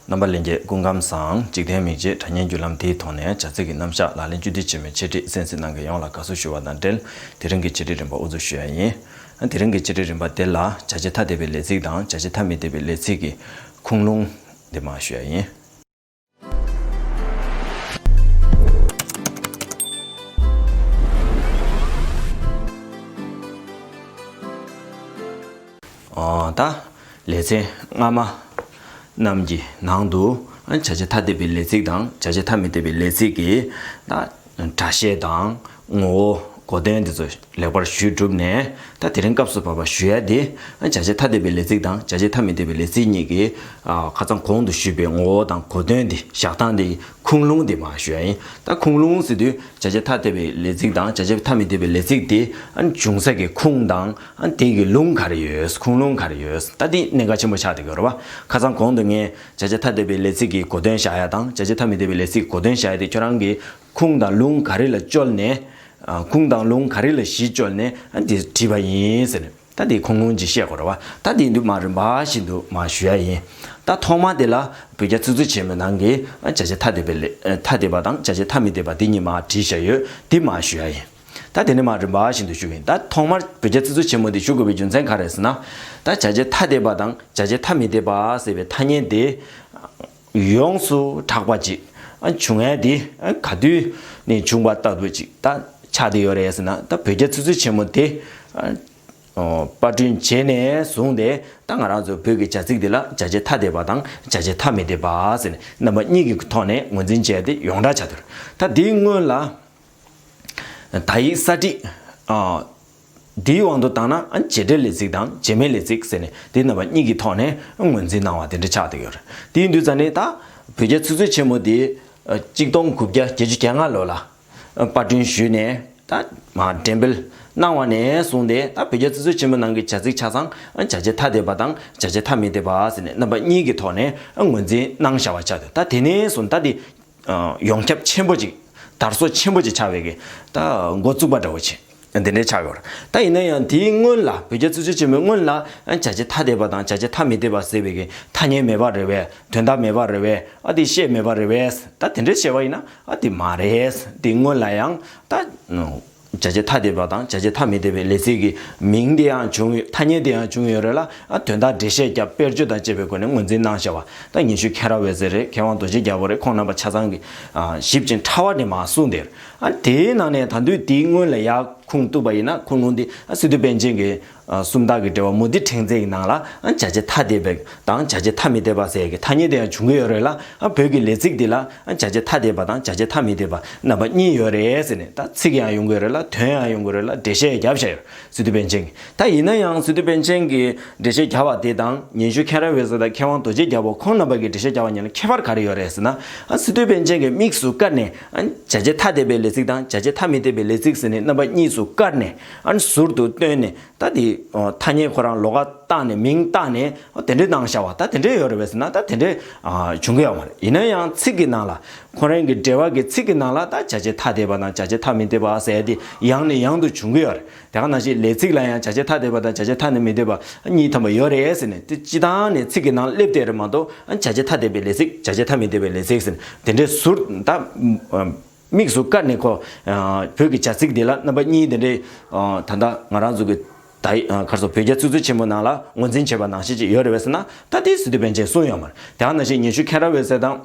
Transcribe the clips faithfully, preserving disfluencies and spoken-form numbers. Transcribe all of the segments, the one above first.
རྣམ་པ་ལྷན་རྒྱས་སྐུ་ཁམས་བཟང་། འཇིག་རྟེན་མིག་འབྱེད་དྲ་བརྙན་བརྒྱུད་ལམ་དེའི་ཐོག་ནས་བྱ་ཚིག་གི་རྣམ་གཞག་ལག་ལེན་བཅུད་བསྡུས་ཆེན་མོའི་འཆད་ཁྲིད་གསན་གཟིགས་གནང་མཁན་ཡོངས་ལ་དགའ་བསུ་ཞུ་བ་དང་འབྲེལ། དེ་རིང་གི་འཆད་ཁྲིད་རིམ་པ་དབུ་འཛུགས་ཞུ་ཡ་ཡིན། དེ་རིང་གི་འཆད་ཁྲིད་རིམ་པ་དེ་ལ་བྱ་བྱེད་ཐ་དད་པའི་ལས་ཚིག་དང་བྱ་བྱེད་ཐ་མི་དད་པའི་ལས་ཚིག་གི་ཁུངས་ལུང་དེ་མར་ཞུ་ཡ་ཡིན། ཨ། ད་ལེ་ཚན་སྔ་མ་རྣམས་ཀྱི་ནང་དུ་བྱ་བྱེད་ཐ་དད་པའི་ལས་ཚིག་དང་བྱ་བྱེད་ཐ་མི་དད་པའི་ལས་ཚིག་གི་ད་སྒྲ་བཤད་དང་ངོ་བོ་གོ་དོན་འདི་ཚོ་ལེགས་པར་ཞུས་གྲུབ་ནས། ད་དེ་རིང་སྐབས་སུ་བབ་པ་ཞུ་ཡ་དེ། བྱ་བྱེད་ཐ་དད་པའི་ལས་ཚིག་དང་བྱ་བྱེད་ཐ་མི་དད་པའི་ལས་ཚིག་གཉིས་ཀྱི་ཨ་ཁ་སང་གོང་དུ་ཞུས་པའི་ངོ་བོ་དང་གོ་དོན་དེ། བཞག་སྟངས་དེ། ཁུངས་ལུང་དེ་མར་ཞུ་ཡ་ཡིན། ད་ཁུངས་ལུང་ཟེར་དུས་བྱ་བྱེད་ཐ་དད་པའི་ལས་ཚིག་དང་བྱ་བྱེད་ཐ་མི་དད་པའི་ལས་ཚིག་དེ་ཨ་འབྱུང་ས་གི་ཁུངས་དང་ཨ་དེ་གི་ལུང་ག་རེ་ཡོད། ཁུངས་ལུང་ག་རེ་ཡོད། ད་དེ་གནད་འགག་ཆེན་པོ་ཆགས་བསྡད་ཀྱི་ཡོད་རེད་བ། ཁ་སང་གོང་དུ་ངས་བྱ་བྱེད་ཐ་དད་པའི་ལས་ཚིག་གི་གོ་དོན་བཞག་ཡ་དང་བྱ་བྱེད་ཐ་མི་དད་པའི་ལས་ཚིག་གི་གོ་དོན་བཞག་ཡ་དེ་ཁྱོད་རང་གིས་ཁུངས་དང་ལུང་ག་རེ་ལ་བཅོལ་ནས། ཨ་ཁུངས་དང་ལུང་ག་རེ་ལ་གཞི་བཅོལ་ནས་ཨ་འདི་བྲིས་པ་ཡིན་ཟེར་ནས། ད་འདི་ཁུངས་ལུང་ཅིག་བཤད་དགོས་རེད་བ། ད་འདི་འདུག་མ་རིམ་པ་བཞིན་དུ་མར་ཞུ་ཡ་ཡིན། ད་ཐོག་མ་དེ་ལ་བོད་རྒྱ་ཚིག་མཛོད་ཆེན་མོའི་ནང་གི་ཨ་བྱ་བྱེད་ཐ་དད་པའི་ལས་ཐ་དད་པ་དང་བྱ་བྱེད་ཐ་མི་དད་པ་འདི་གཉིས་མར་བྲིས་བཞག་ཡོད། འདི་མར་ཞུ་ཡ་ཡིན། ད་དེ་ནས་མར་རིམ་པ་བཞིན་དུ་ཞུ་གི་ཡིན། ད་ཐོག་མར་བོད་རྒྱ་ཚིག་མཛོད་ཆེན་མོ་འདི་ཞུ་དགོས་པའི་རྒྱུ་མཚན་ག་རེ་ཟེར་ན། ད་བྱ་བྱེད་ཐ་དད་པ་དང་བྱ་བྱེད་ཐ་མི་དད་པ་ཟེར་བའི་ཐ་སྙད་དེ་ཡོངས་སུ་གྲགས་པ་ཅིག་ཨ་བྱུང་ཡ་དེ་ཨ་ག་དུས་ནས་བྱུང་བ་ལྟ་བུ་ཅིག་ད་ཆགས་བསྡད་ཡོད་རེད་ཟེར་ན། ད་བོད་རྒྱ་ཚིག་མཛོད་ཆེན་མོ་དེ་ཨ་ཨོ་པར་སྐྲུན་བྱས་ནས་བཟུང་སྟེ། ད་ང་རང་ཚོ་བོད་ཀྱི་བྱ་ཚིག་འདི་ལ་བྱ་བྱེད་ཐ་དད་པ་དང་བྱ་བྱེད་ཐ་མི་དད་པ་ཟེར་ནས་རྣམ་པ་གཉིས་ཀྱི་ཐོག་ནས་ངོས་འཛིན་བྱས་ཏེ་ཡོངས་གྲགས་ཆགས་འདུག་ད་འདིའི་སྔོན་ལ་དག་ཡིག་གསར་བསྒྲིགས། ཨ་འདིའི་དབང་དུ་བཏང་ན་ཨ་བྱེད་འབྲེལ་ལས་ཚིག་དང་བྱེད་མེད་ལས་ཚིག་ཟེར་ནས་དེ་རྣམ་པ་གཉིས་ཀྱི་ཐོག་ནས་ངོས་འཛིན་གནང་བ་དེ་འདྲ་ཆགས་བསྡད་ཡོད་རེད། དེ་ཡིན་དུས་ཙ་ནས་ད་བོད་རྒྱ་ཚིག་མཛོད་ཆེན་མོ་དེ་ཨ་གཅིག་སྟོང་དགུ་བརྒྱ་བརྒྱད་ཅུ་གྱ་ལྔ་ལོ་ལ་ཨ་པར་སྐྲུན་ཞུས་ནས། ད་མར་འགྲེམས་སྤེལ་གནང་བ་ནས་བཟུང་སྟེ། ད་བོད་རྒྱ་ཚིག་མཛོད་ཆེན་མོ་ནང་གི་བྱ་ཚིག་ཆ་ཚང་ཨ་བྱ་བྱེད་ཐ་དད་པ་དང་བྱ་བྱེད་ཐ་མི་དད་པ་ཟེར་ནས་རྣམ་པ་གཉིས་ཀྱི་ཐོག་ནས་ཨ་ངོས་འཛིན་གནང་བཞག་པ་ཆགས་འདུག་ད་དེ་ནས་བཟུང་ད་དེ་ཨ་ཡོངས་ཁྱབ་ཆེན་པོ་ཅིག་དར་སོ་ཆེན་པོ་ཅིག་ཆགས་པའི་གི་ད་འགོ་བཙུགས་པ་འདྲ་བོ་ཅིག་འདི་འདྲའི་ཆགས་ཡོད་རེད། ད་ཡིན་ན་ཡང་དེའི་སྔོན་ལ་བོད་རྒྱ་ཚིག་མཛོད་ཆེན་མོའི་སྔོན་ལ་ཨ་བྱ་བྱེད་ཐ་དད་པ་དང་བྱ་བྱེད་ཐ་མི་དད་པ་ཟེར་བའི་གི་ཐ་སྙད་མེད་པ་རེད་པས། དོན་དག་མེད་པ་རེད་པས། ཨ་དེ་བཤད་མེད་པ་རེད་པས། ད་དེ་འདྲའི་བཤད་པ་ཡིན་ན་ཨ་དེ་མ་རེད། དེའི་སྔོན་ལ་ཡང་ད་བྱ་བྱེད་ཐ་དད་པ་དང་བྱ་བྱེད་ཐ་མི་དད་པའི་ལས་ཚིག་གི་མིང་དེ་ཡང་བྱུང་ཡོད། ཐ་སྙད་དེ་ཡང་བྱུང་ཡོད་རེད་ལ། ཨ་དོན་དག་འགྲེལ་བཤད་བརྒྱབ། དཔེར་བརྗོད་དང་བཅས་པའི་སྒོ་ནས་ངོས་འཛིན་གནང་བཞག་པ། ད་ཉན་ཤུལ་མཁྱེན་རབ་འོད་ཟེར་རེད། མཁས་དབང་རྡོ་རྗེ་རྒྱལ་པོ་རེད། ཁོང་རྣམ་པ་ཆ་ཚང་གིས་ཨ་ཞིབ་ཅིང་ཕྲ་བ་ནས་མར་གསུངས་ཏེ། ཨ་དེའི་ནང་ནས་ད་དུང་དེའི་སྔོན་ལ་ཡར་ཁུངས་གཏུགས་པ་ཡིན་ན། ཁུངས་ལུང་འདི་ཨ་སི་ཏུ་པཎ་ཆེན་གྱི་ཨ་སུམ་རྟགས་ཀྱི་འགྲེལ་པ་མུ་ཏིག་ཕྲེང་མཛེས་ཀྱི་ནང་ལ་ཨ་བྱ་བྱེད་ཐ་དད་པ་དང་བྱ་བྱེད་ཐ་མི་དད་པ་ཟེར་གྱི་ཐ་སྙད་དེ་ཡང་བྱུང་གི་ཡོད་རེད་ལ། ཨ་བོད་ཀྱི་ལས་ཚིག་འདི་ལ་ཨ་བྱ་བྱེད་ཐ་དད་པ་དང་བྱ་བྱེད་ཐ་མི་དད་པ་རྣམ་པ་གཉིས་ཡོད་རེད་ཟེར་ནས། ད་ཚིག་ཡང་ཡོང་གི་ཡོད་རེད་ལ། དོན་ཡང་ཡོང་གི་ཡོད་རེད་ལ། འགྲེལ་བཤད་ཡང་བརྒྱབ་བཞག་ཡོད་རེད། སི་ཏུ་པཎ་ཆེན་གྱིས། ད་ཡིན་ན་ཡང་སི་ཏུ་པཎ་ཆེན་གྱིས་འགྲེལ་བཤད་བརྒྱབ་པ་དེ་དང་ཉན་ཤུལ་མཁྱེན་རབ་འོད་ཟེར་དང་མཁས་དབང་རྡོ་རྗེ་རྒྱལ་པོ་ཁོང་རྣམ་པ་གིས་འགྲེལ་བཤད་བརྒྱབ་པ་གཉིས་ལ་ཁྱད་པར་ག་རེ་ཡོད་རེད་ཟེར་ན། ཨ་སི་ཏུ་པཎ་ཆེན་གྱིས་དམིགས་སུ་བཀར་ནས་ཨ་བྱ་བྱེད་ཐ་དད་པའི་ལས་ཚིག་དང་བྱ་བྱེད་ཐ་མི་དད་པའི་ལས་ཚིག་ཟེར་ནས་རྣམ་པ་གཉིས་སུ་བཀར་ནས། ཨ་ཟུར་དུ་བཏོན་ནས། ད་དེ་ཨ་ཐ་སྙད་ཁོ་རང་ལོགས་ཀ་བཏགས་ནས་མིང་བཏགས་ནས་ཨ་དེ་འདྲའི་གནང་བཞག་པ། ད་དེ་འདྲའི་ཡོད་རེད་པས་ཟེར་ན། ད་དེ་འདྲའི་ཨ་བྱུང་གི་ཡོད་མ་རེད། ཡིན་ན་ཡང་ཚིག་གི་ནང་ལ། ཁོ་རང་གི་འགྲེལ་པ་གི་ཚིག་གི་ནང་ལ་ད་བྱ་བྱེད་ཐ་དད་པ་དང་བྱ་བྱེད་ཐ་མི་དད་པ་ཟེར་དེ་ཡང་ནས་ཡང་དུ་བྱུང་གི་ཡོད་རེད། དེ་ག་ནང་བཞིན་ལས་ཚིག་ལ་ཡང་བྱ་བྱེད་ཐ་དད་པ་དང་བྱ་བྱེད་ཐ་ནི་མི་དད་པ་གཉིས་ཐམ་པ་ཡོད་རེད་ཟེར་ནས། དེ་སྤྱི་བཏང་ནས་ཚིག་གི་ནང་སླེབས་བསྡད་རེད་མ་གཏོགས། བྱ་བྱེད་ཐ་དད་པའི་ལས་ཚིག་བྱ་བྱེད་ཐ་མི་དད་པའི་ལས་ཚིག་ཟེར་ནས་དེ་འདྲའི་ཟུར་ད་དམིགས་སུ་བཀར་ནས་ཁོ་བོད་ཀྱི་བྱ་ཚིག་འདི་ལ་རྣམ་པ་གཉིས་དེ་འདྲའི་ད་ལྟ་ང་རང་ཚོ་གི་ད་ག་རེ་ཟེར། བོད་རྒྱ་ཚིག་མཛོད་ཆེན་མོ་ནང་ལ་ངོས་འཛིན་བྱས་པ་ནང་བཞིན་ཅིག་ཡོད་རེད་པས་ཟེར་ན། ད་དེ་སི་ཏུ་པཎ་ཆེན་གསུངས་ཡོད་མ་རེད། དེ་ག་ནང་བཞིན་ཉན་ཤུལ་མཁྱེན་རབ་འོད་ཟེར་དང་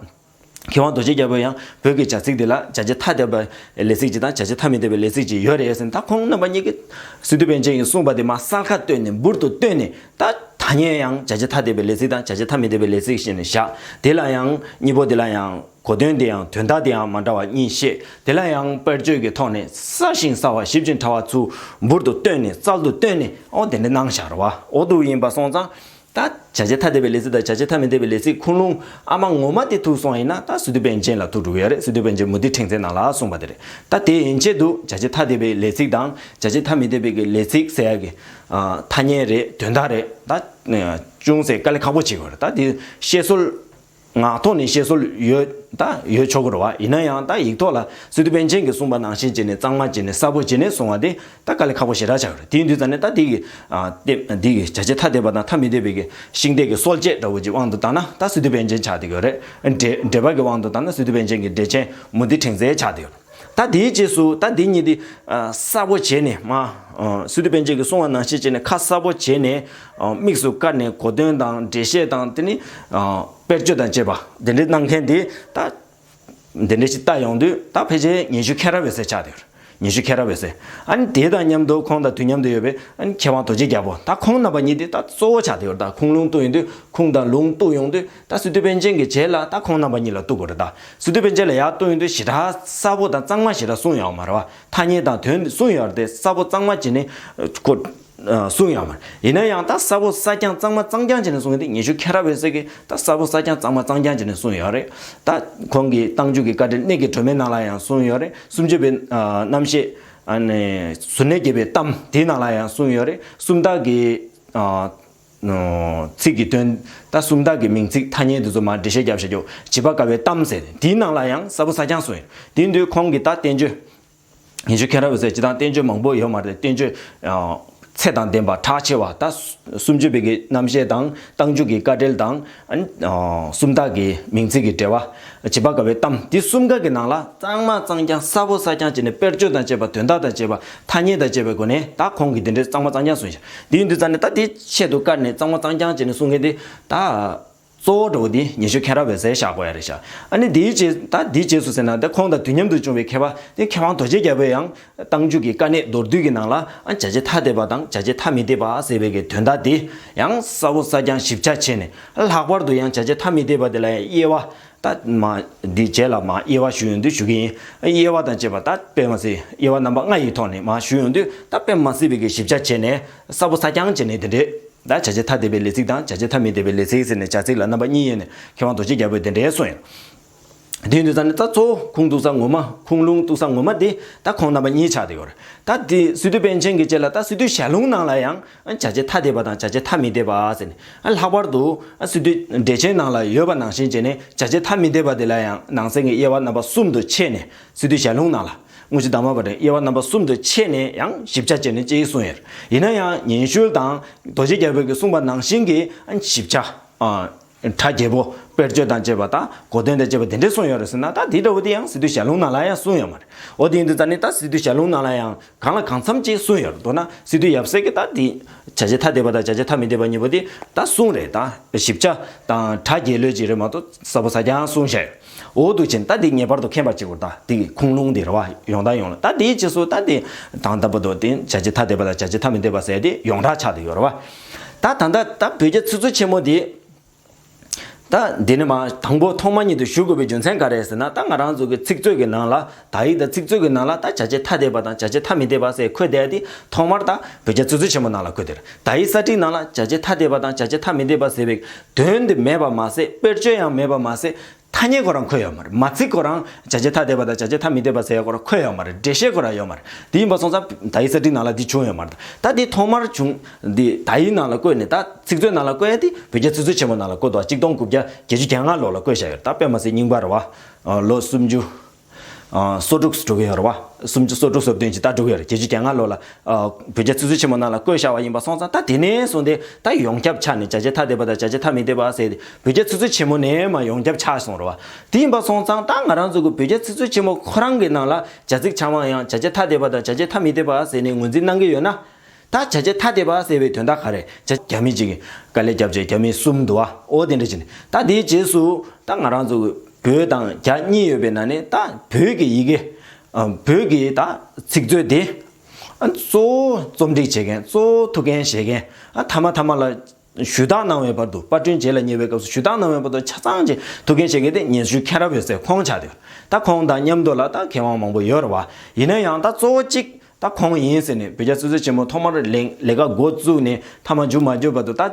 མཁས་དབང་རྡོ་རྗེ་རྒྱལ་པོ་ཡང་བོད་ཀྱི་བྱ་ཚིག་འདི་ལ་བྱ་བྱེད་ཐ་དད་པའི་ལས་ཚིག་ཅིག་དང་བྱ་བྱེད་ཐ་མི་དད་པའི་ལས་ཚིག་ཅིག་ཡོད་རེད་ཟེར་ནས། ད་ཁོང་རྣམ་པ་གཉིས་ཀྱིས་སི་ཏུ་པཎ་ཆེན་གྱིས་གསུངས་པ་དེ་མར་གསལ་ཁ་བཏོན་ནས་འབུར་དུ་བཏོན་ནས། ད་ཐ་སྙད་ཡང་བྱ་བྱེད་ཐ་དད་པའི་ལས་ཚིག་དང་བྱ་བྱེད་ཐ་མི་དད་པའི་ལས་ཚིག་ཞེས་ནས་བཞག་དེ་ལ་ཡང་གཉིས་པོ་དེ་ལ་ཡང་གོ་དོན་དེ་ཡང་དོན་དག་དེ་ཡང་མ་འདྲ་བ་གཉིས་བཤད། དེ་ལ་ཡང་དཔེར་བརྗོད་ཀྱི་ཐོག་ནས་གསལ་ཞིང་གསལ་བ་ཞིབ་ཅིང་ཕྲ་བ་ཚུར་འབུར་དུ་བཏོན་ནས་རྩལ་དུ་བཏོན་ནས། ཨོ་དེ་འདྲ་གནང་བཞག་རེད་བ། ཨོ་འདུག་ཡིན་པ་སོང་ཙང་། ད་བྱ་བྱེད་ཐ་དད་པའི་ལས་ཚིག་དང་བྱ་བྱེད་ཐ་མི་དད་པའི་ལས་ཚིག་ཁུངས་ལུང་ཨ་མ་ངོ་མ་དེ་ཐུག་སོང་ཡིན་ན། ད་སི་ཏུ་པཎ་ཆེན་ལ་ཐུག་འགྲོ་གི་ཡོད་རེད། སི་ཏུ་པཎ་ཆེན་མུ་ཏིག་ཕྲེང་མཛེས་ནང་ལ་གསུངས་པ་དེ་རེད། ད་དེ་ཡན་ཆད་དུ་བྱ་བྱེད་ཐ་དད་པའི་ལས་ཚིག་དང་བྱ་བྱེད་ཐ་མི་དད་པའི་གི་ལས་ཚིག་ཟེར་ཡ་གི་ཨ་ཐ་སྙད་རེད། དོན་དག་རེད། ད་ཅུང་ཟད་དཀའ་ལས་ཁག་པོ་བྱེད་དགོས་རེད། ད་དེ་བཤད་སྲོལ་ ངག་ཐོག་ནས་བཤད་སྲོལ་ཡོད་ད་ཡོད་ཆོག་གི་རེད་བ། ཡིན་ན་ཡང་ད་ཡིག་ཐོག་ལ་སི་ཏུ་པཎ་ཆེན་གྱིས་གསུངས་པ་ནང་བཞིན་བྱས་ནས་གཙང་མ་བྱས་ནས་གསལ་པོ་བྱས་ནས་གསུང་བ་དེ་ད་དཀའ་ལས་ཁག་པོ་ཞེ་དྲག་ཆགས་ཀྱི་རེད། དེ་ཡིན་དུས་ཙང་ནས་ད་དེ་གི་ཨ་དེ་དེ་གི་བྱ་བྱེད་ཐ་དད་པ་དང་ཐ་མི་དད་པའི་གི་ཤིང་རྟའི་གི་སྲོལ་འབྱེད་འདྲ་བོ་ཅིག་དབང་དུ་བཏང་ན་ད་སི་ཏུ་པཎ་ཆེན་ཆགས་བསྡད་ཀྱི་ཡོད་རེད། འགྲེལ་འགྲེལ་པ་གི་དབང་དུ་བཏང་ན་སི་ཏུ་པཎ་ཆེན་གྱི་འགྲེལ་ཆེན་མུ་ཏིག་ཕྲེང་མཛེས་ཆགས་བསྡད་ཡོད་རེད། ད་དེའི་རྗེས་སུ་ད་འདི་གཉིས་དེ་ཨ་གསལ་པོ་བྱས་ནས་མ་ཨ་སི་ཏུ་པཎ་ཆེན་གྱིས་གསུངས་པ་ནང་བཞིན་བྱས་ནས་ཁ་གསལ་པོ་བྱས་ནས་ཨ་དམིགས་སུ་བཀར་ནས་གོ་དོན་དང་འགྲེལ་བཤད་དང་དེ་ནི་ཨ་དཔེར་བརྗོད་དང་བཅས་པ་དེ་འདྲའི་གནང་མཁན་དེ་ད་དེ་འདྲ་ཞིག་ལྟ་ཡོང་དུས་ད་ཕལ་ཆེར་ཉན་ཞུ་མཁན་རབ་འོད་གསལ་ཆགས་བསྡད་ཡོད་རེད། ཉན་ཞུ་མཁན་རབ་འོད་གསལ། ཨ་ནི་དེ་དང་མཉམ་དུ་ཁོང་དང་དུས་མཉམ་དུ་ཡོད་པའི་ཨ་ནི་མཁས་དབང་རྡོ་རྗེ་རྒྱལ་པོ་ད་ཁོང་རྣམ་པ་གཉིས་དེ་ད་གཙོ་བོ་ཆགས་བསྡད་ཡོད་རེད། ད་ཁུངས་ལུང་གཏུག་ཡོང་དུས་ཁུངས་དང་ལུང་གཏུག་ཡོང་དུས་ད་སི་ཏུ་པཎ་ཆེན་གྱི་རྗེས་ལ་ད་ཁོང་རྣམ་པ་གཉིས་ལ་གཏུག་དགོས་རེད། ད་སི་ཏུ་པཎ་ཆེན་ལ་ཡར་གཏུག་ཡོང་དུས་ཞེ་དྲག་གསལ་པོ་དང་གཙང་མ་ཞེ་དྲག་གསུངས་ཡོད་མ་རེད་བ། ཐ་སྙད་དང་དོན་གསུངས་ཡོད་རེད་དེ་གསལ་པོ་གཙང་མ་བྱས་ནས་ཁོ་གསུངས་ཡོད་མ་རེད། ཡིན་ན་ཡང་ད་གསལ་པོ་གསལ་རྐྱང་གཙང་མ་གཙང་རྐྱང་བྱས་ནས་གསུངས་ཡོད་དེ་ཉན་ཞུ་མཁན་རབ་འོད་གསལ་གྱིས་ད་གསལ་པོ་གསལ་རྐྱང་གཙང་མ་གཙང་རྐྱང་བྱས་ནས་གསུངས་ཡོད་རེད། ད་ཁོང་གི་རྟགས་འཇུག་གི་དཀའ་འགྲེལ་གནད་ཀྱི་སྒྲོན་མེ་ནང་ལ་ཡང་གསུངས་ཡོད་རེད། སུམ་ཅུ་པའི་ཨ་རྣམ་བཤད་ཨ་ནི་གཟུར་གནས་བརྒྱད་པའི་གཏམ་དེའི་ནང་ལ་ཡང་གསུངས་ཡོད་རེད། སུམ་རྟགས་ཀྱི་ཨ་ཚིག་གི་དོན་ད་སུམ་རྟགས་ཀྱི་མིང་ཚིག་ཐ་སྙད་དེ་ཚོ་མར་འགྲེལ་བཤད་རྒྱབ་བཞག་རྒྱུ་བྱིས་པ་དགའ་བའི་གཏམ་ཟེར་ཏེ་དེའི་ནང་ལ་ཡང་གསལ་པོ་གསལ་རྐྱང་གསུངས་ཡོད། དེ་ཡིན་དུས་ཁོང་གི་ད་བསྟན་བཅོས་ཉན་ཞུ་མཁན་རབ་འོད་གསལ་སྤྱིར་བཏང་བསྟན་བཅོས་མང་པོ་ཡོད་མ་རེད། བསྟན་བཅོས་ཚད་དང་ལྡན་པ་གྲགས་ཆེ་བ་ད་སུམ་ཅུ་པའི་གི་རྣམ་བཤད་དང་རྟགས་འཇུག་གི་དཀའ་འགྲེལ་དང་ཨ་ནི་སུམ་རྟགས་ཀྱི་མིང་ཚིག་གི་འགྲེལ་པ་བྱིས་པ་དགའ་བའི་གཏམ་འདི་གསུམ་ཀ་གི་ནང་ལ་གཙང་མ་གཙང་རྐྱང་གསལ་པོ་གསལ་རྐྱང་བྱས་ནས་དཔེར་བརྗོད་དང་བཅས་པ་དོན་དག་དང་བཅས་པ་ཐ་སྙད་དང་བཅས་པའི་སྒོ་ནས་ད་ཁོང་གིས་འདི་འདྲའི་གཙང་མ་གཙང་རྐྱང་གསུངས་ཤག་དེ་ཡིན་དུས་ཙང་ནས་ད་དེ་ཆེད་དུ་བཀར་ནས་གཙང་མ་གཙང་རྐྱང་བྱས་ནས་གསུང་མཁན་དེ་ད། གཙོ་བོ་འདྲ་བོ་དེ་ཉན་ཞུ་མཁན་རབ་འོད་གསལ་བཞག་དགོས་ཡ་རེད་ཤག་ཨ་ནི་དེའི་རྗེས་ད་དེའི་རྗེས་སུ་ཟེར་ན་ད་ཁོང་དང་དུས་མཉམ་དུ་བྱུང་བའི་མཁས་པ་དེ་མཁས་དབང་རྡོ་རྗེ་རྒྱལ་པོས་ཡང་རྟགས་འཇུག་གི་དཀའ་གནད་མདོར་བསྡུས་ཀྱི་ནང་ལ་ཨ་བྱ་བྱེད་ཐ་དད་པ་དང་བྱ་བྱེད་ཐ་མི་དད་པ་ཟེར་བའི་གི་དོན་དག་དེ་ཡང་གསལ་པོ་གསལ་རྐྱང་ཞིབ་ཆ་བྱས་ནས་ཨ་ལྷག་པར་དུ་ཡང་བྱ་བྱེད་ཐ་མི་དད་པ་དེ་ལ་ཡང་དབྱེ་བ་ད་མ་འདི་རྗེས་ལ་མ་དབྱེ་བ་ཞུ་ཡོང་དུས་ཞུ་གི་ཡིན། དབྱེ་བ་དང་བཅས་པ་ད་དཔེ་མ་སྲིད་དབྱེ་བ་རྣམ་པ་ལྔ་ཡི་ཐོག་ནས་མ་ཞུ་ཡོང་དུས་ད་དཔེ་མ་སྲིད་པའི་གི་ཞིབ་ཆ་བྱས་ནས་གསལ་པོ་གསལ་རྐྱང་བྱས་ནས་དེ་འདྲས། ད་བྱ་བྱེད་ཐ་དད་པའི་ལས་ཚིག་དང་བྱ་བྱེད་ཐ་མི་དད་པའི་ལས་ཚིག་ཟེར་ནས་བྱ་ཚིག་ལ་རྣམ་པ་གཉིས་ཡོད་ནས་མཁས་དབང་རྡོ་རྗེ་རྒྱལ་པོས་དེ་འདྲའི་གསུངས་ཡོད། དེ་ཡིན་དུས་ཙང་ནས་ད་གཙོ་བོ་ཁུངས་གཏུག་ས་ངོ་མ་ཁུངས་ལུང་གཏུག་ས་ངོ་མ་དེ་ད་ཁོང་རྣམ་པ་གཉིས་ཆགས་བསྡད་ཡོད་རེད། ད་དེ་སི་ཏུ་པཎ་ཆེན་གྱི་རྗེས་ལ་ད་སི་ཏུའི་ཞལ་ལུང་ནང་ལ་ཡང་བྱ་བྱེད་ཐ་དད་པ་དང་བྱ་བྱེད་ཐ་མི་དད་པ་ཟེར་ནས་ལྷག་པར་དུ་སི་ཏུའི་འགྲེལ་ཆེན་ནང་ལ་ཡོད་པ་ནང་བཞིན་བྱས་ནས་བྱ་བྱེད་ཐ་མི་དད་པ་དེ་ལ་ཡང་ནང་གསེས་ཀྱི་དབྱེ་བ་རྣམ་པ་གསུམ་དུ་ཕྱེ་ནས་སི་ཏུའི་ཞལ་ལུང་ནང་ལ། དངོས་གཞི་དྭངས་མ་པ་དང་དབྱེ་བ་རྣམ་པ་གསུམ་དུ་ཕྱེ་ནས་ཡང་ཞིབ་ཆ་བྱས་ནས་ཅིག་གསུངས་ཡོད། ཡིན་ན་ཡང་ཉན་ཞུ་དང་རྡོ་རྗེ་རྒྱལ་པོས་ཀྱི་གསུངས་པ་ནང་བཞིན་གྱི་ཞིབ་ཆ་གྲ་རྒྱས་པོ་དཔེར་བརྗོད་དང་བཅས་པ་དང་གོ་དོན་དང་བཅས་པ་དེ་འདྲས་གསུངས་ཡོད་རེད་ཟེར་ན་ད་དེ་འདྲ་བོ་དེ་ཡང་སི་ཏུའི་ཞལ་ལུང་ནང་ལ་ཡང་གསུངས་ཡོད་མ་རེད། འོ་དེ་ཡིན་དུས་ཙང་ནས་ད་སི་ཏུའི་ཞལ་ལུང་ནང་ལ་ཡང་གང་ལ་གང་འཚམ་ཅིག་གསུངས་ཡོད་རེད། མདོར་ན་སི་ཏུ་ཡབ་སྲས་ཀྱིས་ད་དེ་བྱ་བྱེད་ཐ་དད་པ་དང་བྱ་བྱེད་ཐ་མི་དད་པ་གཉིས་པོ་དེ་ད་གསུངས་རེད། ད་ཞིབ་ཆ་དང་གྲ་རྒྱས་ལོས་ཅིག་རེད་མ་གཏོགས་གསལ་པོ་གསལ་རྐྱང་གསུངས་བཞག་ཡོད། འོ་འདུག་ཅིང་ད་འདི་ངེས་པར་དུ་མཁྱེན་པར་བྱེད་དགོས། ད་འདི་གི་ཁུངས་ལུང་འདི་རེད་བ། ཡོང་ད་ཡོང་ལ་ད་འདིའི་རྗེས་སུ་ད་འདི་དང་ལྟ་བུ་དོ་དེ་བྱ་བྱེད་ཐ་དད་པ་དང་བྱ་བྱེད་ཐ་མི་དད་པ་ཟེར་དེ་ཡོངས་གྲགས་ཆགས་བསྡད་ཡོད་རེད་བ། ད་ད་ལྟ་ད་བོད་རྒྱ་ཚིག་མཛོད་ཆེན་མོ་འདི་ད་འདི་ནི་མ་དང་པོ་ཐོག་མ་ཉིད་དུ་ཞུ་དགོས་པའི་རྒྱུ་མཚན་ག་རེ་ཟེར་ན་ད་ང་རང་ཚོ་གི་ཚིག་མཛོད་ཀྱི་ནང་ལ་དག་ཡིག་དང་ཚིག་མཛོད་ཀྱི་ནང་ལ་ད་བྱ་བྱེད་ཐ་དད་པ་དང་བྱ་བྱེད་ཐ་མི་དད་པ་ཟེར་འཁོད་བསྡད་དེ་ཐོག་མར་ད་བོད་རྒྱ་ཚིག་མཛོད་ཆེན་མོ་ནང་ལ་འཁོད་དེ་རེད། དག་ཡིག་གསར་བསྒྲིགས་ནང་ལ་བྱ་བྱེད་ཐ་དད་པ་དང་བྱ་བྱེད་ཐ་མི་དད་པ་ཟེར་བའི་དོན་དེ་མེད་པ་མ་ཟད་དཔེར་བརྗོད་ཡང་མེད་པ་མ་ཟད། ཐ་སྙད་ཁོ་རང་འཁོད་ཡོད་མ་རེད། མ་ཚིག་ཁོ་རང་བྱ་བྱེད་ཐ་དད་པ་དང་བྱ་བྱེད་ཐ་མི་དད་པ་ཟེར་ཡ་ཁོ་རང་འཁོད་ཡོད་མ་རེད། འགྲེལ་བཤད་ཁོ་རང་ཡོད་མ་རེད། དེ་ཡིན་པ་སོང་ཙང་དག་ཡིག་གསར་བསྒྲིགས་ནང་ལ་འདི་བྱུང་ཡོད་མ་རེད། ད་འདི་ཐོག་མར་བྱུང་འདི་དག་ཡིག་ནང་ལ་བཀོད་ནས་ད་ཚིག་མཛོད་ནང་ལ་བཀོད་ཡ་དེ་བོད་རྒྱ་ཚིག་མཛོད་ཆེན་མོ་ནང་ལ་བཀོད་འདུག་གཅིག་སྟོང་དགུ་བརྒྱ་བརྒྱད་ཅུ་གྱ་ལྔ་ལོ་ལ་བཀོད་བཞག་ཡོད་རེད། ད་དཔེ་མ་སྲིད་རྙིང་པ་རེད་བ། ལོ་སུམ་ཅུ། སོ་དྲུག་འགྲོ་གི་ཡོད་རེད་བ། སུམ་ཅུ་སོ་དྲུག་སོ་བདུན་ཅིག་ད་འགྲོ་གི་ཡོད་རེད། བརྒྱད་ཅུ་གྱ་ལྔ་ལོ་ལ་བོད་རྒྱ་ཚིག་མཛོད་ཆེན་མོ་ནང་ལ་བཀོད་བཞག་པ་ཡིན་པ་སོང་ཙང་ད་དེ་ནས་བཟུང་སྟེ་ད་ཡོངས་ཁྱབ་ཆགས་ནས་བྱ་བྱེད་ཐ་དད་པ་དང་བྱ་བྱེད་ཐ་མི་དད་པ་ཟེར་ཏེ་བོད་རྒྱ་ཚིག་མཛོད་ཆེན་མོ་ནས་མ་ཡོངས་ཁྱབ་ཆགས་སོང་རེད་བ། དེ་ཡིན་པ་སོང་ཙང་ད་ང་རང་ཚོ་གི་བོད་རྒྱ་ཚིག་མཛོད་ཆེན་མོ་ཁོ་རང་གི་ནང་ལ་བྱ་ཚིག་ཆ་མང་ཡང་བྱ་བྱེད་ཐ་དད་པ་དང་བྱ་བྱེད་ཐ་མི་དད་པ་ཟེར་ནས་ངོས་འཛིན་གནང་གི་ཡོད་ན། ད་བྱ་བྱེད་ཐ་དད་པ་ཟེར་བའི་དོན་དག་ག་རེ། བྱ་རྒྱ་མི་གཅིག་གིས་དཀའ་ལས་བརྒྱབ་བྱས་རྒྱ་མི་གསུམ་འདུག་བ། ཨོ་དེ་འདྲ་བྱས་ནས་ད་དེའི་རྗེས་སུ་ད་ང་རང་ཚོ་བོད་དང་རྒྱ་གཉིས་ཡོད་པའི་ནང་ནས་ད་བོད་ཀྱི་ཡི་གེ་ཨ་བོད་ཀྱི་ད་ཚིག་མཛོད་དེ་ཨ་གཙོ་བོ་རྩོམ་སྒྲིག་བྱེད་མཁན་གཙོ་བོ་ཐུགས་འགན་བཞེས་མཁན་ཨ་ཐ་མ་ཐ་མ་ལ་ཞུ་དག་གནང་བའི་བར་དུ་པར་སྐྲུན་བྱེད་ལ་ཉེ་བའི་སྐབས་སུ་ཞུ་དག་གནང་བའི་བར་དུ་ཆ་ཚང་གི་ཐུགས་འགན་བཞེས་མཁན་དེ་ཉན་ཞུ་མཁན་རབ་འོད་གསལ་ཁོང་ཆགས་བསྡད་ཡོད། ད་ཁོང་དང་མཉམ་དུ་ལ་ད་མཁས་དབང་མང་པོ་ཡོད་རེད་བ། ཡིན་ན་ཡང་ད་གཙོ་བོ་གཅིག་ད་ཁོང་ཡིན་ཟེར་ནས་བོད་རྒྱ་ཚིག་མཛོད་ཆེན་མོ་ཐོག་མར་ལས་ལས་ཀ་འགོ་བཙུགས་ནས་མཐའ་མ་མཇུག་མ་བསྒྱུར་བར་དུ་ད་ཨ་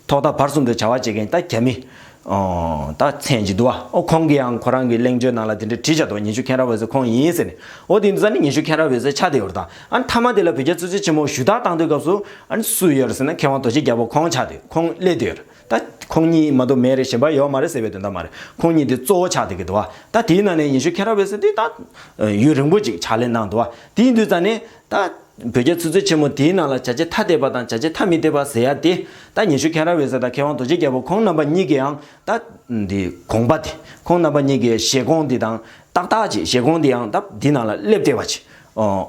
ཐོག་མཐའ་བར་གསུམ་དུ་བྱ་བ་བྱེད་མཁན་ད་རྒྱ་མི་ ཨོ། ད་མཚན་ཅིག་འདུག་བ། ཨོ། ཁོང་གིས་ཡང་ཁོ་རང་གི་གླེང་བརྗོད་ནང་ལ་དེ་འདྲ་བྲིས་བཞག་འདུག་ཉི་ཤུ་མཁྱེན་རབ་འོད་ཟེར་ཁོང་ཡིན་ཟེར་ནས། ཨོ། དེ་འདུག་ས་ནི་ཉི་ཤུ་མཁྱེན་རབ་འོད་ཟེར་ཆགས་བསྡད་ཡོད་རེད་ད། ཨ་ནི་མཐའ་མ་དེ་ལ་བོད་རྒྱ་ཆུ་ཚོད་ཆེན་མོ་ཞུ་དག་བཏང་དུས་སྐབས་སུ། ཨ་ནི་སུ་ཡོད་རེད་ཟེར་ན། མཁས་དབང་རྡོ་རྗེ་རྒྱལ་པོ་ཁོང་ཆགས་བསྡད། ཁོང་སླེབས་བསྡད་ཡོད་རེད། ད་ཁོང་གཉིས་མ་གཏོགས་མེད་རེད། གཞན་པ་ཡོད་མ་རེད་ཟེར་བའི་དོན་དག་མ་རེད། ཁོང་གཉིས་དེ་གཙོ་བོ་ཆགས་བསྡད་ཀྱི་འདུག་བ། ད་དེའི་ནང་ནས་ཉི་ཤུ་མཁྱེན་རབ་འོད་ཟེར་དེ་ད་ཡུན་རིང་པོ་ཅིག་ཕྱག་ལས་གནང་འདུག་བ། དེ་ཡིན་དུས་ཙང་ནས་ད་བོད་རྒྱ་ཆུ་ཚོད་ཆེན་མོ་དེའི་ནང་ལ་བྱ་བྱེད་ཐ་དད་པ་དང་བྱ་བྱེད་ཐ་མི་དད་པ་ཟེར་ཡ་དེ། ད་ཉི་ཤུ་མཁྱེན་རབ་འོད་ཟེར་དང་མཁས་དབང་རྡོ་རྗེ་རྒྱལ་པོ་ཁོང་རྣམ་པ་གཉིས་ཀྱི་ཡང་ད་འདི་དགོངས་པ་དེ། ཁོང་རྣམ་པ་གཉིས་ཀྱི་བཞེད་དགོངས་འདི་དང་ཏག་ཏག་ཅིག་བཞེད་དགོངས་འདི་ཡང་ད་འདི་ནང་ལ་སླེབས་བསྡད་པ་ཅིག་ཨོ།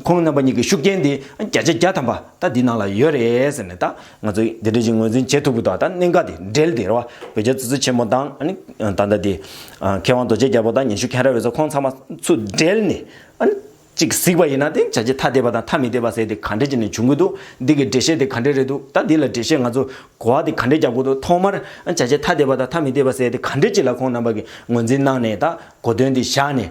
ཁོང་རྣམ་པ་གཉིས་ཀྱི་ཤུགས་རྐྱེན་དེ་བརྒྱ་ཆ་བརྒྱ་ཐམ་པ་ད་འདི་ནང་ལ་ཡོད་རེད་ཟེར་ནས། ད་ང་ཚོས་འདི་འདྲ་ཞིག་ངོས་འཛིན་བྱེད་ཐུབ་ཀྱི་འདུག་ད་གནད་འགག་དེ་འབྲེལ་དེ་རེད་བ། བོད་རྒྱ་ཆུ་ཚོད་ཆེན་མོ་དང་། ཨ་ནི་ད་ལྟ་དེ་མཁས་དབང་རྡོ་རྗེ་རྒྱལ་པོ་དང་ཉི་ཤུ་མཁྱེན་རབ་འོད་ཟེར་ཁོང་ཚང་མ་ཚུར་འབྲེལ་ནས། ཨ་ནི་ཅིག་གཟིགས་པ་ཡིན་ན་དེ་བྱ་བྱེད་ཐ་དད་པ་དང་ཐ་མི་དད་པ་ཟེར་དེ་ག་འདྲ་བྱས་ནས་བྱུང་གི་འདུག་འདི་གི་འགྲེལ་བཤད་དེ་ག་འདྲ་རེད་འདུག་ད་འདི་ལ་འགྲེལ་བཤད་ང་ཚོ་གོ་བ་དེ་ག་འདྲ་རྒྱག་དགོས་འདུག་ཐོག་མར་བྱ་བྱེད་ཐ་དད་པ་དང་ཐ་མི་དད་པ་ཟེར་དེ་ག་འདྲ་ཅིག་ལ་ཁོང་རྣམ་པ་གིས་ངོས་འཛིན་གནང་ནས། ད་གོ་དོན་དེ་བཞག་ནས།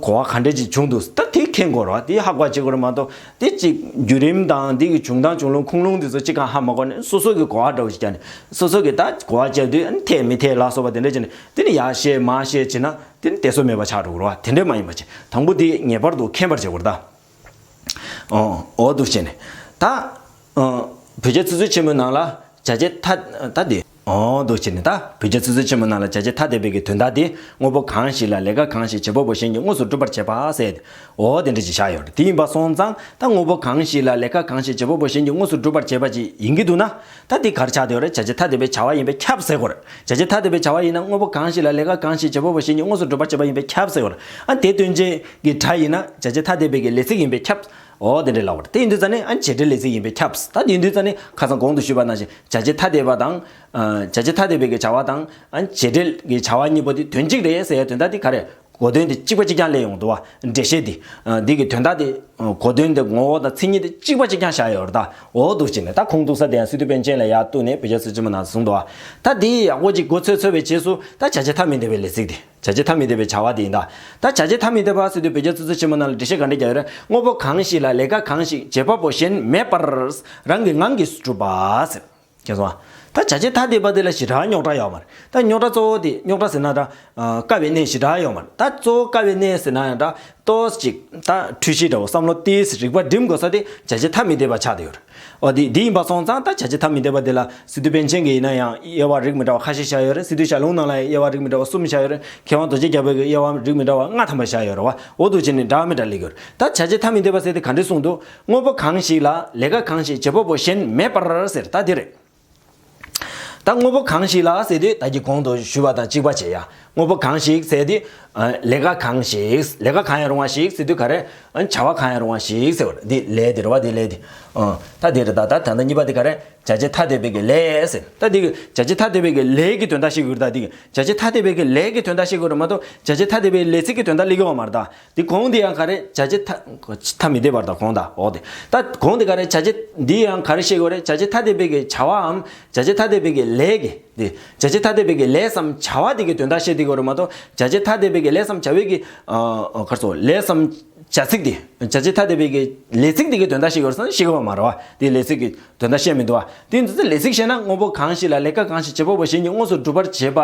གོ་བ་ག་འདྲ་ཅིག་བྱུང་འདུག་ད་དེ་མཁྱེན་དགོས་རེད་བ། དེ་ཧ་གོ་བ་བྱེད་དགོས་རེད་མ་གཏོགས། དེ་ཅིག་བརྒྱུད་རིམ་དང་དེ་གི་བྱུང་སྟངས་བྱུང་ལུགས་ཁུངས་ལུང་དེ་ཚོ་གཅིག་ཀྱང་ཧ་མ་གོ་ནས། སོ་སོ་གི་གོ་བ་འདྲ་བོ་ཞིག་བརྒྱབ་ནས། སོ་སོ་གི་ད་གོ་བ་བརྒྱབ་དུས། ཨ་ནི་འཐད་མི་འཐད་ལ་སོགས་པ་དེ་འདྲ་བྱས་ནས། དེ་ནི་ཡར་བཤད་མར་བཤད་བྱས་ན་དེ་ནི་གཏད་སོ་མེད་པ་ཆགས་འགྲོ་གི་རེད་བ། དེ་འདྲ་མ་ཡིན་པ་བྱས། དང་པོ་དེ་ངེས་པར་དུ་མཁྱེན་པར་བྱེད་དགོས་རེད་ད། ཨོ། འོ་འདུག་བྱས་ནས་ད། ཨོ། བོད་རྒྱ་ཆུ་ཚོད་ཆེན་མོའི་ནང་ལ་བྱ་བྱེད་ཐ་ད་དེ། ཨོ་འདུག་བྱས་ནས། ད་བོད་རྒྱ་ཆུ་ཚོད་ཆེན་མོའི་ནང་ལ་བྱ་བྱེད་ཐ་དད་པའི་གི་དོན་དག་དེ། དངོས་པོ་གང་ཞིག་ལ་ལས་ཀ་གང་ཞིག་བྱེད་པ་པོ་གཞན་གྱིས་དངོས་སུ་སྒྲུབ་པར་བྱེད་པ་ཟེར་ཏེ། ཨོ་དེ་འདྲ་ཅིག་བཞག་ཡོད་རེད། དེ་ཡིན་པ་སོང་ཙང་ད་དངོས་པོ་གང་ཞིག་ལ་ལས་ཀ་གང་ཞིག་བྱེད་པ་པོ་གཞན་གྱིས་དངོས་སུ་སྒྲུབ་པར་བྱེད་པ་ཅིག་ཡིན་གྱི་འདུག་ན། ད་དེ་ག་རེ་ཆགས་བསྡད་ཡོད་རེད། བྱ་བྱེད་ཐ་དད་པའི་བྱ་བ་ཡིན་པས་ཁྱབ་ཟེར་དགོས་རེད། བྱ་བྱེད་ཐ་དད་པའི་བྱ་བ་ཡིན་ན་དངོས་པོ་གང་ཞིག་ལ་ལས་ཀ་གང་ཞིག་བྱེད་པ་པོ་གཞན་གྱིས་དངོས་སུ་སྒྲུབ་པར་བྱེད་པ་ཡིན་པས་ཁྱབ་ཟེར་དགོས་རེད། ཨ་དེ་སྟོན་བྱེད་ཀྱི་སྒྲ་ཡིན་ན་བྱ་བྱེད་ཐ་དད་པའི་གི་ལས་ཚིག་ཡིན་པས་ཁྱབ། ཨོ་དེ་འདྲ་ལབ་པ་རེད། དེ་ཡིན་དུས་ཙང་ནས། ཨ་བྱེད་འབྲེལ་ལས་ཚིག་ཡིན་པས་ཁྱབ། ད་དེ་ཡིན་དུས་ཙང་ནས་ཁ་སང་གོང་དུ་ཞུས་པ་ནང་བཞིན་བྱ་བྱེད་ཐ་དད་པ་དང་། ཨ་བྱ་བྱེད་ཐ་དད་པའི་གི་བྱ་བ་དང་། ཨ་བྱེད་འབྲེལ་གྱི་བྱ་བ་གཉིས་པོ་དེ་དོན་གཅིག་རེད་ཟེར་ཡ་དོན་དག་དེ་ག་རེ། གོ་དོན་དེ་གཅིག་པ་གཅིག་རྐྱང་སླེབས་ཡོང་འདུག་བ། འགྲེལ་བཤད་དེ། ཨ་འདི་གི་དོན་དག་དེ། ཨ་གོ་དོན་དེ། ངོ་བོ་དང་མཚན་ཉིད་དེ་གཅིག་པ་གཅིག་རྐྱང་བཞག་ཡོད་རེད་ད། འོ་འདུག་བྱས་ནས་ད་ཁུངས་གཏུགས་ས་དེ་ཡང་སི་ཏུ་པཎ་ཆེན་ལ་ཡར་གཏུགས་ནས་བོད་རྒྱ་ཆུ་ཚོད་ཆེན་མོའི་ནང་གསུངས་འདུག་བ། ད་དེ་ཡག་པོ་ཅིག་མགོ་ཚོད་ཚོད་པའི་རྗེས་སུ་ད་བྱ་བྱེད་ཐ་མི་དད་པའི་ལས་ཚིག་དེ། བྱ་བྱེད་ཐ་མི་དད་པའི་བྱ་བ་དེ་ཡིན་ད། ད་བྱ་བྱེད་ཐ་མི་དད་པ་ཟེར་དུས་བོད་རྒྱ་ཆུ་ཚོད་ཆེན་མོའི་ནང་ལ་འགྲེལ་བཤད་ག་འདྲ་རྒྱག་ཡོད་རེད། དངོས་པོ་གང་ཞིག་ལ་ལས་ཀ་གང་ཞིག་བྱེད་པ་པོ་གཞན་མེད་པར་རང་གི་ངང་གིས་སུ་གྲུབ་པ་ཟེར། མཁྱེན་སོང་ཨ། ད་བྱ་བྱེད་ཐ་དད་པ་དེ་ལ་ཞེ་དྲག་རྙོག་དྲ་ཡོད་མ་རེད། ད་རྙོག་དྲ་གཙོ་བོ་དེ། རྙོག་དྲ་ཟེར་ན་འདྲ། ཨ་དཀའ་བའི་གནས་ཞེ་དྲག་ཡོད་མ་རེད། ད་གཙོ་བོ་དཀའ་བའི་གནས་ཟེར་ན་ཡང་འདྲ། ཏོག་ཙམ་ཅིག་ད་འཁྲུལ་གཞི་འདྲ་བོ། བསམ་བློ་ཏོག་ཙམ་རིག་པ་སྒྲིམ་དགོས་ས་དེ་བྱ་བྱེད་ཐ་མི་དད་པ་ཆགས་བསྡད་ཡོད་རེད། འོ་དེ་དེ་ཡིན་པ་སོང་ཙང་ད་བྱ་བྱེད་ཐ་མི་དད་པ་དེ་ལ་སི་ཏུ་པཎ་ཆེན་གྱི་ཡིན་ན་ཡང་དབྱེ་བ་རིགས་མི་འདྲ་བ་ཁ་ཤས་བཞག་ཡོད་རེད། སི་ཏུ་ཞལ་ལུང་ནང་ལ་ཡང་དབྱེ་བ་རིགས་མི་འདྲ་བ་གསུམ་བཞག་ཡོད་རེད། མཁས་དབང་རྡོ་རྗེ་རྒྱལ་པོ་གིས་དབྱེ་བ་རིགས་མི་འདྲ་བ་ལྔ་ཐམ་པ་བཞག་ཡོད་རེད་བ། འོ་འདུག་བྱས་ནས་འདྲ་མི་འདྲ་སླེབས་ཡོད་རེད། ད་བྱ་བྱེད་ཐ་མི་དད་པ་ཟེར་དེ་ག་འདྲས་གསུངས་འདུག་དངོས་པོ་གང་ཞིག་ལ་ལས་ཀ་གང་ཞིག་བྱེད་པ་པོ་གཞན་མེད་པར་ཟེར། ད་འདི་རེད། ད་དངོས་པོ་གང་ཞིག་ལ་ཟེར་དུས། ད་གིན་གོང་དུ་ཞུས་པ་དང་གཅིག་པ་བྱེད་ཡ། དངོས་པོ་གང་ཞིག་ཟེར་དུས། ཨ་ལས་ཀ་གང་ཞིག་ལས་ཀ་གང་ཡང་རུང་བ་ཞིག་ཟེར་དུས་ག་རེ། ཨ་བྱ་བ་གང་ཡང་རུང་བ་ཞིག་ཟེར་བ་རེད། འདི་ལས་དེ་རེད་བ། འདི་ལས་དེ། ཨ་ད་དེ་རེད། ད་ད་ད་ལྟ་གཉིས་པ་དེ་ག་རེ། བྱ་བྱེད་ཐ་དད་པའི་གི་ལས་ཟེར། ད་འདི་གི་བྱ་བྱེད་ཐ་དད་པའི་གི་ལས་ཀྱི་དོན་དག་བཤད་དགོས་རེད། ད་འདི་གི་བྱ་བྱེད་ཐ་དད་པའི་གི་ལས་ཀྱི་དོན་དག་བཤད་དགོས་རེད་མ་གཏོགས། བྱ་བྱེད་ཐ་དད་པའི་ལས་ཚིག་གི་དོན་དག་སླེབས་ཀྱི་ཡོད་མ་རེད་ད། དེ་གོང་དེ་ཡང་ག་རེ། བྱ་བྱེད་ཐ་ཐ་མི་དད་པ་རེད་ད། གོང་ད། འོ་དེ། ད་གོང་དེ་ག་རེ། བྱ་བྱེད་འདི་ཡང་ག་རེ་བཤད་དགོས་རེད། བྱ་བྱེད་ཐ་དད་པའི་གི་བྱ་བའམ་བྱ་བྱེད་ཐ་དད་པའི་གི་ལས་ཀྱི་དེ། བྱ་བྱེད་ཐ་དད་པའི་གི་ལས་སམ་བྱ་བ་དེ་གི་དོན་དག་བཤད་དེ་དགོས་རེད་མ་གཏོགས། བྱ་བྱེད་ཐ་དད་པའི་གི་ལས་སམ་བྱ་བའི་གི། ཨ་ག་རེ་ཟེར། ལས་སམ་བྱ་ཚིག་དེ། བྱ་བྱེད་ཐ་དད་པའི་གི་ལས་ཚིག་དེ་གི་དོན་དག་བཤད་དགོས་རེད་ཟེར་ན་བཤད་ཀྱི་ཡོད་མ་རེད་བ། དེ་ལས་ཚིག་གི་དོན་དག་བཤད་མི་འདུག་བ། དེ་ཡིན་དུས་ལས་ཚིག་བཤད་ན། དངོས་པོ་གང་ཞིག་ལ་ལས་ཀ་གང་ཞིག་བྱེད་པ་པོ་གཞན་གྱིས་དངོས་སུ་སྒྲུབ་པར་བྱེད་པ།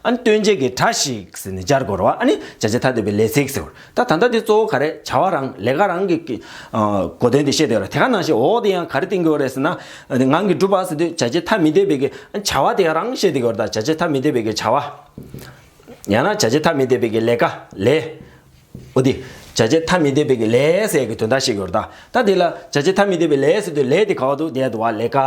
ཨ་ནི་སྟོན་བྱེད་ཀྱི་སྒྲ་ཞིག་ཟེར་ནས་སྦྱར་དགོས་རེད་བ། ཨ་ནི་བྱ་བྱེད་ཐ་དད་པའི་ལས་ཚིག་ཟེར་བ། ད་ད་ལྟ་དེ་གཙོ་བོ་ག་རེ། བྱ་བ་རང་། ལས་ཀ་རང་གི་གི་ཨ་གོ་དོན་དེ་བཤད་དེ་རེད། དེ་ག་ནང་བཞིན། འོ་དེ་ཡང་ག་རེ་བསྟན་གྱི་ཡོད་རེད་ཟེར་ན། ངང་གིས་སྒྲུབ་པ་ཟེར་དུས་བྱ་བྱེད་ཐ་མི་དད་པའི་གི་བྱ་བ་དེ་རང་བཤད་དེ་ཡོད་རེད། ད་བྱ་བྱེད་ཐ་མི་དད་པའི་གི་བྱ་བ། ཡང་ན་བྱ་བྱེད་ཐ་མི་དད་པའི་གི་ལས་ཀ། ལས། འོ་དེ། བྱ་བྱེད་ཐ་མི་དད་པའི་གི་ལས་ཟེར་གི་དོན་དག་བཤད་ཀྱི་ཡོད་རེད་ད། ད་དེ་ལ་བྱ་བྱེད་ཐ་མི་དད་པའི་ལས་ཟེར་དུས་ལས་དེ་ག་བ་འདུག་དེ་འདུག་བ། ལས་ཀ།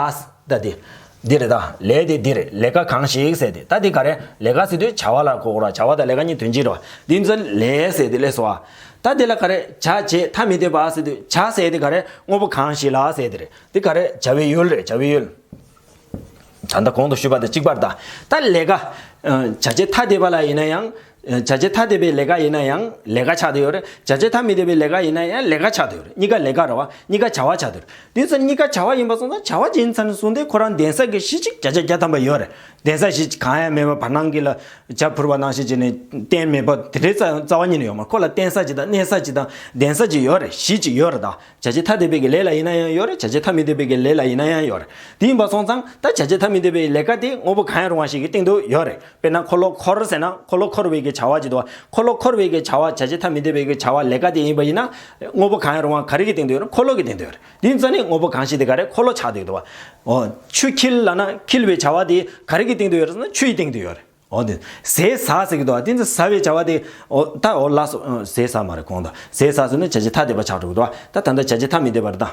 ད་དེ། འདི་རེད་ད། ལས་དེ་འདི་རེད། ལས་ཀ་གང་ཞིག་ཟེར་དེ། ད་དེ་ག་རེ། ལས་ཀ་ཟེར་དུས་བྱ་བ་ལ་གོ་དགོས་ར། བྱ་བ་དང་ལས་ཀ་གཉིས་དོན་གཅིག་རེད་བ། འདི་ཚོ་ལས་ཟེར་དེ་སླེབས་སོང་བ། ད་དེ་ལ་ག་རེ། བྱ་བྱེད་ཐ་མི་དད་པ་ཟེར་དུས་བྱ་ཟེར་དེ་ག་རེ། དངོས་པོ་གང་ཞིག་ལ་ཟེར་དེ་རེད། དེ་ག་རེ། བྱ་བའི་ཡུལ་རེད། བྱ་བའི་ཡུལ། ད་ལྟ་གོང་དུ་ཞུས་པ་དང་གཅིག་པ་རེད་ད། ད་ལས་ཀ། ཨ་བྱ་བྱེད་ཐ་དད་པ་ལ་ཡིན་ན་ཡང་། བྱ་བྱེད་ཐ་དད་པའི་ལས་ཀ་ཡིན་ན་ཡང་ལས་ཀ་ཆགས་བསྡད་ཡོད་རེད། བྱ་བྱེད་ཐ་མི་དད་པའི་ལས་ཀ་ཡིན་ན་ཡང་ལས་ཀ་ཆགས་བསྡད་ཡོད་རེད། གཉིས་ཀ་ལས་ཀ་རེད་བ། གཉིས་ཀ་བྱ་བ་ཆགས་བསྡད་ཡོད་རེད། དེ་ཚོ་གཉིས་ཀ་བྱ་བ་ཡིན་པ་སོང་ཙང་བྱ་བ་ཅིག་ཡིན་ཚར་ནས་བཟུང་སྟེ་ཁོ་རང་གདན་ས་གི་གཞི་གཅིག་བརྒྱ་ཆ་བརྒྱ་ཐམ་པ་ཡོད་རེད། གདན་ས་གཞི་གང་ཡང་མེད་པ་བར་སྣང་གི་ལ་བྱ་འཕུར་བ་ནང་བཞིན་བྱས་ནས་གཏན་མེད་པ་དེ་འདྲའི་རྩ་རྩ་བ་ཉིད་ནས་ཡོད་མ་རེད། ཁོ་ལ་གདན་ས་གཅིག་དང་གནས་ས་གཅིག་དང་གདན་ས་གཅིག་ཡོད་རེད། གཞི་གཅིག་ཡོད་རེད། ད་བྱ་བྱེད་ཐ་དད་པའི་གི་ལས་ལ་ཡིན་ན་ཡང་ཡོད་རེད། བྱ་བྱེད་ཐ་མི་དད་པའི་གི་ལས་ལ་ཡིན་ན་ཡང་ཡོད་རེད། དེ་ཡིན་པ་སོང་ཙང་ད་བྱ་བྱེད་ཐ་མི་དད་པའི་ལས་ཀ་དེ་དངོས་པོ་གང་ཡང་རུང་བ་ཞིག་གི་སྟེང་དུ་ཡོད་རེད། དཔེར་ན་འཁོར་ལོ་འཁོར་ཟེར་ན་འཁོར་ལོ་འཁོར་བའི་གི་བྱ་བ་ཅིག་འདུག་བ། འཁོར་ལོ་འཁོར་བའི་གི་བྱ་བ་བྱ་བྱེད་ཐ་མི་དད་པའི་གི་བྱ་བ་ལས་ཀ་དེ་ཡིན་པ་ཡིན་ན་དངོས་པོ་གང་ཡང་རུང་བ་ག་རེ་གི་སྟེང་དུ་ཡོད་རེད། འཁོར་ལོ་གི་སྟེང་དུ་ཡོད་རེད། དེ་ཡིན་ཙང་ནི་དངོས་པོ་གང་ཞིག་དེ་ག་རེ་འཁོར་ལོ་ཆགས་བསྡད་འདུག་བ། འོ། ཆུ་འཁྱིལ་ལབ་ན་འཁྱིལ་བའི་བྱ་བ་དེ་ག་རེ་གི་སྟེང་དུ་ཡོད་རེད་ཟེར་ན་ཆུ་ཡི་སྟེང་དུ་ཡོད་རེད། འོ་དེ། ཟས་ཟ་ཟེར་གྱི་འདུག་བ། དེ་ཚོ་ཟ་བའི་བྱ་བ་དེ། འོ་ད་འོ་ལགས་སོ། ཨ། ཟས་ཟ་མ་རེད་གོང་དུ། ཟས་ཟ་ཟེར་ན་བྱ་བྱེད་ཐ་དད་པ་ཆགས་འགྲོ་གི་འདུག་བ། ད་ད་ལྟ་བྱ་བྱེད་ཐ་མི་དད་པ་རེད་ད།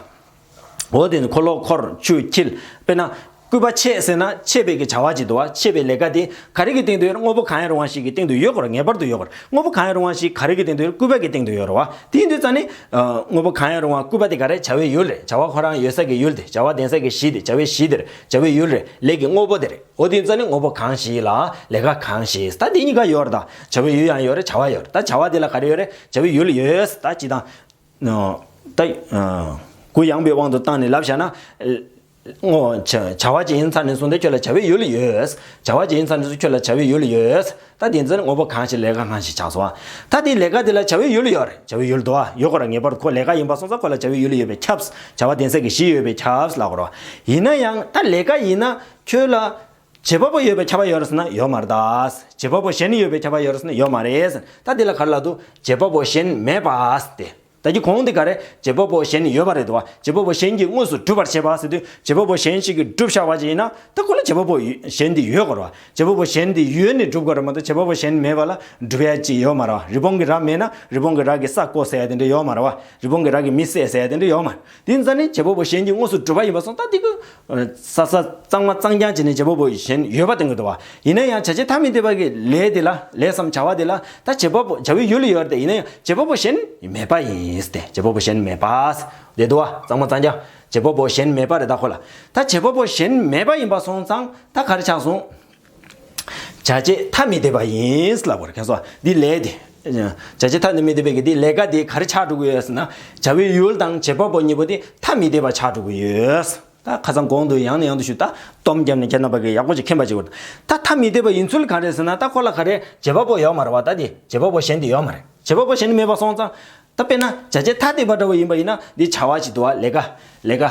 འོ་དེ་ནི་འཁོར་ལོ་འཁོར་ཆུ་འཁྱིལ། དཔེར་ན། སྐུད་པ་ཕྱེད་ཟེར་ན་ཕྱེད་པའི་གི་བྱ་བ་ཅིག་འདུག་བ། ཕྱེད་པའི་ལས་ཀ་དེ་ག་རེ་གི་སྟེང་དུ་ཡོད་རེད། དངོས་པོ་གང་ཡང་རུང་བ་ཞིག་གི་སྟེང་དུ་ཡོད་དགོས་རེད། ངེས་པར་དུ་ཡོད་དགོས་རེད། དངོས་པོ་གང་ཡང་རུང་བ་ཞིག་ག་རེ་གི་སྟེང་དུ་ཡོད་རེད། སྐུད་པ་གི་སྟེང་དུ་ཡོད་རེད་བ། དེ་ཡིན་དུས་ཙང་ནི། ཨ། དངོས་པོ་གང་ཡང་རུང་བ་སྐུད་པ་དེ་ག་རེ་བྱ་བའི་ཡུལ་རེད། བྱ་བ་ཁོ་རང་ཡོད་ས་གི་ཡུལ་དེ། བྱ་བ་ལྡན་ས་གི་གཞི་དེ། བྱ་བའི་གཞི་དེ་རེད། བྱ་བའི་ཡུལ་རེད། ལས་ཀྱི་དངོས་པོ་དེ་རེད། འོ་དེ་ཡིན་ཙང་ནི་དངོས་པོ་གང་ཞིག་ལ་ལས་ཀ་གང་ཞིག་ད་དེ་གཉིས་ཀ་ཡོད་རེད་ད། བྱ་བའི་ཡུལ་ཡང་ཡོད་རེད། བྱ་བ་ཡོད་རེད། ད་བྱ་བ་དེ་ལ་ག་རེ་ཡོད་རེད། བྱ་བའི་ཡུལ་ཡོད་ད་ཅི་དང་། ཨ། ད། ཨ། གུ་ཡངས་པའི་དབང་དུ་བཏང་ནས་ལབ་བཞག་ན། དངོས། བྱ་བྱ་བ་ཅིག་ཡིན་ཚར་ནས་བཟུང་སྟེ་ཁྱོད་ལ་བྱ་བའི་ཡུལ་ཡོད། བྱ་བ་ཅིག་ཡིན་ཚར་ནས་བཟུང་ཁྱོད་ལ་བྱ་བའི་ཡུལ་ཡོད། ད་དེ་ཚོ་ནི་དངོས་པོ་གང་ཞིག་ལས་ཀ་གང་ཞིག་ཆགས་སོང་བ། ད་དེ་ལས་ཀ་དེ་ལ་བྱ་བའི་ཡུལ་ཡོད་རེད། བྱ་བའི་ཡུལ་འདུག་བ། ཡོད་དགོས་རེད། ངེས་པར་དུ་ཁོ་ལས་ཀ་ཡིན་པ་སོང་ཙང་ཁོ་ལ་བྱ་བའི་ཡུལ་ཡོད་པས་ཁྱབ། བྱ་བ་ལྡན་ས་གི་གཞི་ཡོད་པས་ཁྱབ་ལབ་དགོས་རེད་བ། ཡིན་ན་ཡང་ད་ལས་ཀ་ཡིན་ན་ཁྱོད་ལ། བྱེད་པ་པོ་ཡོད་པས་ཁྱབ་པ་ཡོད་རེད་ཟེར་ན་ཡོད་མ་རེད་ད། བྱེད་པ་པོ་གཞན་ཡོད་པས་ཁྱབ་པ་ཡོད་རེད་ཟེར་ན་ཡོད་མ་རེད་ཟེར། ད་འདི་ལ་ག་རེ་ལབ་འདུག་བྱེད་པ་པོ་གཞན་མེད་པ་སྟེ། ད་ཀྱི་གོང་འདི་ག་རེ་བྱེད་པ་པོ་གཞན་ཡོད་པ་རེད་འདུག་བ། བྱེད་པ་པོ་གཞན་གྱིས་དངོས་སུ་སྒྲུབ་པར་བྱེད་པ་ཟེར་དུས་བྱེད་པ་པོ་གཞན་ཞིག་གིས་སྒྲུབ་བཞག་པ་ཅིག་ཡིན་ན་ད་ཁོ་ལ་བྱེད་པ་པོ་གཞན་འདི་ཡོད་དགོས་རེད་བ། བྱེད་པ་པོ་གཞན་འདི་ཡོད་ནས་སྒྲུབ་དགོས་རེད་མ་གཏོགས་བྱེད་པ་པོ་གཞན་མེད་པ་ལ་སྒྲུབ་ཡ་ཅིག་ཡོད་མ་རེད་བ། རི་བོང་གི་རྭ་མེད་ན་རི་བོང་གི་རྭ་གིས་ས་བརྐོ་ཟེར་ཡ་དེ་འདྲ་ཡོད་མ་རེད་བ། རི་བོང་གི་རྭ་གིས་མི་བསད་ཟེར་ཡ་དེ་འདྲ་ཡོད་མ་རེད། དེ་ཡིན་ཙང་ནི་བྱེད་པ་པོ་གཞན་གྱིས་དངོས་སུ་སྒྲུབ་པ་ཡིན་པ་སོང་ཙང་དེ་གི། ས་ས་གཙང་མ་གཙང་རྐྱང་བྱས་ནས་བྱེད་པ་པོ་གཞན་ཡོད་པ་སྟོན་གྱི་འདུག་བ། ཡིན་ན་ཡང་བྱ་བྱེད་ཐ་མི་དད་པ་གི་ལས་དེ་ལ་ལས་སམ་བྱ་བ་དེ་ལ་ད་བྱེད་པ་པོ་བྱ་བའི་ཡུལ་ཡོད་རེད་དེ། ཡིན་ན་ཡང་བྱེད་པ་པོ་གཞན་མེད་པ་ཡིན་ཏེ། བྱེད་པ་པོ་གཞན་མེད་པ་དེ་འདུག་བ། གཙང་མ་གཙང་རྐྱང་བྱེད་པ་པོ་གཞན་མེད་པ་རེད་ད་ཁོ་ལ། ད་བྱེད་པ་པོ་གཞན་མེད་པ་ཡིན་པ་སོང་ཙང་ད་ག་རེ་ཆགས་སོང་། བྱ་བྱེད་ཐ་མི་དད་པ་ཡིན་ལབ་པར་ཁྱེད་ཚོ་འདི་ལས་དེ། བྱ་བྱེད་ཐ་མི་དད་པའི་གི་འདི་ལས་ཀ་འདི་ག་རེ་ཆགས་འགྲོ་གི་ཡོད་ཟེར་ན་བྱ་བའི་ཡུལ་དང་བྱེད་པ་པོ་གཉིས་པོ་འདི་ཐ་མི་དད་པ་ཆགས་འགྲོ་གི་ཡོད། ད་ཁ་སང་གོང་དུ་ཡང་ནས་ཡང་དུ་ཞུ་ད་སྟོབས་བརྒྱབ་ནས་ཁྱེད་རྣམ་པ་གི་ཡག་པོ་ཅིག་མཁྱེན་པ་ཅིག་དགོས། ད་ཐ་མི་དད་པ་ཡིན་ཚུལ་ག་རེ་ཟེར་ན་ད་ཁོ་ལ་ག་རེ་བྱེད་པ་པོ་ཡོད་མ་རེད་བ། ད་དེ་བྱེད་པ་པོ་གཞན་དེ་ཡོད་མ་རེད། བྱེད་པ་པོ་གཞན་མེད་པ་སོང་ཙང་། ད་དཔེར་ན་བྱ་བྱེད་ཐ་དད་པ་འདྲ་བོ་ཡིན་པ་ཡིན་ན་འདི་བྱ་བ་ཅིག་འདུག་བ། ལས་ཀ་ལས་ཀ་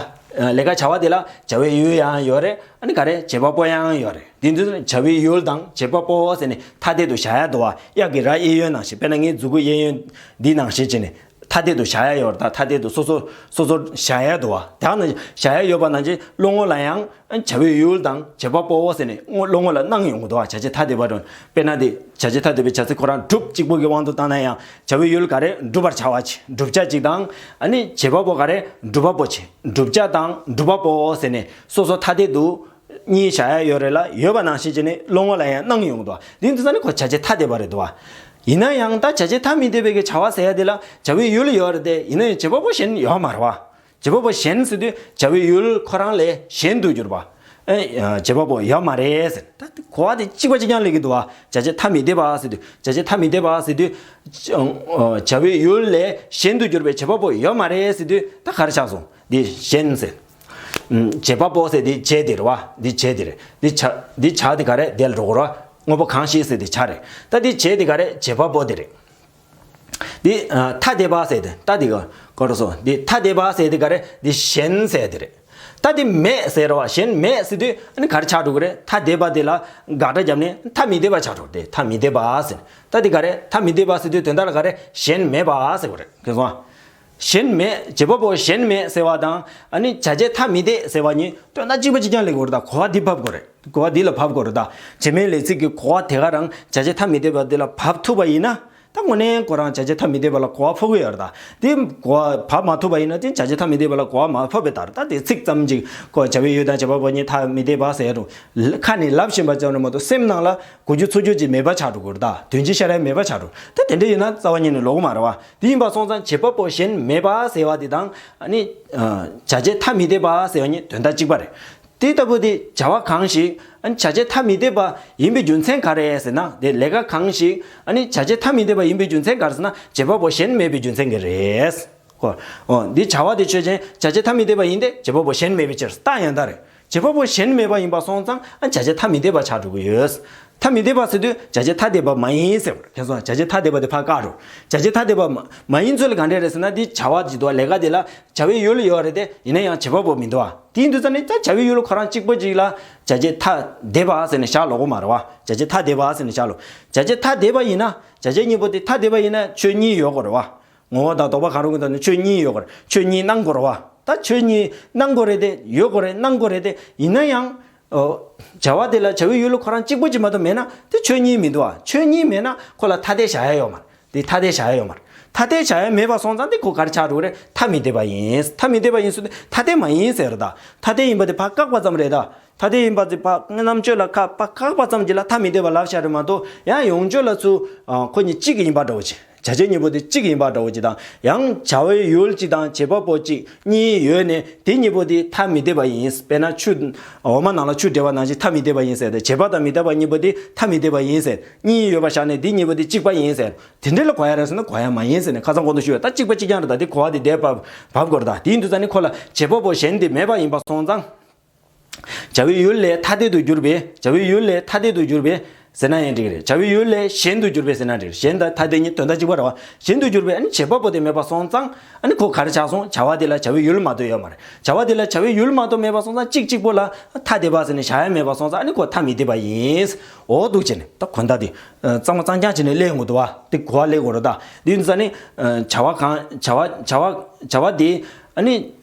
ལས་ཀ་བྱ་བ་དེ་ལ་བྱ་བའི་ཡུལ་ཡང་ཡོད་རེད། ཨ་ནི་ག་རེ་བྱེད་པ་པོ་ཡང་ཡོད་རེད། འདི་འདི་བྱ་བའི་ཡུལ་དང་བྱེད་པ་པོ་ཟེར་ནས་ཐ་དད་དུ་བཞག་ཡ་འདུག་བ། གཡག་གི་རྭ་གཡས་གཡོན་ནང་བཞིན། དཔེར་ན་ངའི་མཛུ་གུ་གཡས་གཡོན་འདི་ནང་བཞིན་བྱས་ནས། ཐ་དད་དུ་བཞག་ཡ་ཡོད་རེད། ད་ཐ་དད་དུ་སོ་སོ་སོ་སོར་བཞག་ཡ་འདུག་བ། དེ་ནི་བཞག་ཡ་ཡོད་པ་ནང་བཞིན་བློ་ངོ་ལ་ཡང་བྱ་བའི་ཡུལ་དང་བྱེད་པ་པོ་ཟེར་ནས་བློ་ངོ་ལ་སྣང་ཡོང་གི་འདུག་བ། བྱ་བྱེད་ཐ་དད་པ་རུ། དཔེར་ན་དེ་བྱ་བྱེད་ཐ་དད་པའི་བྱ་ཚིག་ཁོ་རང་སྒྲུབ་གཅིག་པོ་གི་དབང་དུ་བཏང་ན་ཡང་བྱ་བའི་ཡུལ་ག་རེ་བསྒྲུབ་པར་བྱ་བ་ཅིག་བསྒྲུབ་བྱ་ཅིག་དང་། ཨ་ནི་བྱེད་པ་པོ་ག་རེ་སྒྲུབ་པ་པོ་ཅིག་བསྒྲུབ་བྱ་དང་སྒྲུབ་པ་པོ་ཟེར་ནས་སོ་སོ་ཐ་དད་དུ་གཉིས་བཞག་ཡ་ཡོད་རེད་ལ། ཡོད་པ་ནང་བཞིན་བྱས་ནས་བློ་ངོ་ལ་ཡང་སྣང་ཡོང་གི་འདུག་བ། དེ་འདི་ཚོ་ནི་ཁོ་བྱ་བྱེད་ཐ་དད་པ་རེད་འདུག་བ། ཡིན་ན་ཡང་ད་བྱ་བྱེད་ཐ་མི་དད་པའི་གི་བྱ་བ་ཟེར་ཡ་དེ་ལ་བྱ་བའི་ཡུལ་ཡོད་རེད་དེ། ཡིན་ན་ཡང་བྱེད་པ་པོ་གཞན་ཡོད་མ་རེད་བ། བྱེད་པ་པོ་གཞན་ཟེར་དུས་བྱ་བའི་ཡུལ་ཁོ་རང་ལས་གཞན་དུ་གྱུར་པ། ཨེ། བྱེད་པ་པོ་ཡོད་མ་རེད་ཟེར། ད་དེ་གོ་བ་དེ་གཅིག་པ་གཅིག་རྐྱང་སླེབས་ཀྱི་འདུག་བ། བྱ་བྱེད་ཐ་མི་དད་པ་ཟེར་དུས། བྱ་བྱེད་ཐ་མི་དད་པ་ཟེར་དུས། བྱ་བའི་ཡུལ་ལས་གཞན་དུ་གྱུར་པའི་བྱེད་པ་པོ་ཡོད་མ་རེད་ཟེར་དུས་ད་ག་རེ་ཆགས་སོང་། འདི་གཞན་ཟེར། བྱེད་པ་པོ་ཟེར་འདི་བྱེད་དེ་རེད་བ། འདི་བྱེད་དེ་རེད། འདི་བྱ་འདི་བྱ་དེ་ག་རེ་དེ་ལ་འགྲོ་གི་རེད་བ། དངོས་པོ་གང་ཞིག་ཟེར་དེ་བྱ་རེད། ད་འདི་བྱེད་དེ་ག་རེ་བྱེད་པ་པོ་དེ་རེད། འདི་ཐ་དད་པ་ཟེར་དེ་ད་འདི་ག་ག་རེ་སོ། འདི་ཐ་དད་པ་ཟེར་དེ་ག་རེ་འདི་གཞན་ཟེར་དེ་རེད། ད་འདི་མེད་ཟེར་རེད་བ། གཞན་མེད་ཟེར་དུས་ཨ་ནི་ག་རེ་ཆགས་འགྲོ་གི་རེད། ཐ་དད་པ་དེ་ལ་དགག་སྒྲ་བརྒྱབ་ནས་ཐ་མི་དད་པ་ཆགས་འགྲོ་གི་རེད། ཐ་མི་དད་པ་ཟེར། ད་འདི་ག་རེ་ཐ་མི་དད་པ་ཟེར་དུས་དོན་དག་ལ་ག་རེ་གཞན་མེད་པ་ཟེར་གི་རེད། མཁྱེན་སོང་ཨ། གཞན་མེད། བྱེད་པ་པོ་གཞན་མེད་ཟེར་བ་དང་ཨ་ནི་བྱ་བྱེད་ཐ་མི་དད་ཟེར་བ་གཉིས་དོན་དག་གཅིག་པ་གཅིག་རྐྱང་སླེབས་ཀྱི་རེད། ད་གོ་བ་འདི་ཕབ་དགོས་རེད། གོ་བ་འདི་ལ་ཕབ་དགོས་རེད། ད་བྱེད་མེད་ལས་ཚིག་གི་གོ་བ་དེ་ག་རང་བྱ་བྱེད་ཐ་མི་དད་པ་འདི་ལ་ཕབ་ཐུབ་པ་ཡིན་ན། ད་དངོས་གནས་ཁོ་རང་བྱ་བྱེད་ཐ་མི་དད་པ་ལ་གོ་བ་ཕབ་ཀྱི་ཡོད་རེད། ད་དེ་གོ་བ་ཕབ་མ་ཐུབ་པ་ཡིན་ན་དེ་བྱ་བྱེད་ཐ་མི་དད་པ་ལ་གོ་བ་མ་ཕབ་པའི་ལྟར། ད་དེ་ཚིག་ཙམ་ཅིག་ཁོ་བྱ་བའི་ཡུལ་དང་བྱེད་པ་པོ་གཉིས་ཐ་མི་དད་པ་ཟེར་རུང་ཁ་ནས་ལབ་བཞིན་པ་ཙམ་རེད་མ་གཏོགས་སེམས་ནང་ལ་གོ་རྒྱུ་ཚོར་རྒྱུ་ཅིག་མེད་པ་ཆགས་འགྲོ་གི་རེད། ད་དོན་སྤྱི་ཤར་ཡ་མེད་པ་ཆགས་འགྲོ། ད་དེ་འདྲ་ཡིན་ན་རྩ་བ་ཉིད་ནས་ལོག་གི་མ་རེད་བ། དེ་ཡིན་པ་སོང་ཙང་བྱེད་པ་པོ་གཞན་མེད་པ་ཟེར་བ་དེ་དང་ཨ་ནི་བྱ་བྱེད་ཐ་མི་དད་པ་ཟེར་བ་གཉིས་དོན་དག་གཅིག་པ་རེད། དེ་ལྟ་བུ་དེ་བྱ་བ་གང་ཞིག་ཨ་ནི་བྱ་བྱེད་ཐ་མི་དད་པ་ཡིན་པའི་རྒྱུ་མཚན་ག་རེ་ཟེར་ན། དེ་ལས་ཀ་གང་ཞིག་ཨ་ནི་བྱ་བྱེད་ཐ་མི་དད་པ་ཡིན་པའི་རྒྱུ་མཚན་ག་རེ་ཟེར་ན། བྱེད་པ་པོ་གཞན་མེད་པའི་རྒྱུ་མཚན་གྱིས་རེད། ཨོ། འདི་བྱ་བ་དེ་ཆོས་ཅན། བྱ་བྱེད་ཐ་མི་དད་པ་ཡིན་ཏེ། བྱེད་པ་པོ་གཞན་མེད་པའི་ཕྱིར། རྟགས་ཡང་དག་རེད། བྱེད་པ་པོ་གཞན་མེད་པ་ཡིན་པ་སོང་ཙང་ཨ་བྱ་བྱེད་ཐ་མི་དད་པ་ཆགས་འགྲོ་གི་ཡོད། ཐ་མི་དད་པ་ཟེར་དུས་བྱ་བྱེད་ཐ་དད་པ་མ་ཡིན་ཟེར་བ་རེད། མཁྱེན་སོང་། བྱ་བྱེད་ཐ་དད་པ་དེ་ཕར་བཀག་རོགས། བྱ་བྱེད་ཐ་དད་པ་མ་མ་ཡིན་ཚུལ་ལ་ག་འདྲས་རེད་ཟེར་ན། འདི་བྱ་བ་ཅིག་འདུག་བ། ལས་ཀ་དེ་ལ་བྱ་བའི་ཡུལ་ཡོད་རེད་དེ། ཡིན་ན་ཡང་བྱེད་པ་པོ་མི་འདུག་བ། དེ་ཡིན་དུས་ཙ་ནས་ད་བྱ་བའི་ཡུལ་ཁོ་རང་གཅིག་པོ་ཅིག་ལ་བྱ་བྱེད་ཐ་དད་པ་ཟེར་ནས་བཞག་ལོག་གི་མ་རེད་བ། བྱ་བྱེད་ཐ་དད་པ་ཟེར་ནས་བཞག་ལོག་བྱ་བྱེད་ཐ་དད་པ་ཡིན་ན། བྱ་བྱེད་གཉིས་པོ་དེ་ཐ་དད་པ་ཡིན་ན་ཆོས་གཉིས་ཡོད་དགོས་རེད་བ། ངོ་བོ་དང་ལྡོག་པ་གང་རུང་གི་དོན་དུ་ཆོས་གཉིས་ཡོད་དགོས་རེད། ཆོས་གཉིས་སྣང་དགོས་རེད་བ། ད་ཆོས་གཉིས་སྣང་དགོས་རེད་དེ། ཡོད་དགོས་རེད། སྣང་དགོས་རེད་དེ། ཡིན་ན་ཡང་། ཨོ། བྱ་བ་དེ་ལ་བྱ་བའི་ཡུལ་ཁོ་རང་གཅིག་པོ་ཅིག་མ་གཏོགས་མེད་ན་དེ་ཆོས་གཉིས་མི་འདུག་བ། ཆོས་གཉིས་མེད་ན་ཁོ་ལ་ཐ་དད་བཞག་ཡ་ཡོད་མ་རེད། དེ་ཐ་དད་བཞག་ཡ་ཡོད་མ་རེད། ཐ་དད་བཞག་ཡ་མེད་པ་སོང་ཙང་དེ་ཁོ་ག་རེ་ཆགས་འགྲོ་གི་རེད། ཐ་མི་དད་པ་ཡིན། ཐ་མི་དད་པ་ཡིན་ཟེར་དུས་ཐ་དད་མ་ཡིན་ཟེར་རེད་ད། ཐ་དད་ཡིན་པ་དེ་ཕར་བཀག་པ་ཙམ་རེད་ད། ཐ་དད་ཡིན་པ་དེ་ཕར་རྣམ་དཔྱོད་ལ་ཁ་ཕར་བཀག་པ་ཙམ་གྱིས་ལ་ཐ་མི་དད་པ་ལབ་བཞག་རེད་མ་གཏོགས། ཡང་ཡོངས་གཅོད་ལ་ཚུར་ཨ་ཁོ་གཉིས་གཅིག་ཡིན་པ་འདྲ་བོ་ཅིག་བྱ་བྱེད་གཉིས་པོ་དེ་གཅིག་ཡིན་པ་འདྲ་བོ་ཅིག་དང་། ཡང་བྱ་བའི་ཡུལ་གཅིག་དང་བྱེད་པ་པོ་གཅིག་གཉིས་ཡོད་ནས་དེ་གཉིས་པོ་དེ་ཐ་མི་དད་པ་ཡིན། དཔེར་ན་ཆུ། འོ་མ་ནང་ལ་ཆུ་འདྲེས་པ་ནང་བཞིན་ཐ་མི་དད་པ་ཡིན་ཟེར་ཏེ། བྱེད་པ་དང་མི་རྟག་པ་གཉིས་པོ་དེ་ཐ་མི་དད་པ་ཡིན་ཟེར། གཉིས་ཡོད་པ་བཞག་ནས་དེ་གཉིས་པོ་དེ་གཅིག་པ་ཡིན་ཟེར། དེ་འདྲ་ལ་གོ་ཡ་རེད་ཟེར་ན་གོ་ཡ་མ་ཡིན་ཟེར་ནས་ཁ་སང་གོང་དུ་ཞུས་པ་ད་གཅིག་པ་གཅིག་རྐྱང་རེད་ད། དེ་གོ་བ་དེ་བསྡད་པ་བབ་དགོས་རེད་ད། དེ་ཡིན་དུས་ཙ་ནས་ཁོ་ལ་བྱེད་པ་པོ་གཞན་དེ་མེད་པ་ཡིན་པ་སོང་ཙང་། བྱ་བའི་ཡུལ་ལས་ཐ་དད་དུ་གྱུར་པའི། བྱ་བའི་ཡུལ་ལས་ཐ་དད་དུ་གྱུར་པའི་ཟེར་ན་ཡང་འགྲིག་གི་རེད། བྱ་བའི་ཡུལ་ལས་གཞན་དུ་གྱུར་པའི་ཟེར་ན་འགྲིག་གི་རེད། གཞན་དང་ཐ་དད་གཉིས་དོན་དག་གཅིག་པ་རེད་བ། གཞན་དུ་གྱུར་པའི་ཨ་ནི་བྱེད་པ་པོ་དེ་མེད་པ་སོང་ཙང་ཨ་ནི་ཁོ་ག་རེ་ཆགས་སོང་། བྱ་བ་དེ་ལ་བྱ་བའི་ཡུལ་མ་གཏོགས་ཡོད་མ་རེད། བྱ་བ་དེ་ལ་བྱ་བའི་ཡུལ་མ་གཏོགས་མེད་པ་སོང་ཙང་གཅིག་གཅིག་པོ་ལ་ཐ་དད་པ་ཟེར་ནས་བཞག་ཡ་མེད་པ་སོང་ཙང་ཨ་ནི་ཁོ་ཐ་མི་དད་པ་ཡིན། འོ་འདུག་བྱས་ནས་ད་གོ་བརྡ་དེ་གཙང་མ་གཙང་རྐྱང་བྱས་ནས་སླེབས་ཡོང་གི་འདུག་བ། དེ་གོ་བ་སླེབས་དགོས་རེད་ད། དེ་ཡིན་ཙང་ནི་བྱ་བ་གང་། བྱ་བ་བྱ་བ་བྱ་བ་དེ་ཨ་ནི་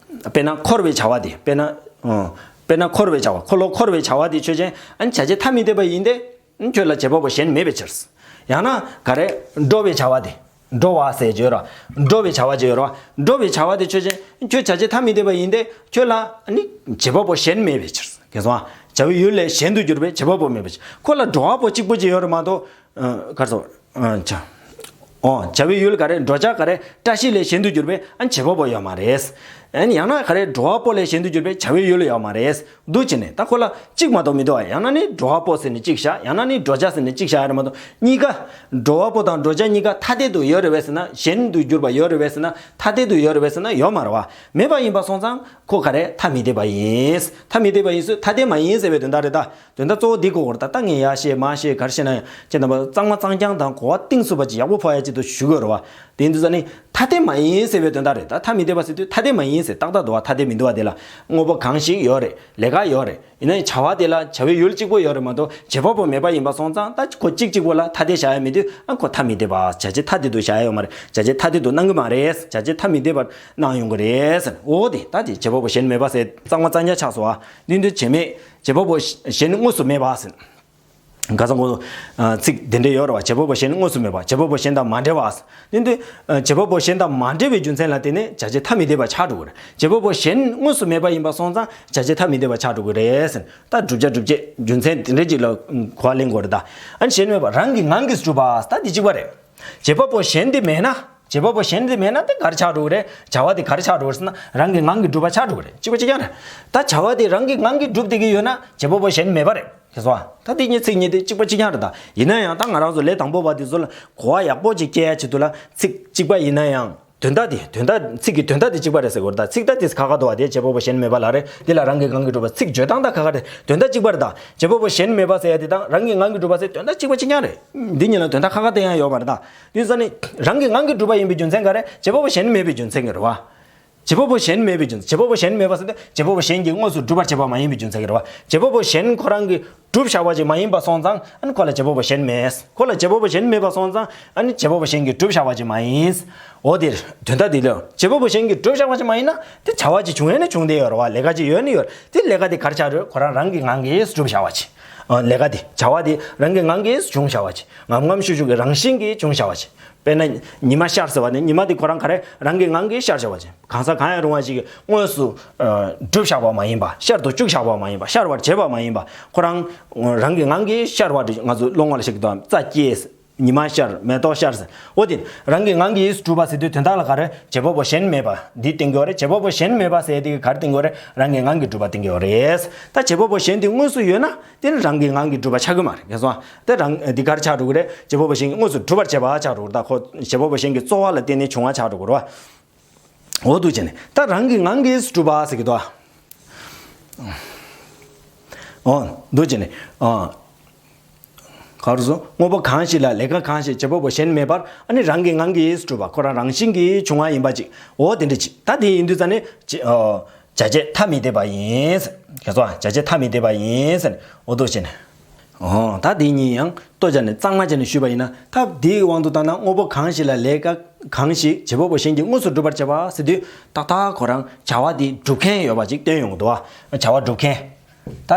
དཔེར་ན་འཁོར་བའི་བྱ་བ་དེ། དཔེར་ན། དཔེར་ན་འཁོར་བའི་བྱ་བ། འཁོར་ལོ་འཁོར་བའི་བྱ་བ་དེ་ཆོས་ཅན། ཨ་ནི་བྱ་བྱེད་ཐ་མི་དད་པ་ཡིན་ཏེ། ཁྱོད་ལ་བྱེད་པ་པོ་གཞན་མེད་པའི་ཕྱིར། ཡང་ན་ག་རེ། འགྲོ་བའི་བྱ་བ་དེ། འགྲོ་བ་ཟེར་གྱི་ཡོད་ར། འགྲོ་བའི་བྱ་བ་ཅིག་ཡོད་ར། འགྲོ་བའི་བྱ་བ་དེ་ཆོས་ཅན། ཁྱོད་བྱ་བྱེད་ཐ་མི་དད་པ་ཡིན་ཏེ། ཁྱོད་ལ་ནི་བྱེད་པ་པོ་གཞན་མེད་པའི་ཕྱིར། གལ་སོང་ཨ། བྱ་བའི་ཡུལ་ལས་གཞན་དུ་གྱུར་པའི་བྱེད་པ་པོ་མེད་པའི་ཕྱིར། ཁོ་ལ་འགྲོ་བ་པོ་གཅིག་པོ་ཅིག་ཡོད་རེད་མ་གཏོགས། གར་སོ། བྱ། ཨོ། བྱ་བའི་ཡུལ་ག་རེ། འགྲོ་བྱ་ག་རེ། བཀྲ་ཤིས་ལས་གཞན་དུ་གྱུར་པའི་ཨ་བྱེད་པ་པོ་ཡོད་མ་རེད། ཨ་ནི་ཡང་ན་ག་རེ། འགྲོ་བ་པོ་ལས་གཞན་དུ་གྱུར་པའི་བྱ་བའི་ཡུལ་ཡོད་མ་རེད། འདུག་བྱས་ནས་ད་ཁོ་ལ་གཅིག་མ་གཏོགས་མི་འདུག་ཨ། ཡང་ན་ནི་འགྲོ་བ་པོ་ཟེར་ནས་གཅིག་བཞག་ཡང་ན་ནི་འགྲོ་བྱ་ཟེར་ནས་གཅིག་བཞག་ཡ་རེད་མ་གཏོགས། གཉིས་ཀ། འགྲོ་བ་པོ་དང་འགྲོ་བྱ་གཉིས་ཀ་ཐ་དད་དུ་ཡོད་རེད་པས་ཟེར་ན། གཞན་དུ་གྱུར་པ་ཡོད་རེད་པས་ཟེར་ན། ཐ་དད་དུ་ཡོད་རེད་པས་ཟེར་ན་ཡོད་མ་རེད་བ། མེད་པ་ཡིན་པ་སོང་ཙང་ཁོ་ག་རེ། ཐ་མི་དད་པ་ཡིན། ཐ་མི་དད་པ་ཡིན་ཟེར། ཐ་དད་མ་ཡིན་ཟེར་བའི་དོན་དག་རེད་ད། དོན་དག་གཙོ་བོ་འདི་གོ་དགོས་རེད་ད། ད་ངས་ཡར་བཤད་མར་བཤད་ག་རེ་བཤད་ན་ཡང་ཁྱེད་རྣམ་པ་གཙང་མ་གཙང་རྐྱང་དང་གོ་བ་གཏིང་ཟབ་པ་ཅིག་ཡག་པོ་ཕོག་ཡ་ཅིག་ཏུ་ཞུ་དགོས་རེད་བ། དེ་ཡིན་དུས་ཙ་ནི་ཐ་དད་མ་ཡིན་ཟེར་བའི་དོན་དག་རེད་ད། ཐ་མི་དད་པ་ཟེར་དུས་ཐ་དད་མ་ཡིན་ཟེར་ཏག་ཏག་འདུག་བ། ཐ་དད་མི་འདུག་བ། དེ་ལ་དངོས་པོ་གང་ཞིག་ཡོད་རེད། ལས་ཀ་ཡོད་རེད། ཡིན་ན་ཡང་བྱ་བ་དེ་ལ་བྱ་བའི་ཡུལ་གཅིག་པོ་ཡོད་རེད་མ་གཏོགས་བྱེད་པ་པོ་མེད་པ་ཡིན་པ་སོང་ཙང་ད་ཁོ་གཅིག་གཅིག་པོ་ལ་ཐ་དད་བཞག་ཡ་མེད་དུས་ཨ་ཁོ་ཐ་མི་དད་པ། བྱ་བྱེད་ཐ་དད་དུ་བཞག་ཡ་ཡོད་མ་རེད། བྱ་བྱེད་ཐ་དད་དུ་སྣང་གི་མ་རེད། བྱ་བྱེད་ཐ་མི་དད་པར་སྣང་ཡོང་གི་རེད་ཟེར། འོ་དེ་ད་དེ་བྱེད་པ་པོ་གཞན་མེད་པ་ཟེར་གཙང་མ་གཙང་རྐྱང་ཆགས་སོང་བ། འདི་འདི་བྱེད་མེད། བྱེད་པ་པོ་གཞན་དངོས་སུ་མེད་པ་ཟེར། ག་ཚང་གོ། ཚིག་དེ་འདྲ་ཡོད་རེད་བ། བྱེད་པ་པོ་གཞན་དངོས་སུ་མེད་པ། བྱེད་པ་པོ་གཞན་དང་མ་འབྲེལ་བ། དེ་འདི། བྱེད་པ་པོ་གཞན་དང་མ་འབྲེལ་བའི་རྒྱུ་མཚན་ལ་བརྟེན་ནས་བྱ་བྱེད་ཐ་མི་དད་པ་ཆགས་འགྲོ་གི་རེད། བྱེད་པ་པོ་གཞན་དངོས་སུ་མེད་པ་ཡིན་པ་སོང་ཙང་བྱ་བྱེད་ཐ་མི་དད་པ་ཆགས་འགྲོ་གི་རེད་ཟེར། ད་བསྒྲུབ་བྱ་སྒྲུབ་བྱེད་རྒྱུ་མཚན་དེ་འདྲ་ཅིག་ལ་གོ་བ་ལེན་དགོས་རེད་ད། ཨ་ནི་གཞན་མེད་པ་རང་གི་ངང་གིས་གྲུབ་པ་ད་འདི་གཅིག་པ་རེད། བྱེད་པ་པོ་གཞན་དེ་མེད་ན། བྱེད་པ་པོ་གཞན་དེ་མེད་ན་དེ་ག་རེ་ཆགས་འགྲོ་གི་རེད། བྱ་བ་དེ་ག་རེ་ཆགས་འགྲོ་གི་རེད་ཟེར་ན་རང་གི་ངང་གིས་གྲུབ་པ་ཆགས་འགྲོ་གི་རེད། གཅིག་པ་གཅིག་རྐྱང་རེད། ད་བྱ་བ་དེ་རང་གི་ངང་གིས་གྲུབ་བསྡད་ཀྱི་ཡོད་ན་བྱེད་པ་པོ་གཞན་མེད་པ་རེད། ཁྱེད་ཚོ། ད་དེ་གཉིས་ཚིག་གཉིས་དེ་གཅིག་པ་གཅིག་རྐྱང་རེད་ད། ཡིན་ན་ཡང་ད་ང་རང་ཚོ་ལས་དང་པོ་བ་དེ་ཚོ་ལ་གོ་བ་ཡག་པོ་ཅིག་སྐྱེ་ཡ་ཆེད་དུ་ལ་ཚིག་གཅིག་པ་ཡིན་ན་ཡང་དོན་དག་དེ་དོན་དག་ཚིག་གི་དོན་དག་དེ་གཅིག་པ་རེད་ཟེར་དགོས་རེད་ད། ཚིག་ད་དེ་ཁ་ཁ་འདུག་བ་དེ་བྱེད་པ་པོ་གཞན་མེད་པ་ལ་རེད། དེ་ལ་རང་གི་ངང་གིས་གྲུབ་པ། ཚིག་བརྗོད་སྟངས་ད་ཁ་ཁ་རེད། དོན་དག་གཅིག་པ་རེད་ད། བྱེད་པ་པོ་གཞན་མེད་པ་ཟེར་ཡ་དེ་དང་རང་གི་ངང་གིས་གྲུབ་པ་ཟེར་དོན་དག་གཅིག་པ་གཅིག་རྐྱང་རེད། འདི་གཉིས་ལ་དོན་དག་ཁ་ཁ་བསྟན་ཡ་ཡོད་མ་རེད་ད། དེ་ས་ནི་རང་གི་ངང་གིས་གྲུབ་པ་ཡིན་པའི་རྒྱུ་མཚན་ག་རེ། བྱེད་པ་པོ་གཞན་མེད་པའི་རྒྱུ་མཚན་གྱིས་རེད་བ། བྱེད་པ་པོ་གཞན་མེད་པའི་རྒྱུ་མཚན། བྱེད་པ་པོ་གཞན་མེད་པ་ཟེར་ཏེ་བྱེད་པ་པོ་གཞན་གྱིས་དངོས་སུ་གྲུབ་པར་བྱེད་པ་མ་ཡིན་པའི་རྒྱུ་མཚན་གྱིས་རེད་བ། བྱེད་པ་པོ་གཞན་ཁོ་རང་གིས་གྲུབ་བཞག་པ་ཅིག་མ་ཡིན་པ་སོང་ཙང་ཨ་ནི་ཁོ་ལ་བྱེད་པ་པོ་གཞན་མེད། ཁོ་ལ་བྱེད་པ་པོ་གཞན་མེད་པ་སོང་ཙང་ཨ་ནི་བྱེད་པ་པོ་གཞན་གྱིས་གྲུབ་བཞག་པ་ཅིག་མ་ཡིན། འོ་དེ་དོན་དག་དེ་ལ་བྱེད་པ་པོ་གཞན་གྱིས་གྲུབ་བཞག་པ་ཅིག་མ་ཡིན་ན་དེ་བྱ་བ་ཅིག་བྱུང་ཡོད་ན་བྱུང་བསྡད་ཡོད་རེད་བ། ལས་ཀ་ཅིག་ཡོད་ན་ཡོད་རེད། དེ་ལས་ཀ་དེ་ག་རེ་ཆགས་རེད། ཁོ་རང་རང་གི་ངང་གིས་གྲུབ་བཞག་པ་ཅིག་ལས་ཀ་དེ་བྱ་བ་དེ་རང་གི་ངང་གིས་བྱུང་བཞག་པ་ཅིག་ངམ་ངམ་ཤུགས་ཤུགས་ཀྱི་རང་བཞིན་གྱིས་བྱུང་བཞག་པ་ཅིག་དཔེར་ན། ཉི་མ་ཤར་ཟེར་བ་ནི་ཉི་མ་དེ་ཁོ་རང་ག་རེ་རང་གི་ངང་གིས་ཤར་བཞག་པ་ཅིག་གང་ཟག་གང་ཡང་རུང་བ་ཞིག་གིས་དངོས་སུ་གྲུབ་བཞག་པ་མ་ཡིན་པ། ཤར་དུ་བཅུག་བཞག་པ་མ་ཡིན་པ། ཤར་བར་བྱེད་པ་མ་ཡིན་པ། ཁོ་རང་རང་གི་ངང་གིས་ཤར་བ་དེ་ང་ཚོ་སློབ་ངག་ལ་བཤད་ཀྱི་འདུག་རྩ་སྐྱེས། ཉི་མ་ཤར། མེ་ཏོག་ཤར་ཟེར། འོ་དེ་རང་གི་ངང་གིས་གྲུབ་པ་ཟེར་དུས་དོན་དག་ལ་ག་རེ། བྱེད་པ་པོ་གཞན་མེད་པ་འདི་སྟོན་གྱི་ཡོད་རེད། བྱེད་པ་པོ་གཞན་མེད་པ་ཟེར་དེ་ག་རེ་སྟོན་གྱི་ཡོད་རེད། རང་གི་ངང་གིས་གྲུབ་པ་སྟོན་གྱི་ཡོད་རེད། ད་བྱེད་པ་པོ་གཞན་དེ་དངོས་སུ་ཡོད་ན་དེ་ནི་རང་གི་ངང་གིས་གྲུབ་པ་ཆགས་ཀྱི་མ་རེད། ཁྱེད་སོང་དེ་རང་འདི་ག་རེ་ཆགས་འགྲོ་གི་རེད། བྱེད་པ་པོ་གཞན་གྱིས་དངོས་སུ་གྲུབ་པར་བྱེད་པ་ཆགས་འགྲོ་གི་རེད། ད་ཁོ་བྱེད་པ་པོ་གཞན་གྱི་རྩོལ་བ་ལ་བརྟེན་ནས་བྱུང་བ་ཆགས་འགྲོ་གི་རེད་བ། འོ་འདུག་བྱས་ནས་ད་རང་གི་ངང་གིས་གྲུབ་པ་ཟེར་གྱི་འདུག་ཨ། འོ་འདུག་བྱས་ནས་ཨ། ག་རེ་ཟེར། དངོས་པོ་གང་ཞིག་ལ་ལས་ཀ་གང་ཞིག་བྱེད་པ་པོ་གཞན་མེད་པར་ཨ་ནི་རང་གི་ངང་གིས་གྲུབ་པ། ཁོ་རང་རང་བཞིན་གྱིས་བྱུང་བ་ཡིན་པ་ཅིག་འོ་དེ་འདྲ་ཅིག་ད་དེ་ཡིན་དུས་ཙ་ནི་ཅི་ཨ། བྱ་བྱེད་ཐ་མི་དད་པ་ཡིན། ཁྱེད་ཚོ་བྱ་བྱེད་ཐ་མི་དད་པ་ཡིན་ཟེར་ནས་འོ་འདུག་བྱས་ནས། འོ་ད་དེ་གཉིས་ཡང་ལྟོས་བྱས་ནས་གཙང་མ་བྱས་ནས་ཞུས་པ་ཡིན་ན། ད་དེའི་དབང་དུ་བཏང་ན་དངོས་པོ་གང་ཞིག་ལ་ལས་ཀ་གང་ཞིག་བྱེད་པ་པོ་གཞན་གྱིས་དངོས་སུ་སྒྲུབ་པར་བྱེད་པ་ཟེར་དུས་ཏག་ཏག་ཁོ་རང་བྱ་བ་དེ་སྒྲུབ་མཁན་ཡོད་པ་ཅིག་སྟོན་ཡོང་གི་འདུག་བ། བྱ་བ་སྒྲུབ་མཁན། ད་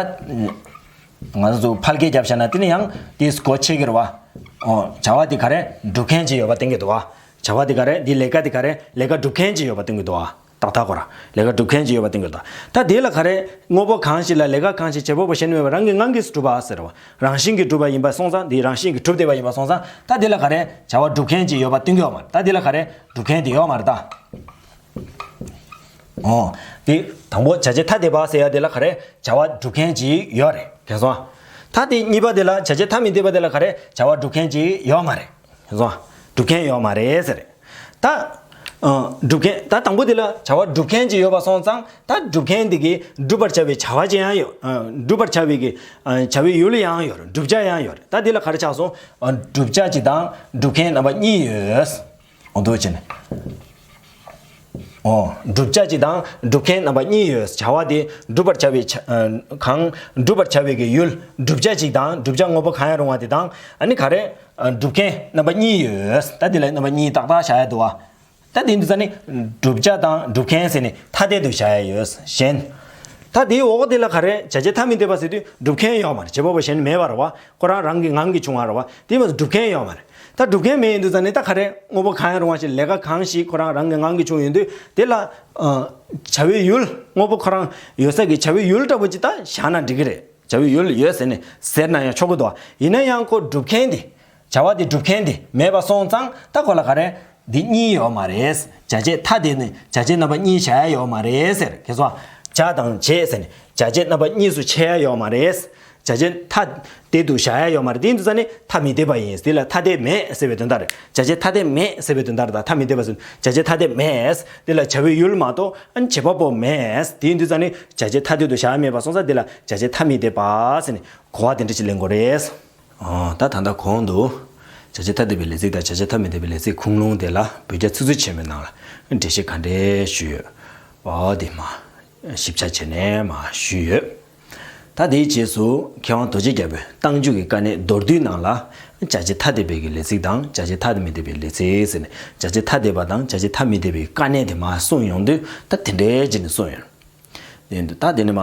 ང་ཚོ་ཕལ་སྐད་རྒྱབ་བཞག་ན་དེ་ནི་ཡང་དེའི་སྒོ་ཕྱེ་གི་རེད་བ། འོ་བྱ་བ་དེ་ག་རེ་སྒྲུབ་མཁན་ཅིག་ཡོད་པ་སྟོན་གྱི་འདུག་བ། བྱ་བ་དེ་ག་རེ་འདི་ལས་ཀ་དེ་ག་རེ་ལས་ཀ་སྒྲུབ་མཁན་ཅིག་ཡོད་པ་སྟོན་གྱི་འདུག་བ། ཏག་ཏག་ཁོ་རང་ལས་ཀ་སྒྲུབ་མཁན་ཅིག་ཡོད་པ་སྟོན་གྱི་འདུག་ད་དེ་ལ་ག་རེ་དངོས་པོ་གང་ཞིག་ལ་ལས་ཀ་གང་ཞིག་བྱེད་པ་པོ་གཞན་མེད་པར་རང་གི་ངང་གིས་སུ་གྲུབ་པ་ཟེར་བ། རང་བཞིན་གྱིས་གྲུབ་པ་ཡིན་པ་སོང་ཙང་འདི་རང་བཞིན་གྱིས་གྲུབ་བསྡད་པ་ཡིན་པ་སོང་ཙང་ད་དེ་ལ་ག་རེ་བྱ་བ་སྒྲུབ་མཁན་ཅིག་ཡོད་པ་སྟོན་གྱི་ཡོད་མ་རེད། ད་དེ་ལ་ག་རེ་སྒྲུབ་མཁན་དེ་ཡོད་མ་རེད་ད། འོ། དེ་དང་པོ་བྱ་བྱེད་ཐ་དད་པ་ཟེར་ཡ་དེ་ལ་ག་རེ་བྱ་བ་སྒྲུབ་མཁན་ཅིག་ཡོད་རེད། གལ་སོང་། ད་དེ་གཉིས་པ་དེ་ལ་བྱ་བྱེད་ཐ་མི་དད་པ་དེ་ལ་ག་རེ་བྱ་བ་སྒྲུབ་མཁན་ཅིག་ཡོད་མ་རེད། གལ་སོང་། སྒྲུབ་མཁན་ཡོད་མ་རེད་ཟེར། ད། ཨ། སྒྲུབ་མཁན་ད་དང་པོ་དེ་ལ་བྱ་བ་སྒྲུབ་མཁན་ཅིག་ཡོད་པ་སོང་ཙང་ད་སྒྲུབ་མཁན་དེ་གིས་སྒྲུབ་པར་བྱ་བའི་བྱ་བ་ཅིག་ཡང་ཡོད། ཨ། སྒྲུབ་པར་བྱ་བའི་གི། ཨ། བྱ་བའི་ཡུལ་ཡང་ཡོད་རེད། བསྒྲུབ་བྱ་ཡང་ཡོད་རེད། ད་དེ་ལ་ག་རེ་ཆགས་སོང་། ཨ། བསྒྲུབ་བྱ་ཅིག་དང་སྒྲུབ་མཁན་རྣམ་པ་གཉིས་ཡོད། འོ་འདུག་བྱས་ནས། འོ། བསྒྲུབ་བྱ་གཅིག་དང་སྒྲུབ་མཁན་རྣམ་པ་གཉིས་ཡོད། བྱ་བ་དེ་སྒྲུབ་པར་བྱ་བའི་བྱ། ཨ། གང་། སྒྲུབ་པར་བྱ་བའི་གི་ཡུལ། བསྒྲུབ་བྱ་གཅིག་དང་བསྒྲུབ་བྱ་དངོས་པོ་གང་ཡང་རུང་བ་དེ་དང་། ཨ་ནི་ག་རེ། ཨ། སྒྲུབ་མཁན་རྣམ་པ་གཉིས་ཡོད། ད་དེ་ལ་རྣམ་པ་གཉིས་ཏག་ཏག་བཞག་ཡ་འདུག་བ། ད་དེ་འདི་ཙ་ནི། བསྒྲུབ་བྱ་དང་སྒྲུབ་མཁན་ཟེར་ནས་ཐ་དད་དུ་བཞག་ཡ་ཡོད། གཞན། ད་དེའི་འོག་དེ་ལ་ག་རེ་བྱ་བྱེད་ཐ་མི་དད་པ་ཟེར་དུས་སྒྲུབ་མཁན་ཡོད་མ་རེད། བྱེད་པ་པོ་གཞན་མེད་པ་རེད་བ། ཁོ་རང་རང་གི་ངང་གིས་བྱུང་བ་རེད་བ། དེ་མ་ཟད་སྒྲུབ་མཁན་ཡོད་མ་རེད། ད་སྒྲུབ་མཁན་མེད་ཡིན་དུས་ཙ་ནི་ད་ག་རེ་དངོས་པོ་གང་ཡང་རུང་བ་ཞིག་ལས་ཀ་གང་ཞིག་ཁོ་རང་རང་གི་ངང་གིས་བྱུང་ཡོང་དུས་དེ་ལ། ཨ། བྱ་བའི་ཡུལ་དངོས་པོ་ཁོ་རང་ཡོད་ས་གི་བྱ་བའི་ཡུལ་འདྲ་པོ་ཅིག་ད་བཞག་ན་འགྲིག་གི་རེད། བྱ་བའི་ཡུལ་ཡོད་ཟེར་ནས་ཟེར་ན་ཡང་ཆོག་གི་འདུག་ཡིན་ན་ཡང་ཁོ་སྒྲུབ་མཁན་དེ། བྱ་བ་དེ་སྒྲུབ་མཁན་དེ་མེད་པ་སོང་ཙང་ད་ཁོ་ལ་ག་རེ། འདི་གཉིས་ཡོད་མ་རེད། བྱ་བྱེད་ཐ་དད་ནི་བྱ་བྱེད་རྣམ་པ་གཉིས་བྱ་ཡ་ཡོད་མ་རེད་ཟེར། ཁྱེད་ཚོ། བྱ་དང་བྱེད་ཟེར་ནས་བྱ་བྱེད་རྣམ་པ་གཉིས་སུ་ཕྱེ་ཡ་ཡོད་མ་རེད། བྱ་བྱེད་ཐ་དད་དུ་བཞག་ཡ་ཡོད་མ་རེད། དེ་ཡིན་དུས་ཙ་ནི་ཐ་མི་དད་པ་ཡིན། དེ་ལ་ཐ་དད་མེད་ཟེར་བའི་དོན་དག་རེད། བྱ་བྱེད་ཐ་དད་མེད་ཟེར་བའི་དོན་དག་རེད། ད་ཐ་མི་དད་པ་ཟེར་བྱ་བྱེད་ཐ་དད་མེད། དེ་ལ་བྱ་བའི་ཡུལ་མ་གཏོགས་ཨ་ནི་བྱེད་པ་པོ་མེད། དེ་ཡིན་དུས་ཙ་ནི་བྱ་བྱེད་ཐ་དད་དུ་བཞག་ཡ་མེད་པ་སོང་ཙང་དེ་ལ་བྱ་བྱེད་ཐ་མི་དད་པ་ཟེར་ནས་གོ་བ་དེ་འདྲ་ཞིག་ལེན་དགོས་རེད། ཨོ། ད་ད་ལྟ་གོང་དུ་བྱ་བྱེད་ཐ་དད་པའི་ལས་ཚིག་དང་བྱ་བྱེད་ཐ་མི་དད་པའི་ལས་ཚིག་ཁུངས་ལུང་དེ་ལ་བོད་རྒྱ་ཚིག་མཛོད་ཆེན་མོའི་ནང་ལ་འགྲེལ་བཤད་ག་འདྲས་ཞུས་ཡོད། ཨོ། དེ་མ་ཞིབ་ཆ་བྱས་ནས་མ་ཞུས་ཡོད། ད་དེའི་རྗེས་སུ་མཁས་དབང་རྡོ་རྗེ་རྒྱལ་པོས་རྟགས་འཇུག་གི་དཀའ་གནད་མདོར་བསྡུས་ནང་ལ་བྱ་བྱེད་ཐ་དད་པའི་གི་ལས་ཚིག་དང་བྱ་བྱེད་ཐ་དད་མི་དད་པའི་ལས་ཚིག་ཟེར་ནས་བྱ་བྱེད་ཐ་དད་པ་དང་བྱ་བྱེད་ཐ་མི་དད་པའི་དཀའ་གནད་དེ་མ་གསུངས་ཡོང་དུས་ད་དེ་འདྲའི་རྗེས་ནས་གསུངས་ཡོད། དེ་ད་དེ་ནི་མ།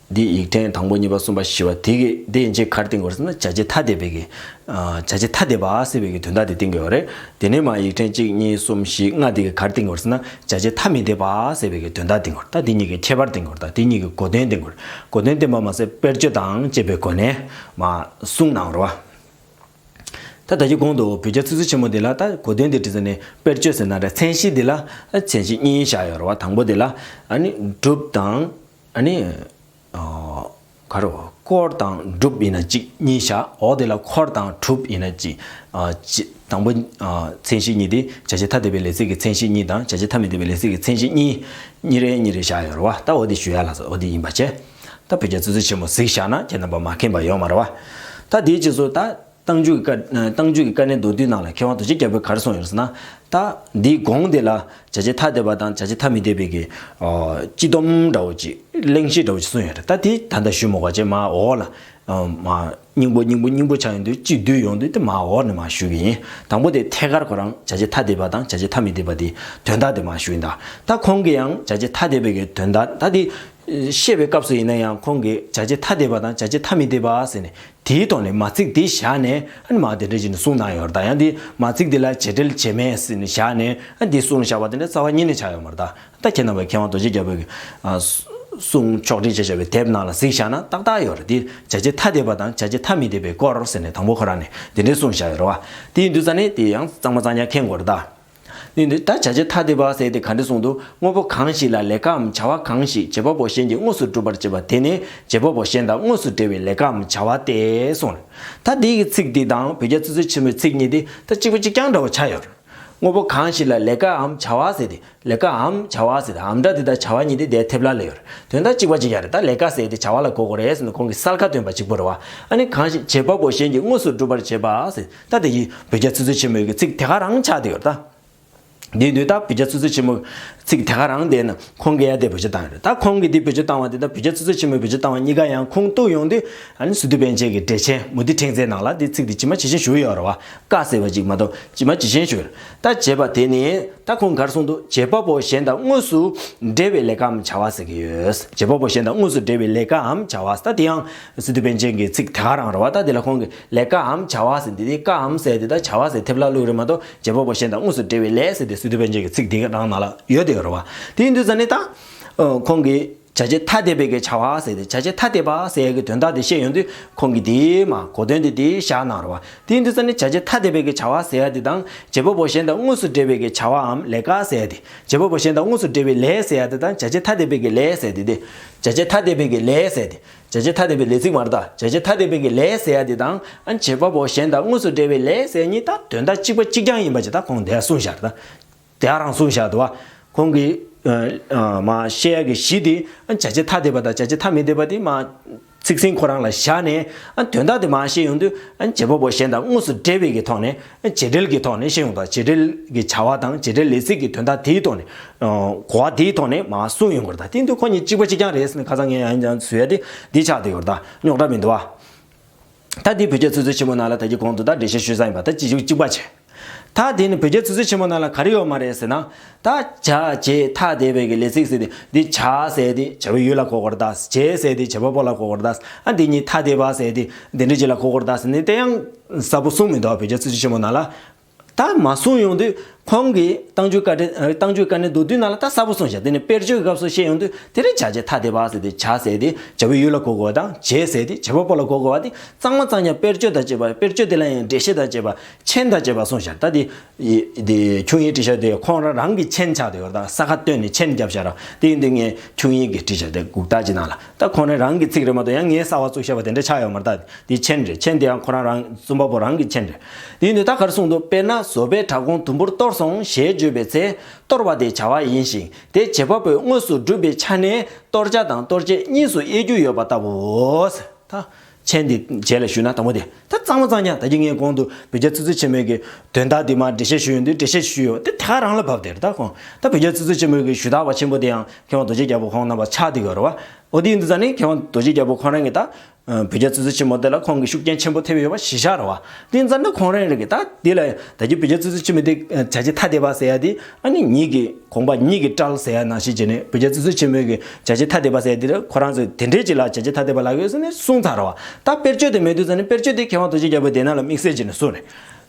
འདི་ཡིག་ཕྲེང་དང་པོ་གཉིས་པ་གསུམ་པ་བཞི་པ་དེ་གི་དེ་ཡན་ཆད་ག་རེ་བསྟན་དགོས་ཟེར་ན་བྱ་བྱེད་ཐ་དད་པའི་གི། ཨ། བྱ་བྱེད་ཐ་དད་པ་ཟེར་བའི་གི་དོན་དག་དེ་བསྟན་གྱི་ཡོད་རེད། དེ་ནས་མ་ཡིག་ཕྲེང་གཅིག་གཉིས་གསུམ་བཞི་ལྔ་དེ་གི་ག་རེ་བསྟན་དགོས་ཟེར་ན་བྱ་བྱེད་ཐ་མི་དད་པ་ཟེར་བའི་གི་དོན་དག་བསྟན་དགོས་རེད། ད་དེ་གཉིས་ཀྱི་ཁྱད་པར་བསྟན་དགོས་རེད། ད་དེ་གཉིས་ཀྱི་གོ་དོན་བསྟན་དགོས་རེད། གོ་དོན་བསྟན་པ་མ་ཟད་དཔེར་བརྗོད་དང་བཅས་པའི་སྒོ་ནས་མ་གསུངས་གནང་རོགས། ད་ད་ཅི་གོང་དུ་བོད་རྒྱ་ཚིག་མཛོད་ཆེན་མོ་འདི་ལ་ད་གོ་དོན་འདི་བྲིས་ཚར་ནས་དཔེར་བརྗོད་ཟེར་ན་རེད། མཚན་གཞི་འདི་ལ་མཚན་གཞི་གཉིས་བཞག་ཡོད་རེད་བ། དང་པོ་འདི་ལ་ཨ་ནི་སྒྲུབ་དང་ཨ་ནི་ཨ་ག་རེ་བ་འཁོར་དང་སྒྲུབ་ཡིན་ན་གཅིག་གཉིས་བཞག་འོག་འདི་ལ་འཁོར་དང་སྒྲུབ་ཡིན་ན་གཅིག་ཨ་གཅིག་དང་པོ་ཨ་མཚན་གཞི་གཉིས་དེ་བྱ་བྱེད་ཐ་དད་པའི་ལས་ཚིག་གི་མཚན་གཞི་གཉིས་དང་བྱ་བྱེད་ཐ་མི་དད་པའི་ལས་ཚིག་གི་མཚན་གཞི་གཉིས་གཉིས་རེ་གཉིས་རེ་བཞག་ཡོད་རེད་བ། ད་འོ་འདི་ཞུ་ཡ་ལ་སོ་འོ་འདི་ཡིན་པ་བྱས། ད་བོད་རྒྱ་ཚིག་མཛོད་ཆེན་མོ་གཟིགས་བཞག་ན་ཁྱེད་རྣམ་པ་མ་མཁྱེན་པ་ཡོད་མ་རེད་བ། ད་དེའི་རྗེས་སུ་ད། རྟགས་འཇུག་གི་བཀའ། རྟགས་འཇུག་གི་དཀའ་གནད་མདོར་བསྡུས་ནང་ལ་མཁས་དབང་རྡོ་རྗེ་རྒྱལ་པོས་ག་རེ་གསུངས་ཡོད་ཟེར་ན། ད་འདིའི་གོང་དེ་ལ་བྱ་བྱེད་ཐ་དད་པ་དང་བྱ་བྱེད་ཐ་མི་དད་པའི་གི་ཨ་སྤྱི་སྡོམ་འདྲ་བོ་ཅིག་གླེང་གཞི་འདྲ་བོ་ཅིག་གསུངས་ཡོད་རེད། ད་དེ་ད་ལྟ་ཞུ་མ་དགོས་པ་བྱས་མར་འོག་ལ་ཨ་མར་སྙིང་པོ་སྙིང་པོ་སྙིང་པོ་ཆགས་ཡོང་དུས་གཅིག་བསྡུས་ཡོང་དུས་དེ་མར་འོག་ནས་མར་ཞུ་གི་ཡིན། དང་པོ་དེ་ཐད་ཀར་ཁོ་རང་བྱ་བྱེད་ཐ་དད་པ་དང་བྱ་བྱེད་ཐ་མི་དད་པ་དེ་དོན་དག་དེ་མར་ཞུ་ཡིན། ད་ད་ཁོང་གིས་ཡང་བྱ་བྱེད་ཐ་དད་པའི་གི་དོན་དག་ད་དེ་བཤད་པའི་སྐབས་སུ་ཡིན་ན་ཡང་ཁོང་གིས་བྱ་བྱེད་ཐ་དད་པ་དང་བྱ་བྱེད་ཐ་མི་དད་པ་ཟེར་ནས། དེའི་ཐོག་ནས་མ་ཚིག་འདི་བཞག་ནས་ཨ་ནི་མ་དེ་འདྲ་བྱས་ནས་གསུངས་གནང་ཡོད་རེད། ད་ཡང་འདི་མ་ཚིག་འདི་ལ་བྱེད་འབྲེལ་བྱེད་མེད་ཟེར་ནས་བཞག་ནས་ཨ་འདི་གསུངས་བཞག་པ་དེ་འདྲ་རྩ་བ་ཉིད་ནས་ཆགས་ཡོད་མ་རེད། ད་ད་ཁྱེད་རྣམ་པས་མཁས་དབང་རྡོ་རྗེ་རྒྱལ་པོའི་གི་ཨ་ གསུང་ཕྱོགས་སྒྲིག་བྱས་བཞག་པའི་དེབ་ནང་ལ་གཟིགས་བཞག་ན་ཏག་ཏག་ཡོད་རེད། དེ་བྱ་བྱེད་ཐ་དད་པ་དང་བྱ་བྱེད་ཐ་མི་དད་པའི་སྐོར་ཟེར་ནས་དང་པོ་ཁོ་རང་ནས་དེ་འདྲའི་གསུངས་བཞག་ཡོད་རེད་བ། དེ་ཡིན་དུས་ཙ་ནས་དེ་ཡང་གཙང་མ་གཙང་རྐྱང་མཁྱེན་དགོས་རེད་ད། དེ་ཡིན་དུས་ད་བྱ་བྱེད་ཐ་དད་པ་ཟེར་དེ་ག་འདྲ་གསུངས་འདུག་དངོས་པོ་གང་ཞིག་ལ་ལས་ཀའམ་བྱ་བ་གང་ཞིག་བྱེད་པ་པོ་གཞན་གྱིས་དངོས་སུ་སྒྲུབ་པར་བྱེད་པ་དེ་ནི་བྱེད་པ་པོ་གཞན་དང་དངོས་སུ་འབྲེལ་བའི་ལས་ཀའམ་བྱ་བ་སྟེ་གསུངས་རེད། ད་འདི་གི་ཚིག་འདི་དང་བོད་རྒྱ་ཚིག་མཛོད་ཆེན་མོའི་ཚིག་གཉིས་འདི་ད་གཅིག་པ་གཅིག་རྐྱང་འདྲ་བོ་ཆགས་ཡོད་རེད། དངོས་པོ་གང་ཞིག་ལ་ལས་ཀའམ་བྱ་བ་ཟེར་ཏེ། ལས་ཀའམ་བྱ་བ་ཟེར་ཏེ་ཨམ་སྒྲ་འདི་དང་བྱ་བ་གཉིས་དེ་དེ་ཐེབས་ལ་ལ་ཡོད་རེད། དོན་དག་གཅིག་པ་གཅིག་རྐྱང་རེད། ད་ལས་ཀ་ཟེར་ཏེ་བྱ་བ་ལ་གོ་དགོས་རེད་ཟེར་ནས་ཁོང་གིས་གསལ་ཁ་སྟོན་པ་གཅིག་པོ་རེད་བ། ཨ་ནི་གང་ཞིག་བྱེད་པ་པོ་གཞན་གྱིས་དངོས་སུ་སྒྲུབ་པར་བྱེད་པ་ཟེར། ད་དེ་ཡིས་བོད་རྒྱ་ཚིག་མཛོད་ཆེན་མོའི་གི་ཚིག་དེ་ག་རང་ཆགས་བསྡད་ཡོད་རེད་ད། འདི་འདུག་ད་བོད་རྒྱ་ཚིག་མཛོད་ཆེན་མོའི་ཚིག་དེ་ག་རང་བསྡད་ན་ཁོང་གིས་ཡ་དེ་བེད་སྤྱོད་བཏང་ཡོད་རེད། ད་ཁོང་གིས་འདི་བེད་སྤྱོད་བཏང་བ་དེ་ད་བོད་རྒྱ་ཚིག་མཛོད་ཆེན་མོས་བེད་སྤྱོད་བཏང་བ་གཉིས་ཀ་ཡང་ཁུངས་གཏུགས་ཡོང་དུས་ཨ་ནི་སི་ཏུ་པཎ་ཆེན་གྱི་འགྲེལ་ཆེན་མུ་ཏིག་ཕྲེང་མཛེས་ནང་ལ་འདི་ཚིག་འདི་ཇི་མ་ཇི་བཞིན་ཞུས་ཡོད་རེད་བ། ཀ་ཟེར་བ་ཅིག་མ་གཏོགས་ཇི་མ་ཇི་བཞིན་ཞུས་ཡོད་རེད། ད་བྱེད་པ་དེ་ནི་ད་ཁོང་ག་རེ་གསུངས་འདུག་བྱེད་པ་པོ་གཞན་དང་དངོས་སུ་འབྲེལ་བའི་ལས་ཀའམ་བྱ་བ་ཟེར་གྱི་ཡོད། བྱེད་པ་པོ་གཞན་དང་དངོས་སུ་འབྲེལ་བའི་ལས་ཀའམ་བྱ་བ་ད་དེ་ཡང་སི་ཏུ་པཎ་ཆེན་གྱི་ཚིག་དེ་ག་རང་རེད་བ། ད་དེ་ལ་ཁོང་གིས་ལས་ཀའམ་བྱ་བ་ཟེར་འདི་དེ་ཀའམ་ཟེར་དེ་ད་བྱ་བ་ཟེར་ཐེབས་ལ་བླུགས་རེད་མ་གཏོགས་བྱེད་པ་པོ་གཞན་དང་དངོས་སུ་འབྲེལ་བའི་ལས་ཟེར་དེ་སི་ཏུ་པཎ་ཆེན་གྱི་ཚིག་དེ་ག་རང་ནང་ལ་ཡོད་དེ་ཡོད་རེད་བ། དེ་ཡིན་དུས་ཙ་ནི་ད་ཁོང་གིས་བྱ་བྱེད་ཐ་དད་པའི་གི་བྱ་བ་ཟེར་དེ་བྱ་བྱེད་ཐ་དད་པ་ཟེར་ཡ་གི་དོན་དག་དེ་བཤད་ཡོང་དུས་ཁོང་གིས་དེའི་མ་གོ་དོན་དེ་དེ་བཞག་གནང་རེད་བ། དེ་ཡིན་དུས་ཙ་ནི་བྱ་བྱེད་ཐ་དད་པའི་གི་བྱ་བ་ཟེར་ཡ་དེ་དང་བྱེད་པ་པོ་གཞན་དང་དངོས་སུ་འབྲེལ་བའི་གི་བྱ་བའམ་ལས་ཀ་ཟེར་ཡ་དེ། བྱེད་པ་པོ་གཞན་དང་དངོས་སུ་འབྲེལ་བའི་ལས་ཟེར་ཡ་དེ་དང་བྱ་བྱེད་ཐ་དད་པའི་གི་ལས་ཟེར་དེ་དེ། བྱ་བྱེད་ཐ་དད་པའི་གི་ལས་ཟེར་དེ། བྱ་བྱེད་ཐ་དད་པའི་ལས་ཚིག་མ་རེད་ད། བྱ་བྱེད་ཐ་དད་པའི་གི་ལས་ཟེར་ཡ་དེ་དང་ཨ་བྱེད་པ་པོ་གཞན་དང་དངོས་སུ་འབྲེལ་བའི་ལས་ཟེར་གཉིས་ད་དོན་དག་གཅིག་པ་གཅིག་རྐྱང་ཡིན་པ་ཅིག་ད་ཁོང་དེ་གསུངས་བཞག་རེད་ད། དེ་ག་རང་གསུངས་བཞག་འདུག་བ། ཁོང་གིས་ཨ་ཨ་མ་བཤད་ཡ་གི་གཞི་དེ་ཨ་བྱ་བྱེད་ཐ་དད་པ་དང་བྱ་བྱེད་ཐ་མི་དད་པ་དེ་མ་ཚིག་ཟིན་ཁོ་རང་ལ་བཞག་ནས་ཨ་དོན་དག་དེ་མ་བཤད་ཡོང་དུས་ཨ་བྱེད་པ་པོ་གཞན་དང་དངོས་སུ་འབྲེལ་བའི་གི་ཐོག་ནས་ཨ་བྱེད་འབྲེལ་གྱི་ཐོག་ནས་བཤད་ཡོང་དང་བྱེད་འབྲེལ་གྱི་བྱ་བ་དང་བྱེད་འབྲེལ་ལས་ཚིག་གི་དོན་དག་དེའི་ཐོག་ནས་ཨ་གོ་བ་དེའི་ཐོག་ནས་མ་གསུངས་ཡོང་གི་རེད་ད། དེ་ཡིན་དུས་ཁོ་གཉིས་གཅིག་པ་གཅིག་རྐྱང་རེད་ཟེར་ནས་ཁ་སང་ངས་ཡང་ཡང་བཟོས་ཡ་དེ་འདི་ཆགས་བསྡད་ཡོད་རེད་ད། རྙོག་དྲ་མི་འདུག་བ། ད་འདི་བོད་རྒྱ་ཚིག་མཛོད་ཆེན་མོ་ནང་ལ་ད་ཀྱི་གོང་དུ་ད་འགྲེལ་བཤད་ཞུས་ཚར་ཡིན་པ་ད་ཅི་ཞིག་གཅིག་པ་བྱས། ད་དེ་ནི་བོད་རྒྱ་ཚིག་མཛོད་ཆེན་མོ་ནང་ལ་ག་རེ་ཡོད་མ་རེད་ཟེར་ན། ད་བྱ་བྱེད་ཐ་དད་པའི་གི་ལས་ཚིག་ཟེར་ཏེ་འདི་བྱ་ཟེར་ཏེ་བྱ་བའི་ཡུལ་ལ་གོ་དགོས་རེད་ད། བྱེད་ཟེར་ཏེ་བྱེད་པ་པོ་ལ་གོ་དགོས་རེད་ད། ཨ་འདི་གཉིས་ཐ་དད་པ་ཟེར་ཏེ་འདི་འདྲ་ཅིག་ལ་གོ་དགོས་རེད་ད་ཟེར་ནས་དེ་ཡང་གསལ་པོ་གསུངས་མི་འདུག་བོད་རྒྱ་ཚིག་མཛོད་ཆེན་མོ་ནང་ལ། ད་མ་གསུངས་ཡོང་དུས་ཁོང་གིས་རྟགས་འཇུག་བཀའ་འགྲེལ་རྟགས་འཇུག་བཀའ་འགྲེལ་མདོར་བསྡུས་ནང་ལ་ད་གསལ་པོ་གསུངས་བཞག་དེ་ནི་དཔེར་བརྗོད་ཀྱི་སྐབས་སུ་བཤད་ཡོང་དུས་དེ་རིང་བྱ་བྱེད་ཐ་དད་པ་ཟེར་ཏེ་བྱ་ཟེར་ཏེ་བྱ་བའི་ཡུལ་ལ་གོ་དགོས་པ་དང་བྱེད་ཟེར་ཏེ་བྱེད་པ་པོ་ལ་གོ་དགོས་པ་དེ་གཙང་མ་གཙང་རྐྱང་དཔེར་བརྗོད་དང་བཅས་པ་དཔེར་བརྗོད་དེ་ལ་ཡང་འགྲེལ་བཤད་དང་བཅས་པ་མཆན་དང་བཅས་པ་གསུངས་བཞག་ད་དེ་ཡི་དེ་ཁྱུང་ཡིས་བྲིས་བཞག་དེ་ཁོང་རང་རང་གི་མཆན་ཆགས་བསྡད་ཡོད་རེད་ད། ས་ཁ་བཏོན་ནས་མཆན་བརྒྱབ་བཞག་ར། དེ་ཡིན་དུས་ངས་ཁྱུང་ཡིས་ཀྱིས་བྲིས་བཞག་དེ་གུག་རྟགས་ཀྱི་ནང་ལ་ད་ཁོང་རང་རང་གི་ཚིག་རེད་མ་གཏོགས་ཡང་ངས་གསར་པ་བཙུགས་བཞག་པ་དེ་འདྲ་ཆགས་ཡོད་མ་རེད་ད། དེ་མཆན་རེད། མཆན་དེ་ཡང་ཁོ་རང་རང་རྩོམ་པ་པོ་རང་གི་མཆན་རེད། དེ་ཡིན་དུས་ད་ག་རེ་གསུངས་འདུག་དཔེར་ན་བཟོ་པས་བྲག་གོང་དུམ་བུར་གཏོར་སོང་ཞེས་བརྗོད་པའི་ཚེ་གཏོར་བ་དེ་བྱ་བ་ཡིན་ཞིང་དེ་བྱེད་པ་པོས་དངོས་སུ་བསྒྲུབས་པའི་ཆ་ནས་གཏོར་བྱ་དང་གཏོར་བྱེད་གཉིས་སུ་དབྱེ་རྒྱུ་ཡོད་པ་ལྟ་བུའོ། ད་མཆན་འདི་རྗེས་ལ་ཞུས་ན་དང་པོ་དེ་ད་གཙང་མ་གཙང་རྐྱང་ད་གིན་ངས་གོང་དུ་བོད་རྒྱ་ཚིག་མཛོད་ཆེན་མོའི་གི་དོན་དག་འདི་མར་འགྲེལ་བཤད་ཞུས་ཡོང་དུས་འགྲེལ་བཤད་ཞུས་ཡོད་དེ་ད་ག་རང་ལ་བབས་དེ་རེད། ད་ཁོང་ད་བོད་རྒྱ་ཚིག་མཛོད་ཆེན་མོའི་གི་ཞུ་དག་པ་ཆེན་པོ་དེ་ཡང་མཁས་དབང་རྡོ་རྗེ་རྒྱལ་པོ་ཁོང་རྣམ་པ་ཆགས་བསྡད་ཡོད་རེད་བ། འོ་དེ་ཡིན་དུས་ཙང་ནི་མཁས་དབང་རྡོ་རྗེ་རྒྱལ་པོ་ཁོང་རང་གིས་ད་བོད་རྒྱ་ཚིག་མཛོད་ཆེན་མོ་དེ་ལ་ཁོང་གི་ཤུགས་རྐྱེན་ཆེན་པོ་ཐེབས་ཡོད་པ་གཞི་བཞག་རེད་བ། དེ་ཡིན་ཙང་ནི་ཁོང་རང་རེད་གི་ད་དེ་ལ་ད་ཀྱི་བོད་རྒྱ་ཚིག་མཛོད་ཆེན་མོ་དེ་བྱ་བྱེད་ཐ་དད་པ་ཟེར་ཡ་དེ་ཨ་ནི་ཉིད་ཀྱི་དགོངས་པ་ཉིད་ཀྱི་སྐྲལ་ཟེར་ཡ་ནང་བཞིན་བྱས་ནས་བོད་རྒྱ་ཚིག་མཛོད་ཆེན་མོའི་གི་བྱ་བྱེད་ཐ་དད་པ་ཟེར་ཡ་དེ་ལ་ཁོ་རང་ཚོས་དེ་འདྲའི་ཅིག་ལ་བྱ་བྱེད་ཐ་དད་པ་ལབ་ཡོད་ཟེར་ནས་གསུངས་ཚར་རེད་བ། ད་དཔེར་བརྗོད་དེ་མེད་དུས་ཙང་ནི་དཔེར་བརྗོད་དེ་མཁས་དབང་རྡོ་རྗེ་རྒྱལ་པོས་དེ་ནང་ལ་དམིགས་བསལ་བྱས་ནས་གསུངས་རེད།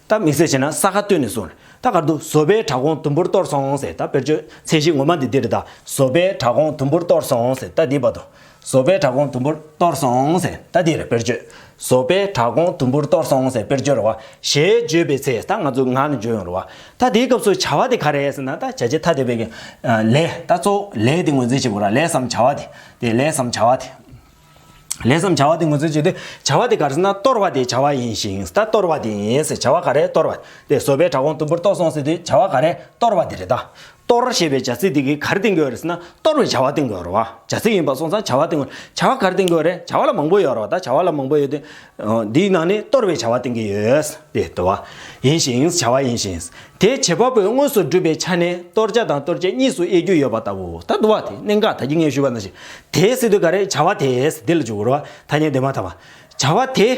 ད་དམིགས་བསལ་བྱས་ན་ས་ཁ་བཏོན་ནས་གསུངས་རེད། ད་ག་རེ་འདུག་བཟོ་པས་བྲག་གོང་དུམ་བུར་གཏོར་སོང་ཟེར། ད་དཔེར་བརྗོད་མཚན་གཞི་ངོ་མ་འདི་འདི་རེད་ད། བཟོ་པས་བྲག་གོང་དུམ་བུར་གཏོར་སོང་ཟེར། ད་འདི་བར་དུ། བཟོ་པས་བྲག་གོང་དུམ་བུར་གཏོར་སོང་ཟེར། ད་འདི་རེད་དཔེར་བརྗོད། བཟོ་པས་བྲག་གོང་དུམ་བུར་གཏོར་སོང་ཟེར་དཔེར་བརྗོད་རེད་བ། ཞེས་བརྗོད་པའི་ཚེ་ད་ང་ཚོ་ངག་ནས་བརྗོད་ཡོང་རེད་བ། ད་དེའི་སྐབས་སུ་བྱ་བ་དེ་ག་རེ་ཟེར་ན་ད་བྱ་བྱེད་ཐ་དད་པའི་གི་ལས་ད་གཙོ་བོ་ལས་དེ་ངོས་འཛིན་བྱེད་དགོས་ར། ལས་སམ་བྱ་བ་དེ། དེ་ལས་སམ་བྱ་བ་དེ། ལས་སམ་བྱ་བ་དེ་ངོས་འཛིན་བྱེད་དུས་བྱ་བ་དེ་ག་རེ་ཟེར་ན་གཏོར་བ་དེ་བྱ་བ་ཡིན་ཞིང་། ད་གཏོར་བ་དེ་ཡིན་ཟེར། བྱ་བ་ག་རེ་གཏོར་བ་དེ། བཟོ་པས་བྲག་གོང་དུམ་བུར་གཏོར་སོང་ཟེར་དུས་བྱ་བ་ག་རེ་གཏོར་བ་དེ་རེད་ད། གཏོར་ཞེས་པའི་བྱ་ཚིག་དེ་གིས་ག་རེ་བསྟན་གྱི་ཡོད་རེད་ཟེར་ན་གཏོར་བའི་བྱ་བ་བསྟན་གྱི་ཡོད་རེད་བ། བྱ་ཚིག་ཡིན་པ་སོང་ཙང་བྱ་བ་བསྟན་གྱི་ཡོད། བྱ་བ་ག་རེ་བསྟན་གྱི་ཡོད་རེད། བྱ་བ་ལ་མང་པོ་ཡོད་རེད་བ། ད་བྱ་བ་ལ་མང་པོ་ཡོད་དུས་འདིའི་ནང་ནས་གཏོར་བའི་བྱ་བ་བསྟན་གྱི་ཡོད། དེ་དུ་བ། ཡིན་ཞིང་བྱ་བ་ཡིན་ཞིང་། དེ་བྱེད་པ་པོས་དངོས་སུ་བསྒྲུབས་པའི་ཆ་ནས་གཏོར་བྱ་དང་གཏོར་བྱེད་གཉིས་སུ་དབྱེ་རྒྱུ་ཡོད་པ་ལྟ་བུ། ད་དུ་བ་དེ་གནད་འགག་ད་གིན་ངས་ཞུས་པ་ནང་བཞིན་དེ་ཟེར་དུས་ག་རེ་བྱ་བ་དེ་ཟེར་དེ་ལ་འཇུག་དགོས་རེད་བ། ཐ་སྙད་འདས་མ་ཐག་པ། བྱ་བ་དེ།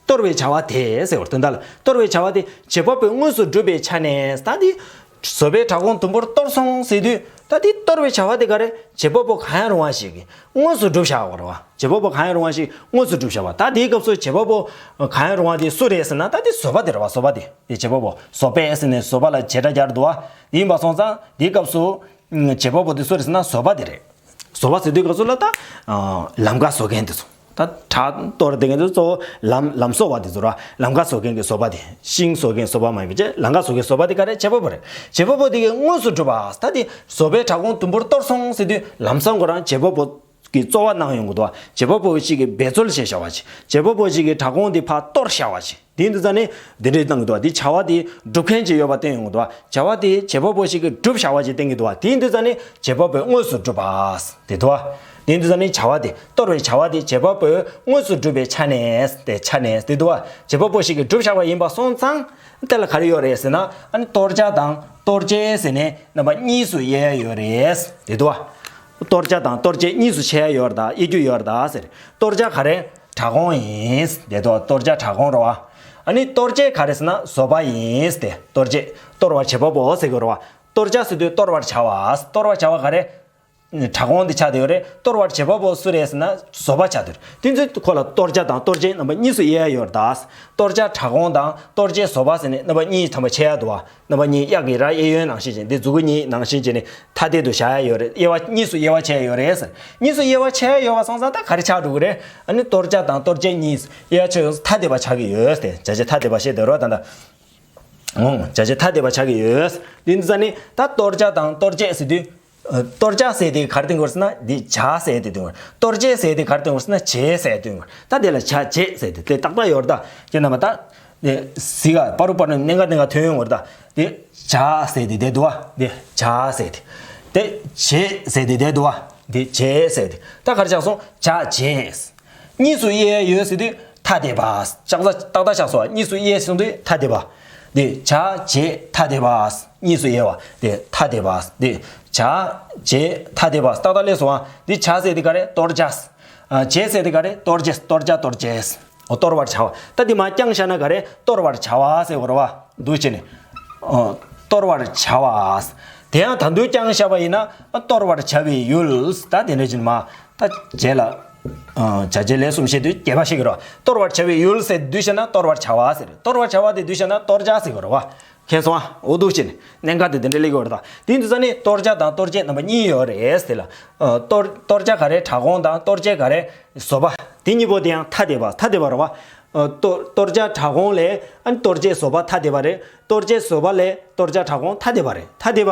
གཏོར་བའི་བྱ་བ་དེ་ཟེར་བར་དོན་དག་ལ་གཏོར་བའི་བྱ་བ་དེ་བྱེད་པ་པོས་དངོས་སུ་བསྒྲུབས་པའི་ཆ་ནས་ད་འདི། བཟོ་པས་བྲག་གོང་དུམ་བུར་གཏོར་སོང་ཟེར་དུས་ད་འདི་གཏོར་བའི་བྱ་བ་དེ་ག་རེ་བྱེད་པ་པོ་གང་ཡང་རུང་བ་ཞིག་གིས་དངོས་སུ་བསྒྲུབས་བཞག་པ་རེད་བ། བྱེད་པ་པོ་གང་ཡང་རུང་བ་ཞིག་དངོས་སུ་བསྒྲུབས་བཞག་པ། ད་དེའི་སྐབས་སུ་བྱེད་པ་པོ་གང་ཡང་རུང་བ་དེ་སུ་རེད་ཟེར་ན་ད་འདི་བཟོ་པ་དེ་རེད་བ། བཟོ་པ་དེ་དེ་བྱེད་པ་པོ་བཟོ་པས་ཟེར་ནས་བཟོ་པ་ལ་བྱེད་སྒྲ་སྦྱར་འདུག་བ། ཡིན་པ་སོང་ཙང་དེའི་སྐབས་སུ་བྱེད་པ་པོ་དེ་སུ་རེད་ཟེར་ན་བཟོ་པ་དེ་རེད། བཟོ་བ་ཟེར་དུས་སྐབས་སུ་ལ་ད་ལམ་ཁ་བཟོ་མཁན་དེ་ཚོ། ད་བྲག་གཏོར་དེ་ག་ཚོ་གཙོ་བོ་ལམ་ལམ་བཟོ་བ་དེ་ཚོ་ར། ལམ་ཁ་བཟོ་མཁན་གྱི་བཟོ་པ་དེ། ཤིང་བཟོ་མཁན་བཟོ་པ་མ་ཡིན་པ་བྱས། ལམ་ཁ་བཟོ་མཁན་བཟོ་པ་དེ་ག་རེ། བྱེད་པ་པོ་རེད། བྱེད་པ་པོ་དེ་གིས་དངོས་སུ་གྲུབ་པ། ད་དེ་བཟོ་པས་བྲག་ཁུང་དུམ་བུར་གཏོར་སོང་ཟེར་དུས་ལམ་སང་ཁོ་རང་བྱེད་པ་པོ་གི་རྩོལ་བ་གནང་ཡོང་གི་འདུག་བ། བྱེད་པ་པོ་ཞིག་གིས་འབད་རྩོལ་བྱས་བཞག་པ་ཅིག་བྱེད་པ་པོ་ཞིག་གིས་བྲག་ཁུང་དེ་ཕར་གཏོར་བཞག་པ་ཅིག་དེ་འདི་ཙ་ནི་འདི་འདྲའི་བཏང་གི་འདུག་བ། དེ་བྱ་བ་དེ་སྒྲུབ་མཁན་ཅིག་ཡོད་པ་བསྟན་ཡོང་གི་འདུག་བ། བྱ་བ་དེ་བྱེད་པ་པོ་ཞིག་གིས་སྒྲུབ་བཞག་པ་ཅིག་བསྟན་གྱི་འདུག་བ། དེ་འདི་ཙ་ནི་བྱེད་པ་པོས་དངོས་སུ་གྲུབ་པ་དེ་འདུག་བ། དེ་འདི་ཙ་ནི་བྱ་བ་དེ། གཏོར་བའི་བྱ་བ་དེ་བྱེད་པ་པོས་དངོས་སུ་གྲུབ་པའི་ཆ་ནས་དེ། ཆ་ནས་དེ་འདུག་བ། བྱེད་པ་པོ་ཞིག་གིས་གྲུབ་བཞག་པ་ཡིན་པ་སོང་ཙང་། དེ་ལ་ག་རེ་ཡོད་རེད་ཟེར་ན། ཨ་ནི་གཏོར་བྱ་དང་གཏོར་བྱེད་ཟེར་ནས་རྣམ་པ་གཉིས་སུ་དབྱེ་ཡ་ཡོད་རེད་དེ་འདུག་བ། གཏོར་བྱ་དང་གཏོར་བྱེད་གཉིས་སུ་ཕྱེ་ཡ་ཡོད་རེད་ད། དབྱེ་རྒྱུ་ཡོད་རེད་ད་ཟེར། གཏོར་བྱ་ག་རེ། བྲག་ཁུང་ཡིན་དེ་འདུག་བ། གཏོར་བྱ་བྲག་ཁུང་རེད་བ། ཨ་ནི་གཏོར་བྱེད་ག་རེ་ཟེར་ན་བཟོ་པ་ཡིན་ཏེ། གཏོར་བྱེད། གཏོར་བར་བྱེད་པ་པོ་ཟེར་དགོས་རེད་བ། གཏོར་བྱ་ཟེར་དུས་གཏོར་བར་བྱ་བ། གཏོར་བར་བྱ་བ་ག་རེ། བྲག་ཁུང་འདི་ཆགས་བསྡད་ཡོད་རེད། གཏོར་བར་བྱེད་པ་པོ་སུ་རེད་ཟེར་ན་བཟོ་པ་ཆགས་བསྡད་ཡོད་རེད། དེ་ཚོ་ཁོ་ལ་གཏོར་བྱ་དང་གཏོར་བྱེད་རྣམ་པ་གཉིས་སུ་དབྱེ་ཡ་ཡོད་རེད་ད། གཏོར་བྱ་བྲག་ཁུང་དང་གཏོར་བྱེད་བཟོ་པ་ཟེར་ནས་རྣམ་པ་གཉིས་ཐམ་པ་ཕྱེ་ཡ་འདུག་བ། རྣམ་པ་གཉིས་གཡག་གི་རྭ་དབྱེ་གཡོན་ནང་བཞིན་བྱས། འདི་མཛུ་གུ་གཉིས་ནང་བཞིན་བྱས་ནས་ཐ་དད་དུ་བཞག་ཡ་ཡོད་རེད། དབྱེ་བ་གཉིས་སུ་དབྱེ་བ་ཕྱེ་ཡ་ཡོད་རེད་ཟེར། གཉིས་སུ་དབྱེ་བ་ཕྱེ་ཡ་ཡོད་པ་སོང་ཙང་ད་ག་རེ་ཆགས་འགྲོ་གི་རེད། ཨ་ནི་གཏོར་བྱ་དང་གཏོར་བྱེད་གཉིས་དབྱེ་བ་ཕྱེ་ཡོང་ཙང་ཐ་དད་པ་ཆགས་ཀྱི་ཡོད་ཟེར། བྱ་བྱེད་ཐ་དད་པ་བཤད་བསྡད་རོགས་ད་ལྟ། འོང་། བྱ་བྱེད་ཐ་དད་པ་ཆགས་ཀྱི་ཡོད། འདི་འདི་ཙ་ནི་ད་གཏོར་བྱ་དང་གཏོར་བྱེད་ཟེར་དུས། ཨ། གཏོར་བྱ་ཟེར་དེ་ག་རེ་བསྟན་དགོས་ཟེར་ན་འདི་བྱ་ཟེར་དེ་སྟོན་དགོས། གཏོར་བྱེད་ཟེར་དེ་ག་རེ་སྟོན་དགོས་ཟེར་ན་བྱེད་ཟེར་སྟོན་དགོས། ད་དེ་ལ་བྱ་བྱེད་ཟེར་དེ་དེ་ཏག་ཏག་ཡོད་རེད་ད། ཁྱེད་རྣམ་པ་ད། དེ་གཟིགས་ཨ། པ་རུ་པ་རུ་གནད་འགག་གནད་འགག་ཐོན་ཡོང་བ་རེད་ད། དེ་བྱ་ཟེར་དེ་དེ་འདུག་བ། དེ་བྱ་ཟེར་དེ། དེ་བྱེད་ཟེར་དེ་དེ་འདུག་བ། དེ་བྱེད་ཟེར་དེ་ད་ག་རེ་ཆགས་སོང་། བྱ་བྱེད། གཉིས་སུ་དབྱེ་ཡ་ཡོད་ཟེར་དུས་ཐ་དད་པ། ལྕགས་རྩ་ཏག་ཏག་ཆགས་སོང་། གཉིས་སུ་དབྱེ་ཟེར་དུས་ཐ་དད་པ། དེ་བྱ་བྱེད་ཐ་དད་པ། གཉིས་སུ་དབྱེ་བ་དེ་ཐ་དད་པ། དེ་བྱ་བྱེད་ཐ་དད་པ་ཏག་ཏག་ལས་སོང་བ། དེ་བྱ་ཟེར་དེ་ག་རེ། གཏོར་བྱ། ཨ། བྱེད་ཟེར་དེ་ག་རེ། གཏོར་བྱེད། གཏོར་བྱ་གཏོར་བྱེད། འོ། གཏོར་བར་བྱ་བ། ད་དེ་མར་བརྐྱངས་བཞག་ན་ག་རེ། གཏོར་བར་བྱ་བ་ཟེར་དགོས་རེད་བ། འདུག་བྱས་ནས། ཨ། གཏོར་བར་བྱ་བ། དེ་ཡང་ད་དུང་བརྐྱངས་བཞག་པ་ཡིན་ན་གཏོར་བར་བྱ་བའི་ཡུལ། ད་དེ་འདྲ་བྱས་ནས་མར། ད་རྗེས་ལ། ཨ། བྱ་བྱེད་ལས་གསུམ་བཤད་དུས་རྒྱས་པ་བཤད་ཀྱི་རེད་བ། གཏོར་བར་བྱ་བའི་ཡུལ་ཟེར་བསྡུས་བཞག་ན་གཏོར་བར་བྱ་བ་ཟེར། གཏོར་བར་བྱ་བ་དེ་བསྡུས་བཞག་ན་གཏོར་བྱ་ཟེར་དགོས་རེད་བ། མཁྱེན་སོང་ཨ། འོ། འདུག་བྱས་ནས་གནད་འགག་དེ་དེ་འདྲ་སླེབས་ཀྱི་ཡོད་རེད་ད། དེ་འདུག་ས་ནས་གཏོར་བྱ་དང་གཏོར་བྱེད་རྣམ་པ་གཉིས་ཡོད་རེད་ཟེར་ལ། ཨ། གཏོར་གཏོར་བྱ་ག་རེ། བྲག་ཁུང་དང་གཏོར་བྱེད་ག་རེ། བཟོ་པ། དེ་གཉིས་པོ་དེ་ཡང་ཐ་དད་པ། ཐ་དད་པ་རེད་བ། ཨ། གཏོར་གཏོར་བྱ་བྲག་ཁུང་ལས། ཨ་ནི་གཏོར་བྱེད་བཟོ་པ་ཐ་དད་པ་རེད། གཏོར་བྱེད་བཟོ་པ་ལས་གཏོར་བྱ་བྲག་ཁུང་ཐ་དད་པ་རེད། ཐ་དད་པ།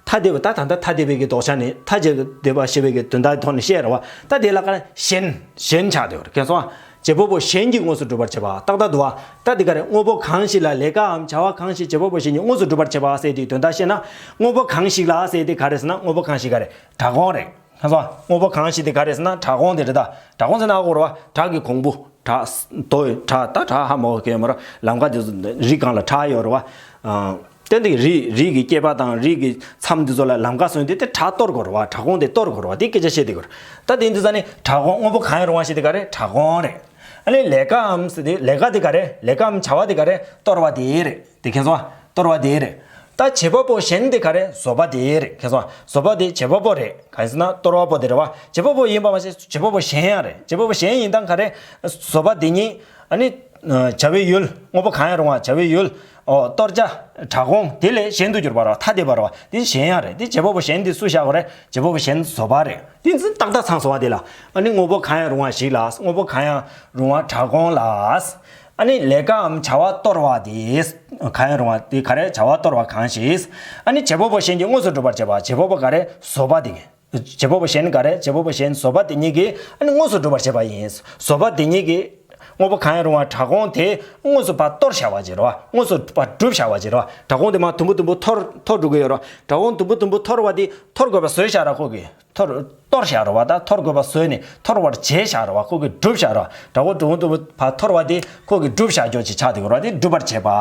ཐ་དད་པ། ད་ད་ལྟ་ཐ་དད་པའི་གི་ལྡོག་ཆ་ནི་ཐ་དད་པ་ཞེས་པའི་གི་དོན་དག་ཐོག་ནས་བཤད་རེད་བ། ད་དེ་ལ་ག་རེ། གཞན། གཞན་ཆགས་བསྡད་པ་རེད། མཁྱེན་སོང་ཨ། བྱེད་པ་པོ་གཞན་གྱིས་དངོས་སུ་སྒྲུབ་པར་བྱེད་པ་ཏག་ཏག་འདུག་བ། ད་དེ་ག་རེ། དངོས་པོ་གང་ཞིག་ལ་ལས་ཀའམ་བྱ་བ་གང་ཞིག་བྱེད་པ་པོ་གཞན་གྱིས་དངོས་སུ་སྒྲུབ་པར་བྱེད་པ་ཟེར་དེའི་དོན་དག་བཤད་ན། དངོས་པོ་གང་ཞིག་ལ་ཟེར་དེ་ག་རེ་ཟེར་ན། དངོས་པོ་གང་ཞིག་ག་རེ། བྲག་ཁུང་རེད། མཁྱེན་སོང་ཨ། དངོས་པོ་གང་ཞིག་དེ་ག་རེ་ཟེར་ན་བྲག་ཁུང་དེ་རེད་ད། བྲག་ཁུང་ཟེར་ན་ཨ་ཁུ་རེད་བ། བྲག་གི་གོང་བུ། བྲག་རྡོ། བྲག་ད་བྲག་ཧ་མ་གོ་གི་ཡོད་མ་རེད། ལམ་ཁ་དེ་ཚོ་རི་སྒང་ལ་བྲག་ཡོད་རེད་བ། ཨ། དེ་འདི་རི་རི་གི་སྐེད་པ་དང་རི་གི་མཚམས་འདི་ཚོ་ལ་ལམ་ཁ་བཟོས་དུས་དེ་བྲག་གཏོར་དགོས་རེད་བ། བྲག་ཁུང་དེ་གཏོར་དགོས་རེད་བ། དེ་སྐད་ཆ་བཤད་བསྡད་ཀྱི་རེད། ད་དེ་འདི་ས་ནས་བྲག་ཁུང་། དངོས་པོ་གང་ཡང་རུང་བ་ཞིག་དེ་ག་རེ། བྲག་ཁུང་རེད། ཨ་ནི་ལས་ཀའམ་ཟེར་དུས་ལས་ཀ་དེ་ག་རེ། ལས་ཀའམ་བྱ་བ་དེ་ག་རེ། གཏོར་བ་དེ་རེད། དེ་མཁྱེན་སོང་ཨ། གཏོར་བ་དེ་རེད། ད་བྱེད་པ་པོ་གཞན་དེ་ག་རེ། བཟོ་པ་དེ་རེད། མཁྱེན་སོང་ཨ། བཟོ་པ་དེ་བྱེད་པ་པོ་རེད། གང་ཡིན་ཟེར་ན་གཏོར་བ་པོ་དེ་རེད་བ། བྱེད་པ་པོ་ཡིན་པ་མ་ཟད་བྱེད་པ་པོ་གཞན་ཡང་རེད། བྱེད་པ་པོ་གཞན་ཡིན་སྟངས་ག་རེ། བཟོ་པ་དེ་ཉིད། ཨ་ནི། བྱ་བའི་ཡུལ། དངོས་པོ་གང་ཡང་རུང་བ་བྱ་བའི་ཡུལ། ཨོ། གཏོར་བྱ། བྲག་ཁུང་དེ་ལས་གཞན་དུ་གྱུར་པ་རེད་བ། ཐ་དད་པ་རེད་བ། དེ་གཞན་ཡང་རེད། དེ་བྱེད་པ་པོ་གཞན་དེ་སུ་བཞག་པ་རེད། བྱེད་པ་པོ་གཞན་བཟོ་པ་རེད། དེ་ཚོ་ཏག་ཏག་ཚང་སོང་བ་དེ་ལ། ཨ་ནི་དངོས་པོ་གང་ཡང་རུང་བ་ཞིག་ལ། དངོས་པོ་གང་ཡང་རུང་བ་བྲག་ཁུང་ལ། ཨ་ནི་ལས་ཀའམ་བྱ་བ་གཏོར་བ་དེ། གང་ཡང་རུང་བ་དེ་ག་རེ། བྱ་བ་གཏོར་བ་གང་ཞིག་ཨ་ནི་བྱེད་པ་པོ་གཞན་གྱིས་དངོས་སུ་སྒྲུབ་པར་བྱེད་པ། བྱེད་པ་པོ་ག་རེ། བཟོ་པ་དེ། བྱེད་པ་པོ་གཞན་ག་རེ། བྱེད་པ་པོ་གཞན་བཟོ་པ་དེ་ཉིད་ཀྱིས་ཨ་ནི་དངོས་སུ་སྒྲུབ་པར་བྱེད་པ་ཡིན། བཟོ་པ་དེ་ཉིད་ཀྱིས་དངོས་པོ་གང་ཡང་རུང་བ་བྲག་ཁུང་དེ་དངོས་སུ་ཕར་གཏོར་བཞག་པ་ཅིག་རེད་བ། དངོས་སུ་ཕར་སྒྲུབ་བཞག་པ་ཅིག་རེད་བ། བྲག་ཁུང་དེ་མར་དུམ་བུ་དུམ་བུ་འཐོར་འཐོར་འགྲོ་གི་ཡོད་རེད་བ། བྲག་ཁུང་དུམ་བུ་དུམ་བུ་འཐོར་བ་དེ་འཐོར་དགོས་པ་བཟོས་བཞག་ར། ཁོ་གིས་འཐོར་གཏོར་བཞག་རེད་བ། ད་འཐོར་དགོས་པ་བཟོས་ནས་འཐོར་བར་བྱས་བཞག་རེད་བ། ཁོ་གིས་སྒྲུབ་བཞག་རེད་བ། བྲག་ཁུང་དུམ་བུ་དུམ་བུ་ཕར་འཐོར་བ་དེ་ཁོ་གིས་སྒྲུབ་བཞག་རྒྱུ་ཅིག་ཆགས་བསྡད་ཀྱི་རེད་བ། དེ་སྒྲུབ་པར་བྱེད་པ།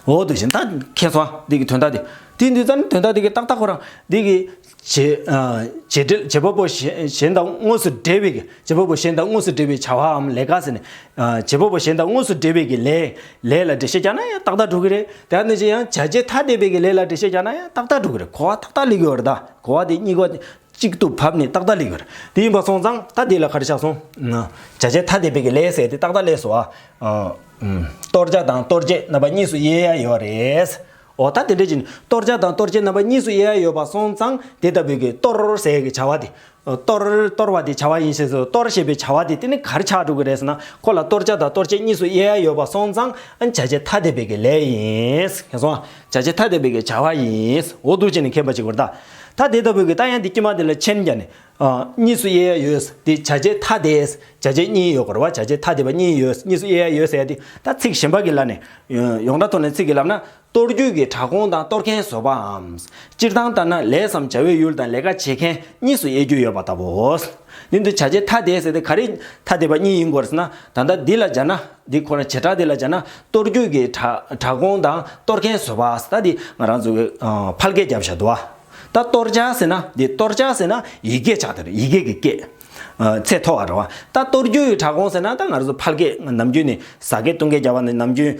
འོ། དེ་བཞིན་ད་མཁྱེན་སོང་། འདི་གི་དོན་དག་དེ། དེ་འདི་ཙམ་དོན་དག་འདི་གི་ཏག་ཏག་ཁོ་རང་འདི་གི་བྱེད། ཨ། བྱེད་འབྲེལ། བྱེད་པ་པོ་གཞན་གཞན་དང་དངོས་སུ་འབྲེལ་བའི་གི། བྱེད་པ་པོ་གཞན་དང་དངོས་སུ་འབྲེལ་བའི་བྱ་བའམ་ལས་ཀ་ཟེར་ནས། ཨ། བྱེད་པ་པོ་གཞན་དང་དངོས་སུ་འབྲེལ་བའི་གི་ལས། ལས་ལ་འགྲེལ་བཤད་རྒྱག་ན་ཡང་ཏག་ཏག་འགྲོ་གི་རེད། དེ་ནས་ཅི་ཡང་བྱ་བྱེད་ཐ་དད་པའི་གི་ལས་ལ་འགྲེལ་བཤད་རྒྱག་ན་ཡང་ཏག་ཏག་འགྲོ་གི་རེད། གོ་བ་ཏག་ཏག་ལེན་གྱི་ཡོད་རེད་ད། གོ་བ་དེ་གཉིས་ཀ་གཅིག་ཏུ་བབས་ནས་ཏག་ཏག་ལེན་གྱི་ཡོད་རེད། དེ་ཡིན་པ་སོང་ཙང་ད་དེ་ལ་ག་རེ་ཆགས་སོང་། བྱ་བྱེད་ཐ་དད་པའི་གི་ལས་ཟེར་དེ་ཏག་ཏག་ལེན་སོང་ཨ། ཨ། ཨུམ། གཏོར་བྱ་དང་གཏོར་བྱེད་རྣམ་པ་གཉིས་སུ་དབྱེ་ཡ་ཡོད་རེད། འོ་ད་དེ་འདྲ་ཅིག་གཏོར་བྱ་དང་གཏོར་བྱེད་རྣམ་པ་གཉིས་སུ་དབྱེ་ཡ་ཡོད་པ་སོང་ཙང་དེ་ལྟ་བུའི་གི་གཏོར་ཟེར་གི་བྱ་བ་དེ། གཏོར་གཏོར་བ་དེ་བྱ་བ་ཡིན་ཞེས་སོ། གཏོར་ཞེས་པའི་བྱ་བ་དེ་དེ་ནི་ག་རེ་ཆགས་འགྲོ་གི་རེད་ཟེར་ན། ཁོ་ལ་གཏོར་བྱ་དང་གཏོར་བྱེད་གཉིས་སུ་དབྱེ་ཡ་ཡོད་པ་སོང་ཙང་ཨ་ནི་བྱ་བྱེད་ཐ་དད་པའི་གི་ལས་ཡིན། ཁྱེད་སོང་བྱ་བྱེད་ཐ་དད་པའི་གི་བྱ་བ་ཡིན། འོ་འདུག་བྱས་ནས་མཁྱེན་པ་ཅིག་དགོས་རེད་ད། ད་དེ་ལྟ་བུའི་གི་ད་ཡང་འདི་དཀྱིལ་མ་དེ་ལ་མཆན་བརྒྱབ་ནས། ཨ། གཉིས་སུ་དབྱེ་ཡ་ཡོད། འདི་བྱ་བྱེད་ཐ་དད། བྱ་བྱེད་གཉིས་ཡོད་དགོས་རེད་བ། བྱ་བྱེད་ཐ་དད་པ་གཉིས་ཡོད། གཉིས་སུ་དབྱེ་ཡ་ཡོད་ཟེར་ཡ་དེ་ད་ཚིག་གཞན་པ་གི་ལ་ནས་ཡོངས་གྲགས་ཐོག་ནས་ཚིག་གི་ལབ་ན། གཏོར་རྒྱུ་གི་དྲག་དགོངས་དང་གཏོར་མཁན་བཟོད་པའམ། སྤྱིར་བཏང་ལྟར་ན་ལས་སམ་བྱ་བའི་ཡུལ་དང་ལས་ཀ་བྱེད་མཁན་གཉིས་སུ་དབྱེ་རྒྱུ་ཡོད་པ་ལྟ་བུ། འདི་འདི་བྱ་བྱེད་ཐ་དད་ཟེར་ཏེ་ག་རེ་ཐ་དད་པ་གཉིས་ཡིན་དགོས་ཟེར་ན། ད་ལྟ་འདི་ལ་སྦྱར་ན། འདི་ཁོ་ན་བྱེ་བྲག་འདི་ལ་སྦྱར་ན་གཏོར་རྒྱུ་གི་དྲག་དྲག་དགོངས་དང་གཏོར་མཁན་བཟོད་པ་ཟེར། ད་འདི་ང་རང་ཚོ་གི་ཕལ་སྐད་རྒྱབ་བཞག་འདུག་བ། ད་གཏོར་བྱ་ཟེར་ན་འདི་གཏོར་བྱ་ཟེར་ན་ཡི་གེ་ཆགས་དེ་རེད། ཡི་གེ་གི་སྐད། ཚད་མཐོ་བ་རེད་བ། ད་གཏོར་རྒྱུ་གི་དྲག་དགོངས་ཟེར་ན་ད་ང་རང་ཚོ་ཕལ་སྐད་ནམ་རྒྱུན་ནས་ཟ་སྐད་བཏུང་སྐད་རྒྱབ་པ་ནས་ནམ་རྒྱུན།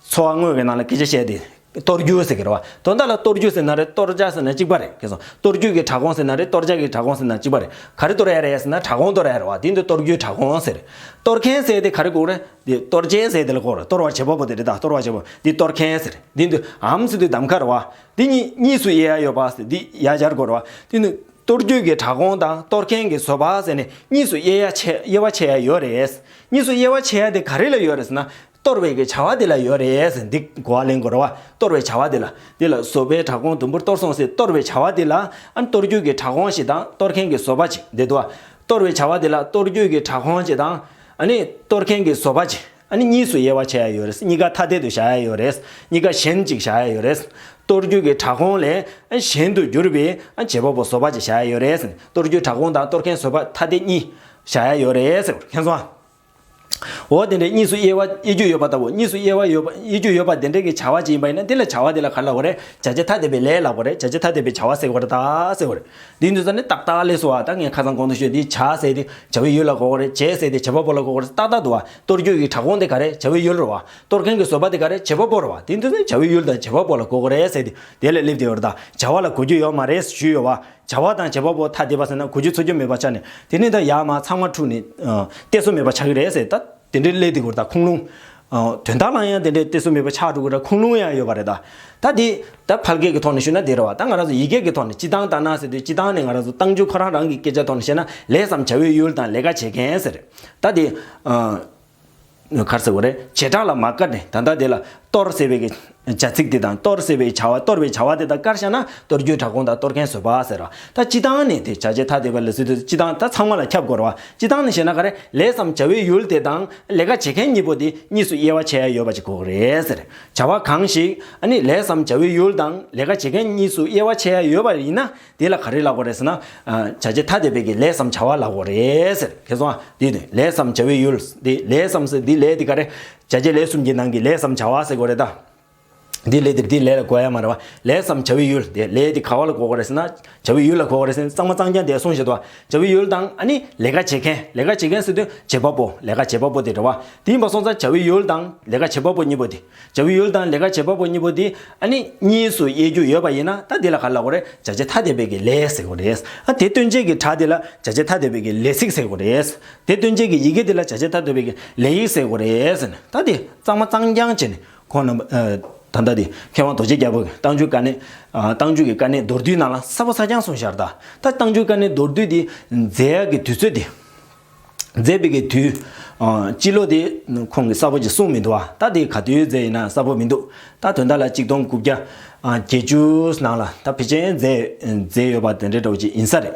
འཚོ་བ་དངོས་ཀྱི་ནང་ལ་སྐད་ཆ་བཤད་དེ། གཏོར་རྒྱུ་ཟེར་གི་རེད་བ། དོན་དག་ལ་གཏོར་རྒྱུ་ཟེར་ན་རེད། གཏོར་བྱ་ཟེར་ན་གཅིག་པ་རེད། ཁྱེད་ཚོ་གཏོར་རྒྱུ་གི་དྲག་དགོངས་ཟེར་ན་རེད། གཏོར་བྱ་གི་དྲག་དགོངས་ཟེར་ན་གཅིག་པ་རེད། ག་རེ་གཏོར་ཡ་རེད་ཟེར་ན་དྲག་དགོངས་གཏོར་ཡ་རེད་བ། དེ་འདི་གཏོར་རྒྱུའི་དྲག་དགོངས་ཟེར། གཏོར་མཁན་ཟེར་དེ་ག་རེ་གོ་རེད། འདི་གཏོར་བྱེད་ཟེར་དེ་ལ་གོ་རེད། གཏོར་བར་བྱེད་པ་པོ་དེ་རེད། ད་གཏོར་བར་བྱེད་པ་འདི་གཏོར་མཁན་ཟེར། འདི་འདི་འམ་ཟེར་དུས་གདམ་ཁ་རེད་བ། འདི་གཉིས་གཉིས་སུ་དབྱེ་ཡ་ཡོད་པ་ཟེར་འདི་ཡ་སྦྱར་དགོས་རེད་བ། འདི་ནི་གཏོར་རྒྱུ་གི་དྲག་དགོངས་དང་གཏོར་མཁན་གྱི་བཟོད་པ་ཟེར་ནས་གཉིས་སུ་དབྱེ་ཡ་ཆེ་དབྱེ་བ་ཕྱེ་ཡ་ཡོད་རེད། གཉིས་སུ་དབྱེ་བ་ཕྱེ་ཡ་དེ་ག་རེ་ལ་ཡོད་རེད་ཟེར་ན། གཏོར་བའི་གི་བྱ་བ་དེ་ལ་ཡོད་རེད་ཟེར། འདི་གོ་བ་ལེན་དགོས་རེད་བ། གཏོར་བའི་བྱ་བ་དེ་ལ། དེ་ལ་བཟོད་པའི་དྲག་དགོངས་དུམ་བུར་གཏོར་སོང་ཟེར། གཏོར་བའི་བྱ་བ་དེ་ལ་ཨ་ནི་གཏོར་རྒྱུ་གི་དྲག་དགོངས་ཤིག་དང་གཏོར་མཁན་གྱི་བཟོད་པ་ཅིག་འདི་འདུག་བ། གཏོར་བའི་བྱ་བ་དེ་ལ་གཏོར་རྒྱུ་གི་དྲག་དགོངས་ཅིག་དང་། ཨ་ནི་གཏོར་མཁན་གྱི་བཟོད་པ་ཅིག་ཨ་ནི་གཉིས་སུ་དབྱེ་བ་ཕྱེ་ཡ་ཡོད་རེད། གཉིས་ཀ་ཐ་དད་དུ་བཞག་ཡ་ཡོད་རེད། གཉིས་ཀ་གཞན་ཅིག་བཞག་ཡ་ཡོད་རེད། གཏོར་རྒྱུ་གི་དྲག་དགོངས་ལས་ཨ་གཞན་དུ་གྱུར་པའི་ཨ་བྱེད་པ་པོ་བཟོད་པ་ཅིག་བཞག་ཡ་ཡོད་རེད། གཏོར་རྒྱུ་དྲག་དགོངས་དང་གཏོར་མཁན་བཟོད་པ་ཐ་དད་གཉིས་བཞག་ཡ་ཡོད་རེད་ཟེར། མཁྱེན་སོང་ཨ། འོ་དེ་འདྲའི་གཉིས་སུ་དབྱེ་བ་དབྱེ་རྒྱུ་ཡོད་པ་ལྟ་བུ། གཉིས་སུ་དབྱེ་བ་ཡོད་པ་དབྱེ་རྒྱུ་ཡོད་པ་དེ་འདྲའི་གི་བྱ་བ་ཅིག་ཡིན་པ་ཡིན་ན་དེ་ལ་བྱ་བ་དེ་ལ་ག་རེ་ལབ་དགོས་རེད། བྱ་བྱེད་ཐ་དད་པའི་ལས་ལབ་དགོས་རེད། བྱ་བྱེད་ཐ་དད་པའི་བྱ་བ་ཟེར་དགོས་རེད་ད་ཟེར་དགོས་རེད། འདི་འདི་ཚོ་ནི་ཏག་ཏག་ལས་སུ་བ། ད་ངས་ཁ་སང་གོང་དུ་ཞུས་འདི་བྱ་ཟེར་དེ་བྱ་བའི་ཡུལ་ལ་གོ་དགོས་རེད། བྱེད་ཟེར་དེ་བྱེད་པ་པོ་ལ་གོ་དགོས་རེད། ཏག་ཏག་འདུག་བ། གཏོར་རྒྱུ་གི་དྲག་དགོངས་དེ་ག་རེ། བྱ་བའི་ཡུལ་རེད་བ། གཏོར་མཁན་གྱི་བཟོད་པ་དེ་ག་རེ། བྱེད་པ་པོ་རེད་བ། འདི་འདི་ཚོ་བྱ་བའི་ཡུལ་དང་བྱེད་པ་པོ་ལ་གོ་དགོས་རེད་ཟེར་དེ་དེ་ལ་སླེབས་བསྡད་ཡོད་རེད་ད། བྱ་བ་ལ་གོ་རྒྱུ་ཡོད་མ་རེད་ཞུས་ཡོད་བ། བྱ་བ་དང་བྱེད་པ་པོ་ཐ་དད་པ་ཟེར་ན་གོ་རྒྱུ་ཚོར་རྒྱུ་མེད་པ་ཆགས་ནས་དེ་ནས་ད་ཡར་མར་ཚང་མ་འཁྲུགས་ནས་གཏད་སོ་མེད་པ་ཆགས་ཀྱི་རེད་ཟེར། ད་དེ་འདྲའི་སླེབས་བསྡད་ཀྱི་ཡོད་རེད་ད། ཁུངས་ལུང་། དོན་དག་ལ་ཡང་དེ་འདྲའི་གཏད་སོ་མེད་པ་ཆགས་འགྲོ་གི་རེད། ཁུངས་ལུང་ཡང་ཡོད་པ་རེད་ད། ད་དེ་ད་ཕལ་སྐད་ཀྱི་ཐོག་ནས་ཞུས་ན་དེ་རེད་བ། ད་ང་རང་ཚོ་ཡི་གེ་གི་ཐོག་ནས་སྤྱིར་བཏང་ལྟར་ན་ཟེར་དུས་སྤྱིར་བཏང་ནས་ང་རང་ཚོ་རྟགས་འཇུག་ཁོ་རང་རང་གི་སྐད་ཆ་ཐོག་ནས་བཤད་ན་ལས་སམ་བྱ་བའི་ཡུལ་དང་ལས་ཀ་བྱེད་མཁན་ཟེར། ད་དེ། ག་རེ་ཟེར་དགོས་རེད། བྱེ་བྲག་ལ་མ་བཀར་ནས་ད་ལྟ་དེ་ལ་གཏོར་ཟེར་བའི་གི་བྱ་ཚིག་དེ་དང་གཏོར་ཟེར་བའི་བྱ་བ། གཏོར་བའི་བྱ་བ་དེ་དང་བཀར་བཞག་ན་གཏོར་རྒྱུའི་དྲག་དགོངས་དང་གཏོར་མཁན་བཟོད་པ་ཟེར་བ། ད་སྤྱིར་བཏང་ནས་དེ་བྱ་བྱེད་ཐ་དད་པ་ལ་ཟེར་དུས་སྤྱིར་བཏང་ད་ཚང་མ་ལ་ཁྱབ་དགོས་རེད་བ། སྤྱིར་བཏང་ནས་བཤད་ན་ག་རེ། ལས་སམ་བྱ་བའི་ཡུལ་དེ་དང་ལས་ཀ་བྱེད་མཁན་གཉིས་པོ་དེ་གཉིས་སུ་དབྱེ་བ་ཕྱེ་ཡ་ཡོད་པ་ཅིག་དགོས་ཀྱི་རེད་ཟེར། བྱ་བ་གང་ཞིག་ཨ་ནི་ལས་སམ་བྱ་བའི་ཡུལ་དང་ལས་ཀ་བྱེད་མཁན་གཉིས་སུ་དབྱེ་བ་ཕྱེ་ཡ་ཡོད་པ་ཡིན་ན། དེ་ལ་ག་རེ་ལབ་དགོས་རེད་ཟེར་ན། བྱ་བྱེད་ཐ་དད་པའི་གི་ལས་སམ་བྱ་བ་ལབ་དགོས་རེད་ཟེར། ཁྱེད་ཚོ་འདི་ནི་ལས་སམ་བྱ་བའི་ཡུལ། འདི་ལས་སམ་ཟེར་འདི་ལས་འདི་ག་རེ། བྱ་བྱེད་ལས་གསུམ་གྱི་ནང་གི་ལས་སམ་བྱ་བ་ཟེར་དགོས་རེད་ད། འདི་ལས་འདིར་འདི་ལས་ལ་གོ་ཡ་མ་རེད་བ། ལས་སམ་བྱ་བའི་ཡུལ། འདི་ལས་འདི་ག་བ་ལ་གོ་དགོས་རེད་ཟེར་ན། བྱ་བའི་ཡུལ་ལ་གོ་དགོས་རེད་ཟེར་ན་གཙང་མ་གཙང་རྐྱང་དེ་གསུངས་བཞག་འདུག་བ། བྱ་བའི་ཡུལ་དང་ཨ་ནི་ལས་ཀ་བྱེད་མཁན། ལས་ཀ་བྱེད་མཁན་ཟེར་དུས་བྱེད་པ་པོ། ལས་ཀ་བྱེད་པ་པོ་དེ་རེད་བ། དེ་ཡིན་པ་སོང་ཙང་བྱ་བའི་ཡུལ་དང་ལས་ཀ་བྱེད་པ་པོ་གཉིས་པོ་དེ། བྱ་བའི་ཡུལ་དང་ལས་ཀ་བྱེད་པ་པོ་གཉིས་པོ་དེ་ཨ་ནི་གཉིས་སུ་དབྱེ་རྒྱུ་ཡོད་པ་ཡིན་ན་ད་དེ་ལ་ག་རེ་ལབ་དགོས་རེད། བྱ་བྱེད་ཐ་དད་པའི་གི་ལས་ཟེར་དགོས་རེད། ཨ་དེ་སྟོན་བྱེད་ཀྱི་སྒྲ་དེ་ལ་བྱ་བྱེད་ཐ་དད་པའི་གི་ལས་ཚིག་ཟེར་དགོས་རེད། དེ་སྟོན་བྱེད་ཀྱི་ཡི་གེ་དེ་ལ་བྱ་བྱེད་ཐ་དད་པའི་གི་ལས་ཡིག་ཟེར་དགོས་རེད་ཟེར་ནས། ད་དེ་གཙང་མ་གཙང་རྐྱང་བྱས་ནས་ཁོང་རྣམ་པ། ད་ལྟ་དེ་མཁས་དབང་རྡོ་རྗེ་རྒྱལ་པོ་གི་རྟགས་འཇུག་དཀའ་གནད། རྟགས་འཇུག་གི་དཀའ་གནད་མདོར་བསྡུས་ནང་ལ་གསལ་པོ་གསལ་རྐྱང་གསུངས་བཞག་རེད་ད། ད་རྟགས་འཇུག་དཀའ་གནད་མདོར་བསྡུས་དེ་མཛད་ཡག་གི་དུས་ཚོད་དེ། མཛད་པའི་གི་དུས། ཨ། སྤྱི་ལོ་དེ་ཁོང་གིས་གསལ་པོ་ཅིག་གསུངས་མི་འདུག་བ། ད་དེ་ག་དུས་མཛད་ཡིན་ན་གསལ་པོ་མི་འདུག་ད་དོན་དག་ལ་གཅིག་སྟོང་དགུ་བརྒྱ་ཨ་བརྒྱད་ཅུ་ནང་ལ་ད་ཕལ་ཆེར་མཛད་མཛད་ཡོད་པ་དེ་འདྲའི་འདྲ་བོ་ཅིག་ཡིན་ས་རེད།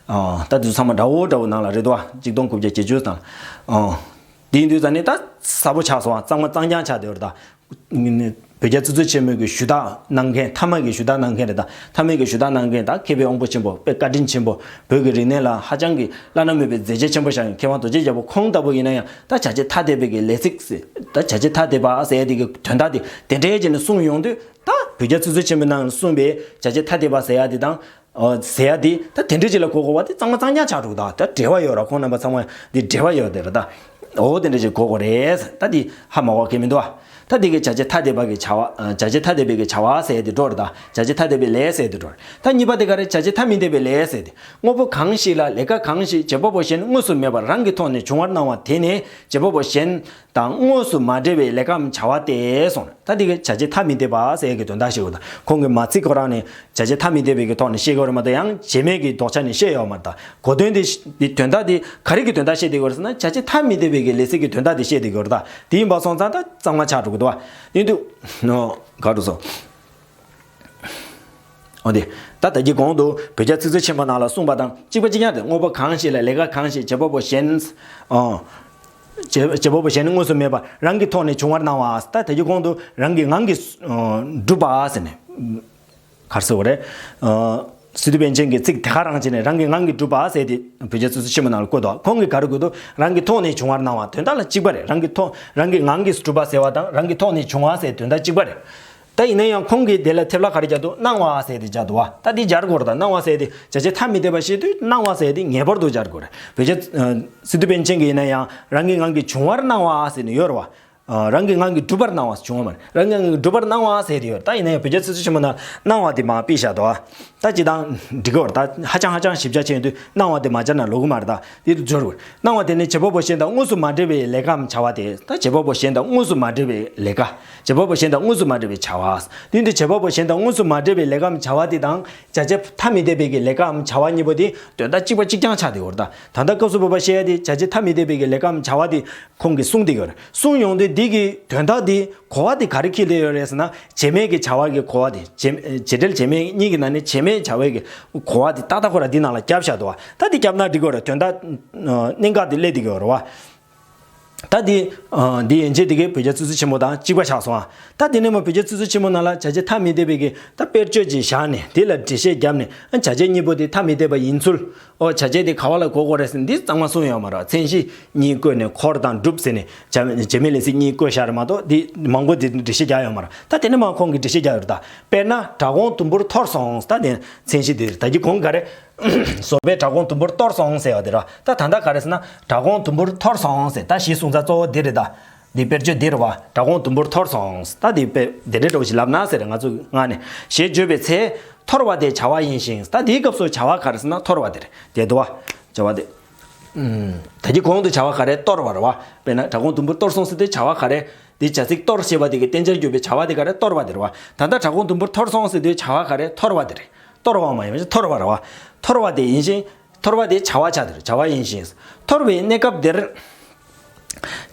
ཨ། ད་དུས་ཚང་མ་འདྲ་བོ་འདྲ་བོ་ནང་ལ་རེད་འདུག་བ། གཅིག་སྟོང་དགུ་བརྒྱ་བརྒྱད་ཅུ་ནང་ལ། ཨ། དེ་ཡིན་དུས་ཙ་ནི་ད་གསལ་པོ་ཆགས་སོང་བ། གཙང་མ་གཙང་རྐྱང་ཆགས་བསྡད་ཡོད་རེད་ད། བོད་རྒྱལ་བཙུན་མཚོ་ཆེན་མོའི་གི་ཞུ་དག་གནང་མཁན། མཐའ་མ་གི་ཞུ་དག་གནང་མཁན་རེད་ད། མཐའ་མའི་གི་ཞུ་དག་གནང་མཁན་ད་མཁས་པའི་དབང་པོ་ཆེན་པོ། དཔེ་བཀའ་དྲིན་ཆེན་པོ། བོད་ཀྱི་རིག་གནས་ལ་ཧ་ཅང་གི་བླ་ན་མེད་པའི་མཛད་རྗེས་ཆེན་པོ་བཞག་མཁན་མཁས་དབང་རྡོ་རྗེ་རྒྱལ་པོ་ཁོང་ལྟ་བུ་ཡིན་ན་ཡང་ད་བྱ་བྱེད་ཐ་དད་པའི་གི་ལས་ཚིག་ཟེར། ད་བྱ་བྱེད་ཐ་དད་པ་ཟེར་ཡ་དེ་གི་དོན་དག་དེ་དེ་འདྲའི་བྱས་ནས་གསུངས་ཡོང་དུས་ད་བོད་རྒྱལ་བཙུན་མཚོ་ཆེན་པོའི་ནང་གསུངས་པའི་བྱ་བྱེད་ཐ་དད་པ་ཟེར་ཡ་དེ་དང་། ཨོ། ཟེར་ཡ་དེ་ད་དེ་འདྲ་ཅིག་ལ་གོ་དགོས་པ་དེ་གཙང་མ་གཙང་རྐྱང་ཆགས་འགྲོ་གི། ད་ད་འབྲེལ་བ་ཡོད་ར། ཁོང་རྣམ་པ་ཚང་མ་འདི་འབྲེལ་བ་ཡོད་དེ་ར། ད་ འོ་དེ་འདྲ་ཞིག་གོ་དགོས་རེད། ད་འདི་ཧ་མ་གོ་གི་མི་འདུག་ཨ། ད་འདི་གི་བྱ་བྱེད་ཐ་དད་པ་གི་བྱ་བ། བྱ་བྱེད་ཐ་དད་པའི་གི་བྱ་བ་ཟེར་ཡ་དེ་འགྲོ་རེད། ད་བྱ་བྱེད་ཐ་དད་པའི་ལས་ཟེར་ཡ་དེ་འགྲོ་རེད། ད་གཉིས་པ་དེ་ག་རེ། བྱ་བྱེད་ཐ་མི་དད་པའི་ལས་ཟེར་ཏེ། དངོས་པོ་གང་ཞིག་ལ་ལས་ཀ་གང་ཞིག་བྱེད་པ་པོ་གཞན་དངོས་སུ་མེད་པར་རང་གི་ཐོག་ནས་འབྱུང་བར་སྣང་བ་དེ་ནི་བྱེད་པ་པོ་གཞན་དང་དངོས་སུ་མ་འབྲེལ་བའི་ལས་ཀའམ་བྱ་བ་སྟེ་གསུངས། ད་འདི་གི་བྱ་བྱེད་ཐ་མི་དད་པ་ཟེར་ཡ་གི་དོན་དག་ཤེས་དགོས། ད་ཁོང་གི་མ་ཚིག་ཁོ་རང་ནས་བྱ་བྱེད་ཐ་མི་དད་པའི་གི་ཐོག་ནས་བཤད་ཀྱི་ཡོད་རེད་མ་གཏོགས་ཡང་བྱེད་མེད་ཀྱི་ལྡོག་ཆ་ནས་བཤད་ཡོད་མ་རེད། ད་གོ་དོན་དེ་འདི་དོན་དག་དེ་ག་རེ་གི་དོན་དག་བཤད་བསྡད་ཀྱི་ཡོད་རེད་ཟེར་ན། བྱ་བྱེད་ཐ་མི་དད་པའི་གི་ལས་ཚིག་གི་དོན་དག་དེ་བཤད་བསྡད་ཀྱི་ཡོད་རེད། ད་དེ་ཡིན་པ་སོང་ཙང་ད་གཙང་མ་ཆགས་འགྲོ་གི་འདུག་བ། ཡིན་དུས་ནོ་ག་རུ་སོང་། འོ་དེ། ད་ད་གི་གོང་དུ་བོད་རྒྱ་ཚིག་མཛོད་ཆེན་པོ་ནང་ལ་གསུངས་པ་དང་གཅིག་པ་གཅིག་རྐྱང་རེད། དངོས་པོ་གང་ཞིག་ལ་ལས་ཀ་གང་ཞིག་བྱེད་པ་པོ་གཞན། ཨོ། བྱེད་བྱེད་པ་པོ་གཞན་ནི་དངོས་སུ་མེད་པར་རང་གི་ཐོག་ནས་འབྱུང་བར་སྣང་བ། ད་ད་གི་གོང་དུ་རང་གི་ངང་གིས་ཨོ་གྲུབ་པ་ཟེར་ནས། ག་རེ་ཟེར་བ་རེད། ཨོ། སི་ཏུ་པཎ་ཆེན་གྱི་ཚིག་དེ་ག་རང་བྱས་ནས་རང་གི་ངང་གིས་གྲུབ་པ་ཟེར་ཏེ་བོད་རྒྱ་ཚིག་མཛོད་ཆེན་པོ་ནང་ལ་བཀོད་འདུག་ཁོང་གིས་ག་རེ་བཀོད་འདུག་རང་གི་ཐོག་ནས་འབྱུང་བར་སྣང་བ། དོན་དག་ལ་གཅིག་པ་རེད། རང་གི་ཐོག་རང་གི་ངང་གིས་གྲུབ་པ་ཟེར་བ་དང་རང་གི་ཐོག་ནས་བྱུང་བ་ཟེར་དོན་དག་གཅིག་པ་རེད། ད་ཡིན་ན་ཡང་ཁོང་གིས་དེ་ལ་ཐེབས་ལ་ག་རེ་རྒྱག་འདུག་སྣང་བ་ཟེར་ཏེ་རྒྱག་འདུག་བ། ད་འདི་སྦྱར་དགོས་རེད། ད་སྣང་བ་ཟེར་ཏེ་བྱ་བྱེད་ཐ་མི་དད་པ་བཤད་དུས་སྣང་བ་ཟེར་ཏེ་ངེས་པར་དུ་སྦྱར་དགོས་རེད། བོད་རྒྱ་ཨ་སི་ཏུ་པཎ་ཆེན་གྱིས་ཡིན་ན་ཡང་རང་གི་ངང་གིས་འབྱུང་བར་སྣང་བ་ཟེར་ནས་ཡོད་རེད་བ། ཨ་རང་གི་ངང་གིས་གྲུབ་པར་སྣང་བ། འབྱུང་བ་མ་རེད། རང་གི་ངང་གིས་གྲུབ་པར་སྣང་བ་ཟེར་ཏེ་ཡོད། ད་ཡིན་ན་ཡང་བོད་རྒྱ་ཚིག་མཛོད་ཆེན་མོ་ནང་སྣང་བ་དེ་མར་ཕུད་བཞག་འདུག་བ། ད་སྤྱིར་བཏང་འགྲིག་གི་ཡོད་རེད། ད་ཧ་ཅང་ཧ་ཅང་ཞིབ་ཆ་ཆེ་ཡོང་དུས་སྣང་བ་དེ་མ་སྦྱར་ན་ལོག་གི་མ་རེད། ད་དེ་དུ་སྦྱོར་དགོས། སྣང་བ་དེ་ནི་བྱེད་པ་པོ་གཞན་དང་དངོས་སུ་མ་འབྲེལ་བའི་ལས་ཀའམ་བྱ་བ་སྟེ། ད་བྱེད་པ་པོ་གཞན་དང་དངོས་སུ་མ་འབྲེལ་བའི་ལས་ཀ། བྱེད་པ་པོ་གཞན་དང་དངོས་སུ་མ་འབྲེལ་བའི་བྱ་བ། དེ་ནི་བྱེད་པ་པོ་གཞན་དང་དངོས་སུ་མ་འབྲེལ་བའི་ལས་ཀའམ་བྱ་བ་དེ་དང་བྱ་བྱེད་ཐ་མི་དད་པའི་གི་ལས་ཀའམ་བྱ་བ་གཉིས་པོ་དེ་དོན་དག་གཅིག་པ་གཅིག་རྐྱང་ཆགས་བསྡད་ཡོད་རེད། ད་ད་ལྟ་སྐབས་སུ་བབ་པ་བཤད་ཡ་དེ་བྱ་བྱེད་ཐ་མི་དད་པའི་གི་ལས་ཀའམ་བྱ་བ་དེ་ཁོང་གིས་གསུངས་བསྡད་ཡོད་རེད། གསུངས་ཡོང་དུས་འདི་གི་དོན་དག་འདི་གོ་བ་འདི་ག་རེ་འཁྱེར་བསྡད་ཡོད་རེད་ཟེར་ན། བྱེད་མེད་ཀྱི་བྱ་བ་གི་གོ་བ་དེ། བྱེད་བྱེད་འབྲེལ་བྱེད་མེད་གཉིས་ཀྱི་ནང་ནས་བྱེད་མེད་བྱ་བའི་གི་གོ་བ་དེ་ཏག་ཏག་ཁོ་རང་འདི་ནང་ལ་བརྒྱབ་བཞག་འདུག་བ། ད་འདི་བརྒྱབ་ན་འགྲིག་གི་རེད། དོན་དག་གནད་འགག་དེ་སླེབས་བསྡད་ཀྱི་ཡོད་རེད་བ། ད་འདི་འདི་ཡན་ཆད་འདི་གི་བོད་རྒྱ་ཚིག་མཛོད་ཆེན་མོ་དང་གཅིག་པ་ཆགས་སོང་ཨ། ད་དེ་ནས་མ་བོད་རྒྱ་ཚིག་མཛོད་ཆེན་མོ་ནང་ལ་བྱ་བྱེད་ཐ་མི་དད་པའི་གི་ད་དཔེར་བརྗོད་ཅིག་བཞག་ནས་དེ་ལ་འགྲེལ་བཤད་བརྒྱབ་ནས། ཨ་བྱ་བྱེད་གཉིས་པོ་དེ་ཐ་མི་དད་པ་ཡིན་ཚུལ། ཨོ་བྱ་བྱེད་དེ་ག་བ་ལ་གོ་དགོས་རེད་ཟེར་ན་འདི་གཙང་མ་གསུངས་ཡོད་མ་རེད། མཚན་གཞི་གཉིས་བཀོད་ནས་འཁོར་དང་སྒྲུབ་ཟེར་ནས་བྱ་བྱེད་མེད་ལས་ཚིག་གཉིས་བཀོད་བཞག་རེད་མ་གཏོགས་འདི་མང་པོ་འདི་འགྲེལ་བཤད་རྒྱག་ཡོད་མ་རེད། ད་དེ་ནས་མ་ཁོང་གིས་འགྲེལ་བཤད་རྒྱག་ཡོད་རེད། ད་དཔེར་ན་བྲག་གོང་དུམ་བུར་འཐོར་སོང་། ད་དེ་མཚན་གཞི་དེ་རེད། ད་གི་གོང་ག་རེ། བཟོ་པས་བྲག་གོང་དུམ་བུར་གཏོར་སོང་ཟེར་བ་དེ་རེད། ད་ད་ལྟ་ག་རེ་ཟེར་ན་བྲག་གོང་དུམ་བུར་འཐོར་སོང་ཟེར། ད་གཞི་གསུང་ཚར་གཙོ་བོ་འདི་རེད། ད་འདི་དཔེར་བརྗོད་འདི་རེད་བ། བྲག་གོང་དུམ་བུར་འཐོར་སོང་། ད་འདི་དཔེ་འདི་འདྲའི་འདྲ་བོ་ཞིག་ལབ་ན་ཟེར། ང་ཚོ་ངག་ནས་ཞེས་བརྗོད་པའི་ཚེ། འཐོར་བ་དེ་བྱ་བ་ཡིན་ཞིང་། ད་འདིའི་སྐབས་སུ་བྱ་བ་ག་རེ་ཟེར་ན་འཐོར་བ་དེ་རེད། དེ་འདུག་བ། བྱ་བ་དེ། ད་གི་གོང་དུ་བྱ་བ་ག་རེ། གཏོར་བ་རེད་བ། དཔེར་ན་བྲག་གོང་དུམ་བུར་གཏོར་སོང་ཟེར་དུས་བྱ་བ་ག་རེ། འདི་བྱ་ཚིག་གཏོར་ཞེས་པ་དེ་གི་བསྟན་བྱར་གྱུར་པའི་བྱ་བ་དེ་ག་རེ། གཏོར་བ་དེ་རེད་བ། ད་ལྟ་བྲག་གོང་དུམ་བུར་འཐོར་སོང་ཟེར་དུས་བྱ་བ་ག་རེ། འཐོར་བ་དེ་རེད། གཏོར་བ་མ་ཡིན་པ་འཐོར་བ་རེད་བ། འཐོར་བ་དེ་ཡིན་ཞིང་། འཐོར་བ་དེ་བྱ་བ་ཆགས་དེ་རེད། བྱ་བ་ཡིན་ཞིང་། འཐོར་བའི་གནས་སྐབས་དེར།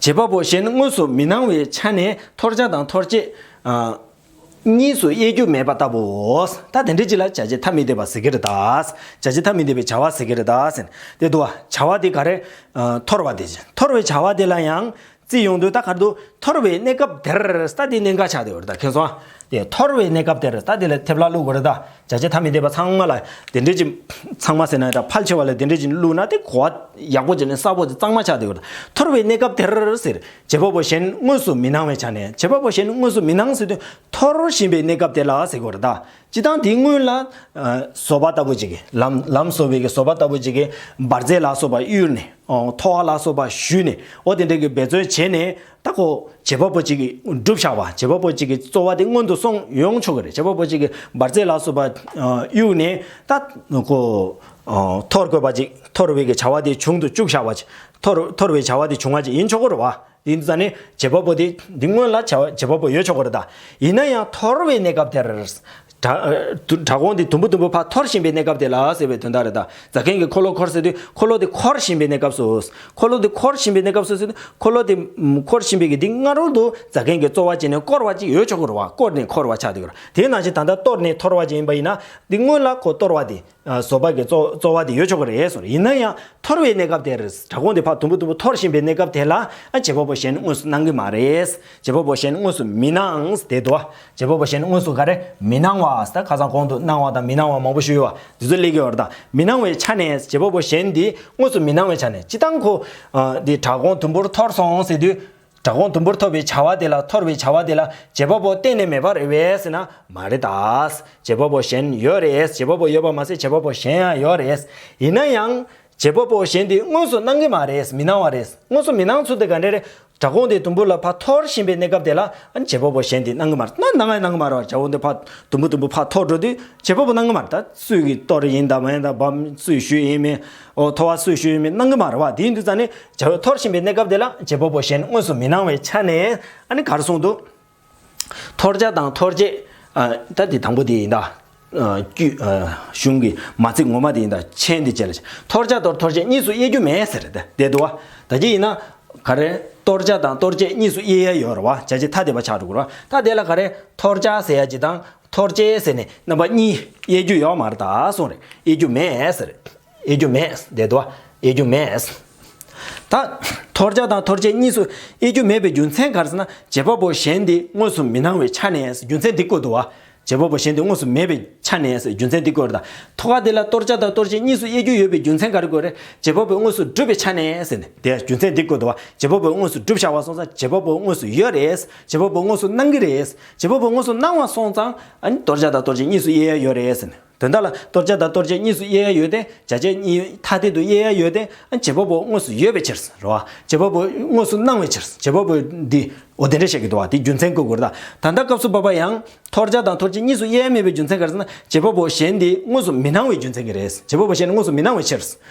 བྱེད་པ་པོ་གཞན་དངོས་སུ་མི་སྣང་བའི་ཆ་ནས་འཐོར་བྱ་དང་འཐོར་བྱེད། ཨ། གཉིས་སུ་དབྱེ་རྒྱུ་མེད་པ་ལྟ་བུའོ། ད་དེ་འདྲ་ཅིག་ལ་བྱ་བྱེད་ཐ་མི་དད་པ་ཟེར་གྱི་རེད་ད། བྱ་བྱེད་ཐ་མི་དད་པའི་བྱ་བ་ཟེར་གྱི་རེད་ད་ཟེར། དེ་འདུག་བ། བྱ་བ་དེ་ག་རེ། ཨ། འཐོར་བ་དེ། འཐོར་བའི་བྱ་བ་དེ་ལ་ཡང་བརྩིས་ཡོང་དུས་ད་ག་རེ་འདུག་འཐོར་བའི་གནས་སྐབས་དེར། ད་དེ་གནད་འགག་ཆགས་བསྡད་ཡོད་རེད། ད་མཁྱེན་སོང་ཨ། དེ་འཐོར་བའི་གནས་སྐབས་དེར་ད་དེ་ལ་ཐེབས་ལ་བླུག་དགོས་རེད་ད། བྱ་བྱེད་ཐ་མི་དད་པ་ཚང་མ་ལ་དེ་འདྲ་ཅིག་ཚང་མ་ཟེར་ན་ད་ཕལ་ཆེ་བ་ལ་དེ་འདྲ་ཅིག་བླུགས་ན་དེ་གོ་བ་ཡག་པོ་བྱས་ནས་གསལ་པོ་དེ་གཙང་མ་ཆགས་བསྡད་ཡོད་རེད། འཐོར་བའི་གནས་སྐབས་དེར་ཟེར། བྱེད་པ་པོ་གཞན་དངོས་སུ་མི་སྣང་བའི་ཆ་ནས། བྱེད་པ་པོ་གཞན་དངོས་སུ་མི་སྣང་ཟེར་དུས་འཐོར་བཞིན་པའི་གནས་སྐབས་དེ་ལ་ཟེར་དགོས་རེད་ད། སྤྱིར་བཏང་དེའི་སྔོན་ལ། ཨ། བཟོ་པ་ལྟ་བུ་ཅིག་གིས། ལམ་ལམ་བཟོ་བའི་གི་བཟོ་པ་ལྟ་བུ་ཅིག་གིས་འབར་རྫས་ལ་སོགས་པ་གཡུགས་ནས། ཨོ། ཐོ་བ་ལ་སོགས་པ་གཞུས་ནས། ཨོ། དེ་འདྲ་གི་འབད་བརྩོན་བྱས་ནས། ད་ཁོ་བྱེད་པ་པོ་ཅིག་གིས་བསྒྲུབས་བཞག་པ། བྱེད་པ་པོ་ཅིག་གི་རྩོལ་བ་དེ་སྔོན་དུ་སོང་ཡོང་ཆོག་གི་རེད། བྱེད་པ་པོ་ཅིག་གིས་འབར་རྫས་ལ་སོགས་པ། ཨ། གཡུགས་ནས་ད་ཁོ། ཨ། འཐོར་དགོས་པ་ཅིག་འཐོར་བའི་གི་བྱ་བ་དེ་བྱུང་དུ་བཅུག་བཞག་པ་ཅིག་འཐོར་འཐོར་བའི་བྱ་བ་དེ་བྱུང་བ་ཅིག་ཡིན་ཆོག་གི་རེད་བ། དེ་ཡིན་དུས་ཙང་ནས་བྱེད་པ་པོ་དེ་འདི་སྔོན་ལ་བྱ་བ་བྱེད་པ་པོ་ཡོད་ཆོག་གི་རེད་ད། ཡིན་ན་ཡང་འཐོར་བའི་གནས་སྐབས་དེར། བྲག་བྲག་གོང་དེ་དུམ་བུ་དུམ་བུ་ཕར་འཐོར་བཞིན་པའི་གནས་སྐབས་དེ་ལ་ཟེར་བའི་དོན་དག་རེད་ད། རྫ་མཁན་གྱིས་འཁོར་ལོ་འཁོར་ཟེར་དུས་འཁོར་ལོ་དེ་འཁོར་བཞིན་པའི་གནས་སྐབས་སུ། འཁོར་ལོ་དེ་འཁོར་བཞིན་པའི་གནས་སྐབས་སུ་ཟེར་དུས་འཁོར་ལོ་དེ་འཁོར་བཞིན་པའི་གི་དེ་སྔ་རོལ་དུ་རྫ་མཁན་གྱིས་རྩོལ་བ་བྱས་ནས་བསྐོར་བ་ཅིག་ཡོད་ཆོག་གི་རེད་བ། བསྐོར་ནས་འཁོར་བ་ཆགས་བསྡད་ཀྱི་རེད། དེ་ནང་བཞིན་ད་ལྟ་གཏོར་ནས་འཐོར་བ་ཅིག་ཡིན་པ་ཡིན་ན་འདི་སྔོན་ལ་ཁོ་གཏོར་བ་དེ། ཨ། བཟོ་པ་གི་རྩོལ་རྩོལ་བ་དེ་ཡོད་ཆོག་གི་རེད་གསུངས། ཡིན་ན་ཡང་འཐོར་བའི་གནས་སྐབས་དེར། བྲག་གོང་དེ་ཕར་དུམ་བུ་དུམ་བུ་འཐོར་བཞིན་པའི་གནས་སྐབས་དེ་ལ། ཨ། བྱེད་པ་པོ་གཞན་དངོས་སུ་སྣང་གི་མ་རེད། བྱེད་པ་པོ་གཞན་དངོས་སུ་མི་སྣང་དེ་འདུག་བ། བྱེད་པ་པོ་གཞན་དངོས་སུ་ག་རེ། མི་སྣང་བ། ད་ཁ་སང་གོང་དུ་སྣང་བ་དང་མི་སྣང་བ་མང་པོ་ཞུས་ཡོད་བ། འདི་ཚོ་སླེབས་ཀྱི་ཡོད་རེད་ད། མི་སྣང་བའི་ཆ་ནས་བྱེད་པ་པོ་གཞན་འདི་དངོས་སུ་མི་སྣང་བའི་ཆ་ནས། སྤྱིར་བཏང་ཁོ། ཨ། འདི་བྲག་གོང་དུམ་བུར་འཐོར་སོང་ཟེར་དུས། བྲག་གོང་དུམ་བུར་འཐོར་བའི་བྱ་བ་དེ་ལ། འཐོར་བའི་བྱ་བ་དེ་ལ་བྱེད་པ་པོ་གཏན་ནས་མེད་པ་རེད་པས་ཟེར་ན་མ་རེད་ད། བྱེད་པ་པོ་གཞན་ཡོད་རེད། བྱེད་པ་པོ་ཡོད་པ་མ་ཟད་བྱེད་པ་པོ་གཞན་ཡང་ཡོད་རེད། ཡིན་ན་ཡང་ བྱེད་པ་པོ་གཞན་དེ་དངོས་སུ་སྣང་གི་མ་རེད། མི་སྣང་བ་རེད། དངོས་སུ་མི་སྣང་ཚུལ་དེ་ག་འདྲ་རེད། དྲ་དགོང་དེ་དུམ་བུ་ལ་ཕར་འཐོར་བཞིན་པའི་གནས་སྐབས་དེ་ལ་ཨ་ནི་བྱེད་པ་པོ་གཞན་དེ་སྣང་གི་མ་རེད། ན་སྣང་ཡང་སྣང་གི་མ་རེད་བ། དྲ་དགོང་དེ་ཕར་དུམ་བུ་དུམ་བུ་ཕར་འཐོར་འགྲོ་དུས་བྱེད་པ་པོ་སྣང་གི་མ་རེད། ད་སུས་ཀྱི་གཏོར་ཡིན་དང་མ་ཡིན་དང་བམ་སུས་གཞུས་ཡིན་མིན། འོ་འཐོར་བ་སུས་གཞུས་ཡིན་མིན་སྣང་གི་མ་རེད་བ། དེ་ཡིན་དུས་ཙང་ནི་བྱ་བའི་འཐོར་བཞིན་པའི་གནས་སྐབས་དེ་ལ་བྱེད་པ་པོ་གཞན་དངོས་སུ་མི་སྣང་བའི་ཆ་ནས་ཨ་ནི་ག་རེ་གསུངས་འདུག་འཐོར་བྱ་དང་འཐོར་བྱེད། ཨ། ད་དེ་དང་པོ་དེ་ཡིན་ད། ཨ། རྒྱུད། ཨ། གཞུང་གི་མ་ཚིག་ངོ་མ་དེ་ཡིན་ད། མཆན་དེ་བཅས་ལ། འཐོར་བྱ་དང་འཐོར་བྱེད་གཉིས་སུ་དབྱེ་རྒྱུ་མེད་ཟེར་ཏེ་བསྡད་འདུག་བ། ད་ཅི་ཡིན་ན། ག་རེ། གཏོར་བྱ་དང་གཏོར་བྱེད་གཉིས་སུ་དབྱེ་ཡ་ཡོད་རེད་བ། བྱ་བྱེད་ཐ་དད་པ་ཆགས་འགྲོ་གི་རེད་བ། ད་དེ་ལ་ག་རེ། འཐོར་བྱ་ཟེར་ཡ་ཅིག་དང་འཐོར་བྱེད་ཟེར་ནས་རྣམ་པ་གཉིས་དབྱེ་རྒྱུ་ཡོད་མ་རེད་ད་གསུངས་རེད། དབྱེ་རྒྱུ་མེད་ཟེར། དབྱེ་རྒྱུ་མེད། དེ་དོ། དབྱེ་རྒྱུ་མེད། ད། འཐོར་བྱ་དང་འཐོར་བྱེད་གཉིས་སུ་དབྱེ་རྒྱུ་མེད་པའི་རྒྱུ་མཚན་ག་རེ་ཟེར་ན། བྱེད་པ་པོ་གཞན་དེ་དངོས་སུ་མི་སྣང་བའི་ཆ་ནས་རྒྱུ་མཚན་འདི་བཀོད་འདུག་བ། བྱེད་པ་པོ་གཞན་དེ་དངོས་སུ་མེད་པའི་ཆ་ནས་རྒྱུ་མཚན་འདི་བཀོད་རེད་ད། ཐོག་ཁ་དེ་ལ་གཏོར་བྱ་དང་གཏོར་བྱེད་གཉིས་སུ་དབྱེ་རྒྱུ་ཡོད་པའི་རྒྱུ་མཚན་ག་རེ་བཀོད་རེད། བྱེད་པ་པོས་དངོས་སུ་གྲུབ་པའི་ཆ་ནས་ཟེར་ནས་དེ་རྒྱུ་མཚན་འདི་བཀོད་འདུག་བ། བྱེད་པ་པོས་དངོས་སུ་གྲུབ་བཞག་པ་སོང་ཙང་བྱེད་པ་པོ་དངོས་སུ་ཡོད་རེད། བྱེད་པ་པོ་དངོས་སུ་སྣང་གི་རེད། བྱེད་པ་པོ་དངོས་སུ་སྣང་བ་སོང་ཙང་ཨ་ནི་གཏོར་བྱ་དང་གཏོར་བྱེད་གཉིས་སུ་དབྱེ་ཡ་ཡོད་རེད་ཟེར་ནས། དོན་དག་ལ་གཏོར་བྱ་དང་གཏོར་བྱེད་གཉིས་སུ་དབྱེ་ཡ་ཡོད་དེ། བྱ་བྱེད་གཉིས་ཐ་དད་དུ་དབྱེ་ཡ་ཡོད་དེ། ཨ། བྱེད་པ་པོ་དངོས་སུ་ཡོད་པའི་ཕྱིར་རེད་བ། བྱེད་པ་པོ་དངོས་སུ་སྣང་བའི་ཕྱིར། བྱེད་པ་པོ་འདི་འོ་དེ་འདྲ་བཤད་ཀྱི་འདུག་བ། དེ་རྒྱུ་མཚན་བཀོད་དགོས་རེད་ད། ད་ལྟ་སྐབས་སུ་བབ་པ་ཡང་གཏོར་བྱ་དང་གཏོར་བྱེད་གཉིས་སུ་དབྱེ་ཡ་མེད་པའི་རྒྱུ་མཚན་ག་རེ་ཟེར་ན། བྱེད་པ་པོ་གཞན་དེ་དངོས་སུ་མི་སྣང་བའི་རྒྱུ་མཚན་གྱིས་རེད། བྱེད་པ་པོ་གཞན་དངོས་སུ་མི་སྣང་བའི་ཕྱིར།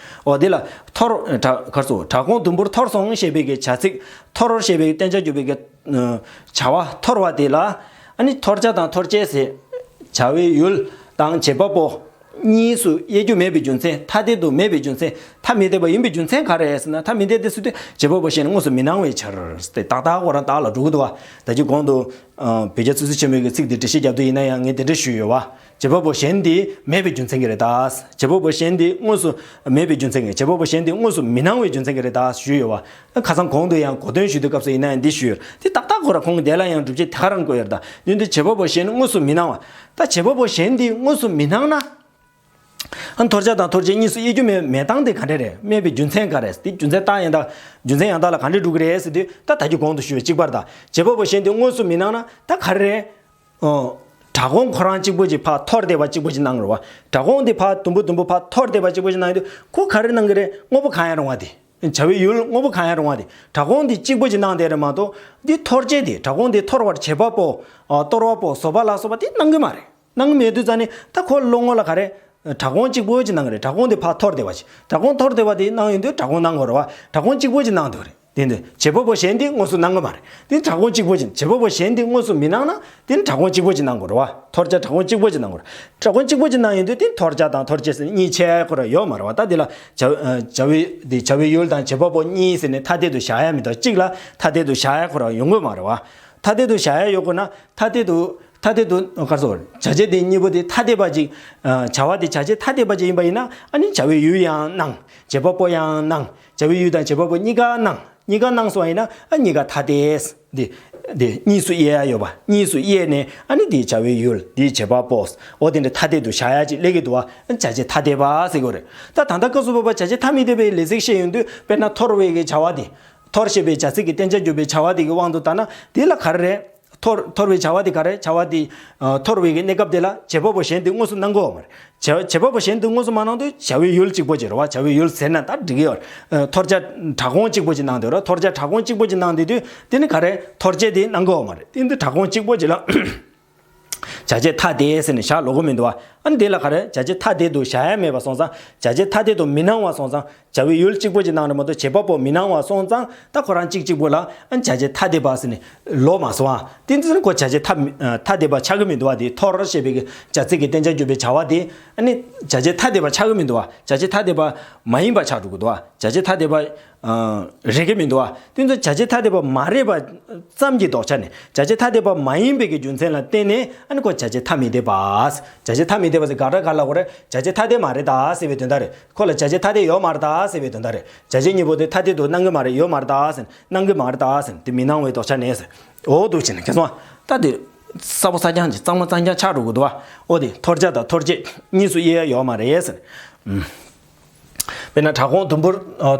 འོ་དེ་ལ་འཐོར། དྲ། ག་རེ་ཟེར། དྲ་དགོང་དུམ་བུར་འཐོར་སོང་ཞེས་པའི་གི་བྱ་ཚིག་འཐོར་ཞེས་པའི་གཏན་འཇགས་འཇུག་པའི་གི་བྱ་བ་འཐོར་བ་དེ་ལ་ཨ་ནི་འཐོར་བྱ་དང་འཐོར་བྱེད་ཟེར། བྱ་བའི་ཡུལ་དང་བྱེད་པ་པོ་གཉིས་སུ་དབྱེ་རྒྱུ་མེད་པའི་རྒྱུ་མཚན། ཐ་དད་དུ་མེད་པའི་རྒྱུ་མཚན། ཐ་མི་དད་པ་ཡིན་པའི་རྒྱུ་མཚན་ག་རེ་རེད་ཟེར་ན། ཐ་མི་དད་དེ་སུ་དེ་བྱེད་པ་པོ་གཞན་དངོས་སུ་མི་སྣང་བའི་ཕྱིར་ཏེ། ཏག་ཏག་ཁོ་རང་རྟགས་ལ་འགྲོ་གི་འདུག་བ། ད་ཅི་གོང་དུ་བོད་རྒྱ་ཚིག་མཛོད་ཆེན་མོའི་གི་ཚིག་དེ་འགྲེལ་བཤད་རྒྱབ་དུས་ཡིན་ན་ཡང་ངས་དེ་འདྲ་ཞུས་ཡོད་བ། བྱེད་པ་པོ་གཞན་དེ་མེད་པའི་རྒྱུ་མཚན་གྱིས་རེད་ད། བྱེད་པ་པོ་གཞན་དེ་དངོས་སུ་མེད་པའི་རྒྱུ་མཚན་གྱིས། བྱེད་པ་པོ་གཞན་དེ་དངོས་སུ་མི་སྣང་བའི་རྒྱུ་མཚན་གྱིས་རེད་ད་ཞུས་ཡོད་བ། ཁ་སང་གོང་དུ་ཡང་གོ་དོན་ཞུ་དུས་སྐབས་སུ་ཡིན་ན་ཡང་འདི་ཞུས་ཡོད། དེ་ཏག་ཏག་ཁོ་རང་ཁོང་གིས་དེ་ལ་ཡང་སྒྲུབ་བྱེད་དེ་ག་རང་བཀོད་ཡོད་རེད་ད། ཡིན་དུས་བྱེད་པ་པོ་གཞན་དངོས་སུ་མི་སྣང་བ། ད་བྱེད་པ་པོ་གཞན་དེ་དངོས་སུ་མི་སྣང་ན། ཨ། འཐོར་བྱ་དང་འཐོར་བྱེད་གཉིས་སུ་དབྱེ་རྒྱུ་མེད། མེད་སྟངས་དེ་ག་འདྲ་རེད། མེད་པའི་རྒྱུ་མཚན་ག་རེ་རེད། དེ་རྒྱུ་མཚན་རྟགས་ཡང་དག་རྒྱུ་མཚན་ཡང་དག་ལ་ག་འདྲ་འགྲོ་གི་རེད་ཟེར་དུས། ད་ད་གིན་གོང་དུ་ཞུས་པ་གཅིག་པ་རེད་ད། བྱེད་པ་པོ་གཞན་དེ་དངོས་སུ་མི་སྣང་ན་ད་ག་རེ་རེད། ཨོ། དྲ་དགོང་ཁོ་རང་གཅིག་པོ་ཅིག་ཕར་འཐོར་བསྡད་པ་གཅིག་པོ་ཅིག་སྣང་རེད་བ། དྲ་དགོང་དེ་ཕར་དུམ་བུ་དུམ་བུ་ཕར་འཐོར་བསྡད་པ་གཅིག་པོ་ཅིག་སྣང་ཡོང་དུས་ཁོ་ག་རེ་སྣང་གི་རེད། དངོས་པོ་གང་ཡང་རུང་བ་དེ། བྱ་བའི་ཡུལ་དངོས་པོ་གང་ཡང་རུང་བ་དེ། དྲ་དགོང་དེ་གཅིག་པོ་ཅིག་སྣང་བསྡད་རེད་མ་གཏོགས། འདི་འཐོར་བྱེད་དེ། དྲ་དགོང་དེ་འཐོར་བར་བྱེད་པ་པོ། ཨ། གཏོར་བ་པོ། བཟོ་པ་ལ་སོགས་པ་དེ་སྣང་གི་མ་རེད། སྣང་གི་མེད་དུས་ཙང་ནི་ད་ཁོ་བློ་ངོ་ལ་ག་རེ། དྲ་དགོང་གཅིག་པོ་ཅིག་སྣང་གི་རེད། དྲ་དགོང་དེ་ཕར་འཐོར་བསྡད་པ་ཅིག་དྲ་དགོང་འཐོར་བསྡད་པ་དེ་སྣང་ཡོང་དུས་དྲ་དགོང་སྣང་དགོས་རེད་བ། དྲ་དགོང་གཅིག་པོ་ཅིག་སྣང་འདུག་རེད། དེ་འདི་བྱེད་པ་པོ་གཞན་དེ་དངོས་སུ་སྣང་གི་མ་རེད། དེ་དྲ་དགོང་གཅིག་པོ་ཅིག་བྱེད་པ་པོ་གཞན་དེ་དངོས་སུ་མི་སྣང་ན་དེ་ནི་དྲ་དགོང་གཅིག་པོ་ཅིག་སྣང་དགོས་རེད་བ། འཐོར་བྱ་དྲ་དགོང་གཅིག་པོ་ཅིག་སྣང་དགོས་རེད། དྲ་དགོང་གཅིག་པོ་ཅིག་སྣང་ཡོང་དུས་དེ་འཐོར་བྱ་དང་འཐོར་བྱེད་ཟེར་གཉིས་ཆད་ཁོ་རང་ཡོད་མ་རེད་བ། ད་དེ་ལ་བྱ། བྱ་བའི་དེ་བྱ་བའི་ཡུལ་དང་བྱེད་པ་པོ་གཉིས་ཟེར་ནས་ཐ་དད་དུ་བཞག་ཡ་མི་འདུག་གཅིག་ལ་ཐ་དད་དུ་བཞག་ཡ་ཁོ་རང་ཡོང་གི་མ་རེད་བ། ཐ་དད་དུ་བཞག་ཡ་ཡོད་དགོས་ན་ཐ་དད་དུ། ཐ་དད་དུ་ག་རེ་ཟེར། བྱ་བྱེད་དེ་གཉིས་པོ་དེ་ཐ་དད་པ་ཅིག་བྱ་བ་དེ་བྱ་བྱེད་ཐ་དད་པ་ཅིག་ཡིན་པ་ཡིན་ན་ཨ་ནི་བྱ་བའི་ཡུལ་ཡང་སྣང་། བྱེད་པ་པོ་ཡང་སྣང་། བྱ་བའི་ཡུལ་དང་བྱེད་པ་པོ་གཉིས་ཀ་སྣང་། གཉིས་ཀ་སྣང་སོང་བ་ཡིན་ན་ཨ་གཉིས་ཀ་ཐ་དད། འདི། འདི་གཉིས་སུ་དབྱེ་ཡ་ཡོད་པ། གཉིས་སུ་དབྱེ་ནས་ཨ་ནི་འདི་བྱ་བའི་ཡུལ། འདི་བྱེད་པ་པོ། འོ་དེ་འདྲ་ཐ་དད་དུ་བཞག་ཡ་ཅིག་སླེབས་ཀྱི་འདུག་བ། བྱ་བྱེད་ཐ་དད་པ་ཟེར་དགོས་རེད། ད་ད་ལྟ་སྐབས་སུ་བབ་པ་བྱ་བྱེད་ཐ་མི་དད་པའི་ལས་ཚིག་བཤད་ཡོང་དུས་དཔེར་ན་འཐོར་བའི་གི་བྱ་བ་དེ། འཐོར་ཞེས་པའི་བྱ་ཚིག་གི་གཏན་ཆ་འཇོག་པའི་བྱ་བ་དེ་གི་དབང་དུ་བཏང་ན་དེ་ལ་ག་རེ་རེད། འཐོར། འཐོར་བའི་བྱ་བ་དེ་ག་རེ། བྱ་བ་དེ། ཨ། འཐོར་བའི་གི་གནས་སྐབས་དེ་ལ་བྱེད་པ་པོ་གཞན་དེ་དངོས་སུ་སྣང་གི་ཡོད་མ་རེད། བྱ། བྱེད་པ་པོ་གཞན་དེ་དངོས་སུ་མ་སྣང་དུས་བྱ་བའི་ཡུལ་གཅིག་པོ་ཅིག་རེད་བ། བྱ་བའི་ཡུལ་ཟེར་ན་ད་འགྲིག་གི་ཡོད་རེད། ཨ། འཐོར་བྱ་དྲ་དགོང་གཅིག་པོ་ཅིག་སྣང་དུས་རེད། འཐོར་བྱ་དྲ་དགོང་གཅིག་པོ་ཅིག་སྣང་དུས་དུས་དེ་ནི་ག་རེ། འཐོར་བྱེད་དེ་སྣང་གི་ཡོད་མ་རེད། དེ་འདི་དྲ་དགོང་གཅིག་པོ་ཅིག་ལ། བྱ་བྱེད་ཐ་དད་ཟེར་ནས་བཞག་ལོག་གི་མི་འདུག་བ། ཨ་ནི་དེ་ལ་ག་རེ། བྱ་བྱེད་ཐ་དད་དུ་བཞག་ཡ་མེད་པ་སོང་ཙང་། བྱ་བྱེད་ཐ་དད་དུ་མི་སྣང་བ་སོང་ཙང་། བྱ་བའི་ཡུལ་གཅིག་པོ་ཅིག་སྣང་རེད་མ་གཏོགས་བྱེད་པ་པོ་མི་སྣང་བ་སོང་ཙང་ད་ཁོ་རང་གཅིག་གཅིག་པོ་ལ་ཨ་ནི་བྱ་བྱེད་ཐ་དད་པ་ཟེར་ནས་ལོག་མ་སོང་ཨ། དེ་ཚོ་ནི་ཁོ་བྱ་བྱེད་ཐ་མི་ཐ་དད་པ་ཆགས་ཀྱི་མི་འདུག་བ། དེ་འཐོར་ཞེས་པའི་གི་བྱ་ཚིག་གི་གཏན་ཆ་འཇོག་པའི་བྱ་བ་དེ་ཨ་ནི་བྱ་བྱེད་ཐ་དད་པ་ཆགས་ཀྱི་མི་འདུག་བ། བྱ་བྱེད་ཐ་དད་པ་མ་ཡིན་པ་ཆགས་འགྲོ་གི་འདུག་བ། བྱ་བྱེད་ཐ་དད་པ། ཨ། རེད་ཀྱི་མི་འདུག་བ། དེ་ཚོ་བྱ་བྱེད་ཐ་དད་པ་མ་རེད་པ་ཙམ་གྱི་ལྡོག་ཆ་ནས་བྱ་བྱེད་ཐ་དད་པ་མ་ཡིན་པའི་གི་རྒྱུ་མཚན་ལ་བརྟེན་ནས་ཨ་ནི་ཁོ་བྱ་བྱེད་ཐ་མི་དད་པ། བྱ་བྱེད་ཐ་མི་དད་པ་ཟེར་ག་རེ་ག་རེ་ལབ་དགོས་རེད། བྱ་བྱེད་ཐ་དད་མ་རེད་ད་ཟེར་བའི་དོན་དག་རེད། ཁོ་ལ་བྱ་བྱེད་ཐ་དད་ཡོད་མ་རེད་ད་ཟེར་བའི་དོན་དག་རེད། བྱ་བྱེད་གཉིས་པོ་དེ་ཐ་དད་དུ་སྣང་གི་མ་རེད། ཡོད་མ་རེད་ད་ཟེར། སྣང་གི་མ་རེད་ད་ཟེར། དེ་མི་སྣང་བའི་ལྡོག་ཆ་ནས་ཟེར། འོ་འདུག་བྱས་ནས་ཁྱེད་ཚོ་ད་དེ་གསལ་པོ་གསལ་རྐྱང་གི་གཙང་མ་གཙང་རྐྱང་ཆགས་འགྲོ་གི་འདུག་བ། འོ་དེ་འཐོར་བྱ་དང་འཐོར་བྱེད་གཉིས་སུ་དབྱེ་ཡ་ཡོད་མ་རེད་ཟེར། ཨུམ། དཔེར་ན་དྲ་དགོང་དུམ་བུར་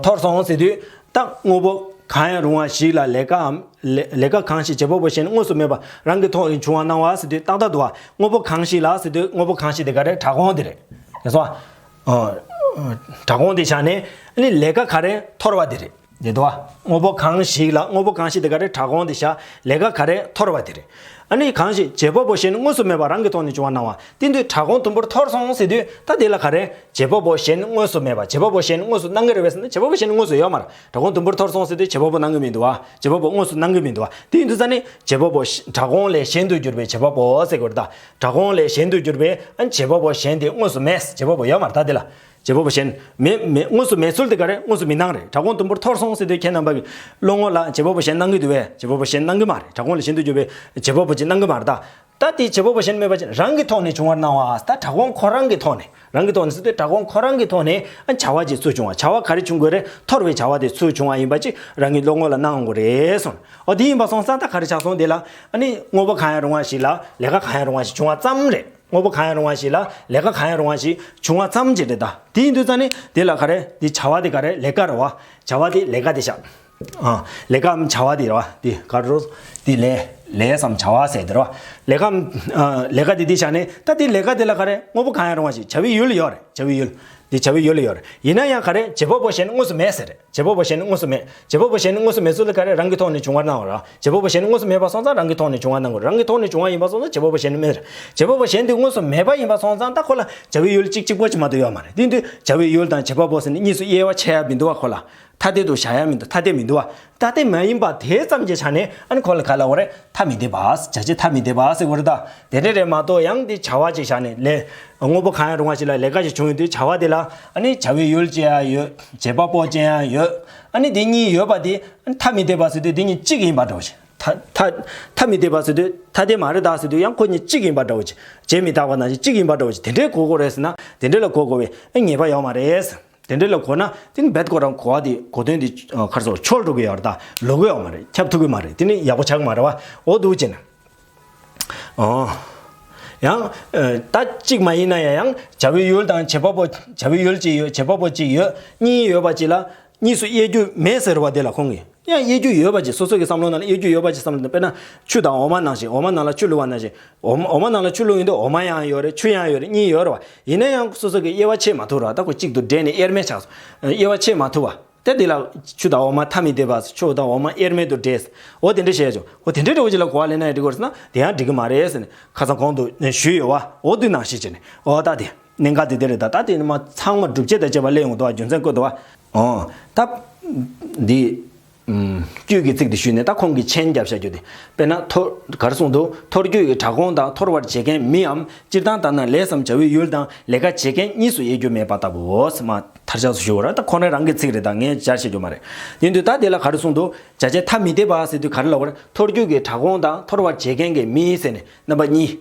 འཐོར་སོང་ཟེར་དུས་ད་དངོས་པོ་གང་ཡང་རུང་བ་ཞིག་ལ་ལས་ཀའམ་ལས་ལས་ཀ་གང་ཞིག་བྱེད་པ་པོ་གཞན་དངོས་སུ་མེད་པ་རང་གི་ཐོག་ནས་བྱུང་བ་སྣང་བ་ཟེར་དུས་ཏག་ཏག་འདུག་བ། དངོས་པོ་གང་ཞིག་ལ་ཟེར་དུས་དངོས་པོ་གང་ཞིག་དེ་ག་རེ། དྲ་དགོང་དེ་རེད། ཡ་སོ། ཨ། དྲག་དབང་དེ་བཞག་ནས་ཨ་ནི་ལས་ཀ་ག་རེ་འཐོར་བ་དེ་རེད། དེ་འདུག་བ། དངོས་པོ་གང་ཞིག་ལ་དངོས་པོ་གང་ཞིག་དེ་ག་རེ་དྲག་དབང་དེ་བཞག་ལས་ཀ་ག་རེ་འཐོར་བ་དེ་རེད། ཨ་ནི་གང་ཞིག་བྱེད་པ་པོ་གཞན་དངོས་སུ་མེད་པ་རང་གི་ཐོག་ནས་བྱུང་བར་སྣང་བ་དེ་དུས་དྲག་དབང་དུམ་བུར་འཐོར་སོང་ཟེར་དུས་ད་དེ་ལ་ག་རེ་བྱེད་པ་པོ་གཞན་དངོས་སུ་མེད་པ་བྱེད་པ་པོ་གཞན་དངོས་སུ་སྣང་གི་རེད་པས་ཟེར་ན་བྱེད་པ་པོ་གཞན་དངོས་སུ་ཡོད་མ་རེད། དྲག་དབང་དུམ་བུར་འཐོར་སོང་ཟེར་དུས་བྱེད་པ་པོ་སྣང་གི་མི་འདུག་བ། བྱེད་པ་པོ་དངོས་སུ་སྣང་གི་མི་འདུག་བ། དེ་ཡིན་དུས་ཙ་ནི་བྱེད་པ་པོ་དྲག་དབང་ལས་གཞན་དུ་གྱུར་པའི་བྱེད་པ་པོ་ཟེར་དགོས་རེད་ད། དྲག་དབང་ལས་གཞན་དུ་གྱུར་པའི་ཨ་ནི་བྱེད་པ་པོ་གཞན་དེ་དངོས་སུ་མེད། བྱེད་པ་པོ་ཡོད་མ་རེད་ད་དེ་ལ། བྱེད་པ་པོ་གཞན་མེད་མེད་དངོས་སུ་མེད་ཚུལ་དེ་ག་རེ་དངོས་སུ་མི་སྣང་རེད། དྲག་དབང་དུམ་བུར་འཐོར་སོང་ཟེར་དུས་ཁྱེད་རྣམ་པ་གི་བློ་ངོ་ལ་བྱེད་པ་པོ་གཞན་སྣང་གི་འདུག་བས། བྱེད་པ་པོ་གཞན་སྣང་གི་མ་རེད། དྲག་དབང་ལས་གཞན་དུ་གྱུར་པའི་བྱེད་པ་པོ་གཞན་སྣང་གི་མ་རེད་ད། ད་དེ་བྱེད་པ་པོ་གཞན་མེད་པ་ཅིག་རང་གི་ཐོག་ནས་བྱུང་བར་སྣང་བ། ད་དྲག་དབང་ཁོ་རང་གི་ཐོག་ནས་རང་གི་ཐོག་ནས་ཟེར་དུས་དྲག་དབང་ཁོ་རང་གི་ཐོག་ནས་ཨ་བྱ་བ་ཅིག་ཚུར་བྱུང་བ། བྱ་བ་ག་རེ་བྱུང་དགོས་རེད། འཐོར་བའི་བྱ་བ་དེ་ཚུར་བྱུང་བ་ཡིན་པ་ཅིག་རང་གི་བློ་ངོ་ལ་སྣང་དགོས་རེད་སོང་། ཨོ་དེ་ཡིན་པ་སོང་ཙང་ད་ག་རེ་ཆགས་སོང་དེ་ལ་ཨ་ནི་དངོས་པོ་གང་ཡང་རུང་བ་ཞིག་ལ་ལས་ཀ་གང་ཡང་རུང་བ་ཞིག་བྱུང་བ་ཙམ་རེད། དངོས་པོ་གང་ཡང་རུང་བ་ཞིག་ལ་ལས་ཀ་གང་ཡང་རུང་བ་ཞིག་བྱུང་བ་ཙམ་ཅིག་རེད་ད། དེ་ཡིན་དུས་ཙང་ནི་དེ་ལ་ག་རེ་དེ་བྱ་བ་དེ་ག་རེ་ལས་ཀ་རེད་བ། བྱ་བ་དེ་ལས་ཀ་དེ་བཞག་ཨ། ལས་ཀའམ་བྱ་བ་དེ་རེད་བ། དེ་ག་རེ་རོ། དེ་ལས་ལས་སམ་བྱ་བ་ཟེར་དེ་རེད་བ། ལས་ཀའམ་ཨ། ལས་ཀ་དེ་དེ་བཞག་ནས་ད་དེ་ལས་ཀ་དེ་ལ་ག་རེ་དངོས་པོ་གང་ཡང་རུང་བ་ཞིག་བྱ་བའི་ཡུལ་ཡོད་རེད། བྱ་བའི་ཡུལ། འདི་བྱ་བའི་ཡུལ་ལ་ཡོད་རེད། ཡིན་ན་ཡང་ག་རེ་བྱེད་པ་པོ་གཞན་དངོས་སུ་མེད་ཟེར་རེད། བྱེད་པ་པོ་གཞན་དངོས་སུ་མེད། བྱེད་པ་པོ་གཞན་དངོས་སུ་མེད་ཚུལ་ལ་ག་རེ་རང་གི་ཐོག་ནས་བྱུང་བར་སྣང་བ་རེད། བྱེད་པ་པོ་གཞན་དངོས་སུ་མེད་པ་སོང་ཙང་རང་གི་ཐོག་ནས་བྱུང་བར་སྣང་དགོས་རེད། རང་གི་ཐོག་ནས་བྱུང་བ་ཡིན་པ་སོང་ཙང་བྱེད་པ་པོ་གཞན་མེད་རེད། བྱེད་པ་པོ་གཞན་དེ་དངོས་སུ་མེད་པ་ཡིན་པ་སོང་ཙང་ད་ཁོ་ལ་བྱ་བའི་ཡུལ་གཅིག་གཅིག་པོ་ཅིག་མ་གཏོགས་ཡོད་མ་རེད། དེ་དུས་བྱ་བའི་ཡུལ་དང་བྱེད་པ་པོ་ཟེར་ནས་གཉིས་སུ་དབྱེ་བ་ཕྱེ་ཡ་མི་འདུག་བ། ཁོ་ལ་ཐ་དད་དུ་བཞག་ཡ་མི་འདུག་ཐ་དད་མི་འདུག་བ། ཐ་དད་མ་ཡིན་པ་དེ་ཙམ་གྱི་ཆ་ནས་ཨ་ནི་ཁོ་ལ་ག་ལབ་དགོས་རེད། ཐ་མི་དད་པ། བྱ་བྱེད་ཐ་མི་དད་པ་ཟེར་དགོས་རེད་ད། དེ་འདྲ་རེད་མ་གཏོགས་ཡང་དེ་བྱ་བ་ཅིག་བཞག་ནས་ལས། དངོས་པོ་གང་ཡང་རུང་བ་ཞིག་ལ་ལས་ཀ་ཞིག་བྱུང་ཡོང་དུས་བྱ་བ་དེ་ལ་ཨ་ནི་བྱ་བའི་ཡུལ་ཅན་ཡང་ཡོད། བྱེད་པ་པོ་ཅན་ཡང་ཡོད། ཨ་ནི་དེ་གཉིས་ཡོད་པ་དེ་ཨ་ནི་ཐ་མི་དད་པ་ཟེར་དུས་དེ་གཉིས་གཅིག་ཡིན་པ་འདྲ་བོ་ཞིག་ཐ་ཐ་ཐ་མི་དད་པ་ཟེར་དུས་ཐ་དད་མ་རེད་ད་ཟེར་དུས་ཡང་ཁོ་གཉིས་གཅིག་ཡིན་པ་འདྲ་བོ་ཞིག་བྱས་མི་རྟག་པ་ནང་བཞིན་གཅིག་ཡིན་པ་འདྲ་བོ་ཞིག་དེ་འདྲའི་གོ་དགོས་རེད་ཟེར་ན་དེ་འདྲའི་ལ་གོ་དགོས་པའི་ངེས་པ་ཡོད་མ་རེད། དེ་འདྲ་ལ་གོ་ན་དེ་ནི་རྦད་ཁོ་རང་གོ་བ་དེ་གོ་དོན་དེ་ཨ་ག་རེ་ཟེར་འཆོལ་འགྲོ་གི་ཡོད་རེད་ད། ལོག་གི་ཡོད་མ་རེད། ཁྱབ་ཐུབ་ཀྱི་མ་རེད། དེ་ནི་ཡག་པོ་ཆགས་ཀྱི་མ་རེད་བ། འོ་འདུག་བྱས་ན། ཨོ། ཡང་ཨ་ད་གཅིག་མ་ཡིན་ན་ཡང་ཡང་བྱ་བའི་ཡུལ་དང་བྱེད་པ་པོ་བྱ་བའི་ཡུལ་གཅིག་ཡོད། བྱེད་པ་པོ་གཅིག་ཡོད། གཉིས་ཡོད་པ་གཅིག་ལ་གཉིས་སུ་དབྱེ་རྒྱུ་མེད་ཟེར་བ་དེ་ལ་ཁོང་གིས་ཡང་དབྱེ་རྒྱུ་ཡོད་པ་གཅིག་སོ་སོ་གི་བསམ་བློ་ནང་ལ་དབྱེ་རྒྱུ་ཡོད་པ་གཅིག་བསམ་བློ་ནང་དཔེར་ན་ཆུ་དང་འོ་མ་ནང་བཞིན་འོ་མ་ནང་ལ་ཆུ་བླུགས་པ་ནང་བཞིན། འོ་མ་འོ་མ་ནང་ལ་ཆུ་བླུགས་ཡོང་དུས་འོ་མ་ཡང་ཡོད་རེད། ཆུ་ཡང་ཡོད་རེད། གཉིས་ཡོད་རེད་བ། ཡིན་ན་ཡང་སོ་སོ་གི་དབྱེ་བ་ཕྱེ་མ་ཐུབ་ར། ད་ཁོ་གཅིག་ཏུ་འདྲེས་ནས་དབྱེར་མེད་ཆགས་སོང་། དབྱེ་བ་ཕྱེ་མ་ཐུབ་བ། ད་འདི་ལ་ཆུ་དང་འོ་མ་ཐ་མི་དད་པ། ཆུ་དང་འོ་མ་དབྱེར་མེད་དུ་འདྲེས། འོ་དེ་འདྲ་བཤད་ཆོག་འོ་དེ་འདྲའི་འདྲ་བོ་ཅིག་ལ་གོ་བ་ལེན་ན་ཡང་འགྲིག་གི་རེད་ཟེར་ན་དེ་ཡང་འགྲིག་གི་མ་རེད་ཟེར་ནས་ཁ་སང་གོང་དུ་ཞུས་ཡོད་བ། འོ་དེ་ནང་བཞིན་བྱས་ནས་འོ་ད་དེ་གནད་འགག་དེ་དེ་རེད། ད་ད་དེ་ནི་མ་ཚང་མ་སྒྲུབ་བྱེད་དང་བཅས་པ་སླེབས་ཡོང་གི་འདུག་བ། རྒྱུ་མཚན་བཀོད་འདུག་བ། འོ་ད་འདི། ཨུམ། རྒྱུད་ཀྱི་ཚིག་འདི་ཞུས་ནས་ད་ཁོང་གིས་མཆན་རྒྱབ་བཞག་རྒྱུ་དེ། དཔེར་ན་འཐོར་ག་རེ་གསུངས་འདུག་འཐོར་རྒྱུ་ཡི་དྲག་དབང་དང་འཐོར་བར་བྱེད་མཁན་མིའམ་སྤྱིར་བཏང་ལྟར་ན་ལས་སམ་བྱ་བའི་ཡུལ་དང་ལས་ཀ་བྱེད་མཁན་གཉིས་སུ་དབྱེ་རྒྱུ་མེད་པ་ལྟ་བུའོ། མ་མཐར་ཆགས་སུ་ཞུ་བ་ར། ད་ཁོ་རང་རང་གི་ཚིག་རེད། ད་ངས་སྦྱར་བཤད་རྒྱུ་མ་རེད། ཡིན་དུས་ད་དེ་ལ་ག་རེ་གསུངས་འདུག་བྱ་བྱེད་ཐ་མི་དད་པ་ཟེར་དུས་ག་རེ་ལབ་པ་རེད། འཐོར་རྒྱུ་གི་དྲག་དབང་དང་འཐོར་བར་བྱེད་མཁན་གྱི་མི་ཟེར་ནས་རྣམ་པ་གཉིས།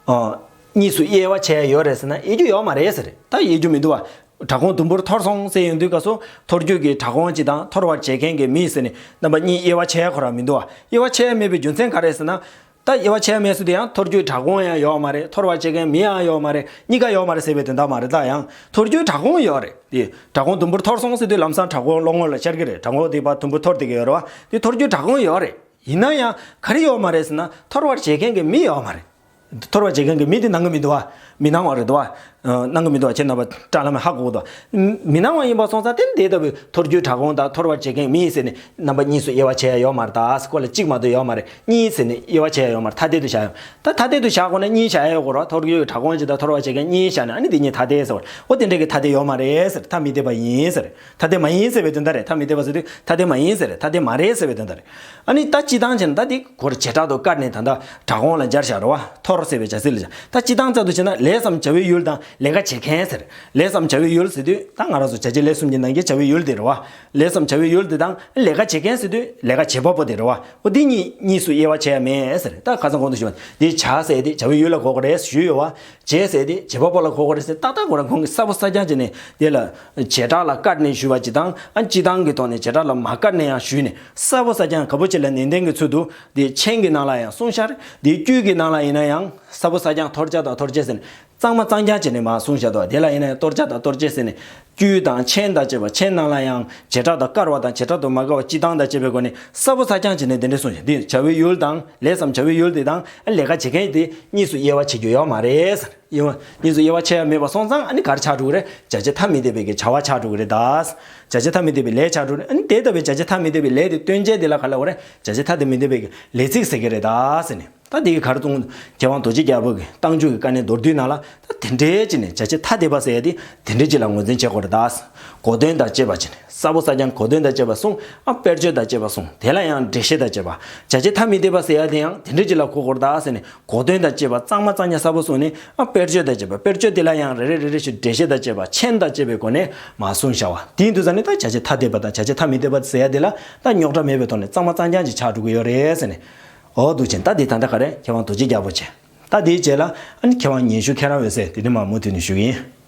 ཨ། གཉིས་སུ་དབྱེ་བ་ཕྱེ་ཡ་ཡོད་རེད་ཟེར་ན་དབྱེ་རྒྱུ་ཡོད་མ་རེད་ཟེར། ད་དབྱེ་རྒྱུ་མི་འདུག་བ། དྲག་དབང་དུམ་བུར་འཐོར་སོང་ཟེར་ཡོང་དུས་སྐབས་སུ་འཐོར་རྒྱུ་གི་དྲག་དབང་གཅིག་དང་འཐོར་བར་བྱེད་མཁན་གྱི་མི་ཟེར་ནས་རྣམ་པ་གཉིས་དབྱེ་བ་ཕྱེ་ཡ་ཁོ་རང་མི་འདུག་བ། དབྱེ་བ་ཕྱེ་ཡ་མེད་པའི་རྒྱུ་མཚན་ག་རེ་ཟེར་ན། ད་དབྱེ་བ་ཕྱེ་ཡ་མེད་ཟེར་དུས་ཡང་འཐོར་རྒྱུའི་དྲག་དབང་ཡང་ཡོད་མ་རེད། འཐོར་བར་བྱེད་མཁན་མི་ཡང་ཡོད་མ་རེད། གཉིས་ཀ་ཡོད་མ་རེད་ཟེར་བའི་དོན་དག་མ་རེད། ད་ཡང་འཐོར་རྒྱུའི་དྲག་དབང་ཡོད་རེད། དེ་དྲག་དབང་དུམ་བུར་འཐོར་སོང་ཟེར་དུས་ལམ་སང་དྲག་དབང་བློ་ངོ་ལ་ཤར་གི་རེད། དྲག་དབང་དེ་བ་དུམ་བུར་འཐོར་བསྡད་ཀྱི་ཡོད་རེད་བ། དེ་འཐོར་རྒྱུའི་དྲག་དབང་ཡོད་རེད། ཡིན་ན་ཡང་ག་རེ་ཡོད་མ་རེད་ཟེར་ན་འཐོར་བར་བྱེད་མཁན་གྱི་མི་ཡོད་མ་རེད། འཐོར་བར་བྱེད་མཁན་གྱི་མི་དེ་སྣང་གི་མི་འདུག་བ། མི་སྣང་བ་རེད་འདུག་བ། ཨ། སྣང་གི་མི་འདུག་བ། ཁྱེད་རྣམ་པ་དྲ་ལམ་ཧ་གོ་གི་འདུག་བ། མི་སྣང་བ་ཡིན་པ་སོང་ཙང་དེ་འདི་ལྟ་བུའི་འཐོར་རྒྱུའི་དྲག་དབང་དང་འཐོར་བར་བྱེད་མཁན་མི་ཟེར་ནས་རྣམ་པ་གཉིས་སུ་དབྱེ་བ་ཕྱེ་ཡ་ཡོད་མ་རེད། ད་སྐོར་ལ་གཅིག་མ་གཏོགས་ཡོད་མ་རེད། གཉིས་ཟེར་ནས་དབྱེ་བ་ཕྱེ་ཡ་ཡོད་མ་རེད། ཐ་དད་དུ་བཞག་ཡོད། ད་ཐ་དད་དུ་བཞག་དགོས་ན་གཉིས་བཞག་ཡ་ཡོད་དགོས་རེད། འཐོར་རྒྱུའི་དྲག་དབང་གཅིག་དང་འཐོར་བར་བྱེད་མཁན་གཉིས་བཞག་ནས་ཨ་ནི་འདི་གཉིས་ཐ་དད་ཟེར་བ་རེད། འོ་དེ་འདྲ་གི་ཐ་དད་ཡོད་མ་རེད་ཟེར། ཐ་མི་དད་པ་ཡིན་ཟེར། ཐ་དད་མ་ཡིན་ཟེར་བའི་དོན་དག་རེད། ཐ་མི་དད་པ་ཟེར་དུས་ཐ་དད་མ་ཡིན་ཟེར། ཐ་དད་མ་རེད་ཟེར་བའི་དོན་དག་རེད། ཨ་ནི་ད་སྤྱི་བཏང་བྱས་ན་ད་འདི་གོ་ར་བྱེ་བྲག་ཏུ་བཀར་ནས་ད་ལྟ་དྲག་དབང་ལ་སྦྱར་བཞག་རེད་བ། འཐོར་ཟེར་བའི་བྱ་ཚིག་ལ་སྦྱར། ད་སྤྱི་བཏང་ཚད་དུ་བྱས་ན་ལས་སམ་བྱ་བའི་ཡུལ་དང་ལས་ཀ་བྱེད་མཁན་ཟེར། ལས་སམ་བྱ་བའི་ཡུལ་ཟེར་དུས་ད་ང་རང་ཚོ་བྱ་བྱེད་ལས་གསུམ་གྱི་ནང་གི་བྱ་བའི་ཡུལ་དེ་རེད་བ། ལས་སམ་བྱ་བའི་ཡུལ་དེ་དང་ལས་ཀ་བྱེད་མཁན་ཟེར་དུས་ལས་ཀ་བྱེད་པ་པོ་དེ་རེད་བ། འོ་འདི་གཉིས་གཉིས་སུ་དབྱེ་བ་ཕྱེ་ཡ་མེད་ཟེར། ད་ཁ་སང་གོང་དུ་ཞུས་པ་འདི་བྱ་ཟེར་དེ་བྱ་བའི་ཡུལ་ལ་གོ་གི་རེད་ཞུས་ཡོད་བ། བྱེད་ཟེར་དེ་བྱེད་པ་པོ་ལ་གོ་གི་རེད་ཟེར། ཏག་ཏག་ཁོ་རང་ཁོང་གིས་གསལ་པོ་གསལ་རྐྱང་བྱས་ནས་དེ་ལ་བྱེ་བྲག་ལ་བཀར་ནས་ཞུས་པ་ཅིག་དང་། ཨ། སྤྱི་བཏང་གི་ཐོག་ནས་བྱེ་བྲག་ལ་མ་བཀར་ནས་ཡང་ཞུས་ནས་གསལ་པོ་གསལ་རྐྱང་ག་བོ་ཅིག་ལ་ནན་ཏན་གྱི་ཚུལ་དུ་དེ་མཆན་གྱི་ནང་ལ་ཡང་གསུངས་ཤར། དེ་དཀྱུས་ཀྱི་ནང་ལ་ཡིན་ན་ཡང་གསལ་པོ་གསལ་རྐྱང་འཐོར་བྱ་དང་འཐོར་བྱེད་ཟེར་ནས་གཙང་མ་གཙང་རྐྱང་བྱས་ནས་མར་གསུངས་བཞག་འདུག་དེ་ལ་ཡིན་ན་ཡང་འཐོར་བྱ་དང་འཐོར་བྱེད་ཟེར་ནས། དཀྱུས་དང་མཆན་དང་བཅས་པ། མཆན་ནང་ལ་ཡང་བྱེ་བྲག་ཏུ་དཀར་བ་དང་བྱེ་བྲག་ཏུ་མ་དཀར་བ་སྤྱི་དང་དང་བཅས་པའི་སྒོ་ནས་གསལ་པོ་གསལ་རྐྱང་བྱས་ནས་དེ་འདྲ་གསུངས་ཤིང་། འདི་བྱ་བའི་ཡུལ་དང་། ལས་སམ་བྱ་བའི་ཡུལ་དེ་དང་ལས་ཀ་བྱེད་མཁན་དེ་གཉིས་སུ་དབྱེ་བ་ཕྱེ་རྒྱུ་ཡོད་མ་རེད། དབྱེ་བ་གཉིས་སུ་དབྱེ་བ་ཕྱེ་ཡ་མེད་པ་སོང་ཙང་ཨ་ནི་ག་རེ་ཆགས་འགྲོ་གི་རེད། བྱ་བྱེད་ཐ་མི་དད་པའི་གི་བྱ་བ་ཆགས་འགྲོ་གི་རེད་ད། བྱ་བྱེད་ཐ་མི་དད་པའི་ལས་ཆགས་འགྲོ་གི་རེད། ཨ་ནི་དེ་ལྟ་བུའི་བྱ་བྱེད་ཐ་མི་དད་པའི་ལས་དེ་སྟོན་བྱེད་དེ་ལ་ག་ལབ་དགོས་རེད། བྱ་བྱེད་ཐ་དད་མི་དད་པའི་གི་ལས་ཚིག་ཟེར་གི་རེད་ད་ཟེར་ནས། ད་དེ་གི་ག་རེ་གསུངས། མཁས་དབང་རྡོ་རྗེ་རྒྱལ་པོ་གི་རྟགས་འཇུག་གི་དཀའ་གནད་མདོར་བསྡུས་ནང་ལ་ད་དེ་འདྲའི་ཅིག་ནས་བྱ་བྱེད་ཐ་དད་པ་ཟེར་ཡ་དེ་དེ་འདྲའི་ཅིག་ལ་ངོས་འཛིན་བྱེད་དགོས་རེད་ད། གོ་དོན་དང་བཅས་པ་ཅིག་ནས་གསལ་པོ་གསལ་རྐྱང་གོ་དོན་དང་བཅས་པ་གསུངས། ཨ་དཔེར་བརྗོད་དང་བཅས་པ་གསུངས། དེ་ལ་ཡང་འགྲེལ་བཤད་དང་བཅས་པ། བྱ་བྱེད་ཐ་མི་དད་པ་ཟེར་ཡ་དེ་ཡང་དེ་འདྲའི་ཅིག་ལ་གོ་དགོས་རེད་ད་ཟེར་ནས་གོ་དོན་དང་བཅས་པ་གཙང་མ་གཙང་རྐྱང་གསལ་པོ་གསུངས་ནས། ཨ་དཔེར་བརྗོད་དང་བཅས་པ། དཔེར་བརྗོད་དེ་ལ་ཡང་རེ་རེ་རེ་རེ་བཞིན་འགྲེལ་བཤད་དང་བཅས་པ། མཆན་དང་བཅས་པའི་སྒོ་ནས་མར་གསུངས་བཞག་པ། དེ་ཡིན་དུས་ཙང་ནི་ད་བྱ་བྱེད་ཐ་དད་པ་དང་བྱ་བྱེད་ཐ་མི་དད་པ་ཟེར་ཡ་དེ་ལ་ད་རྙོག་དྲ་མེད་པའི་ཐོག་ནས་གཙང་མ་གཙང་རྐྱང་ཅིག་ཆགས་འགྲོ་གི་ཡོད་རེད་ཟེར་ནས། འོ་འདུག་བྱས། ད་དེ་ད་ལྟ་ག་རེ་མཁས་དབང་རྡོ་རྗེ་རྒྱལ་པོ་བྱས། ད་དེའི་རྗེས་ལ་ཨ་ནི་མཁས་དབང་ཉན་ཤུལ་ཁྱེད་རང་འོད་ཟེར་དེ་ནས་མར་མུ་མཐུད་ནས་ཞུ་གི་ཡིན།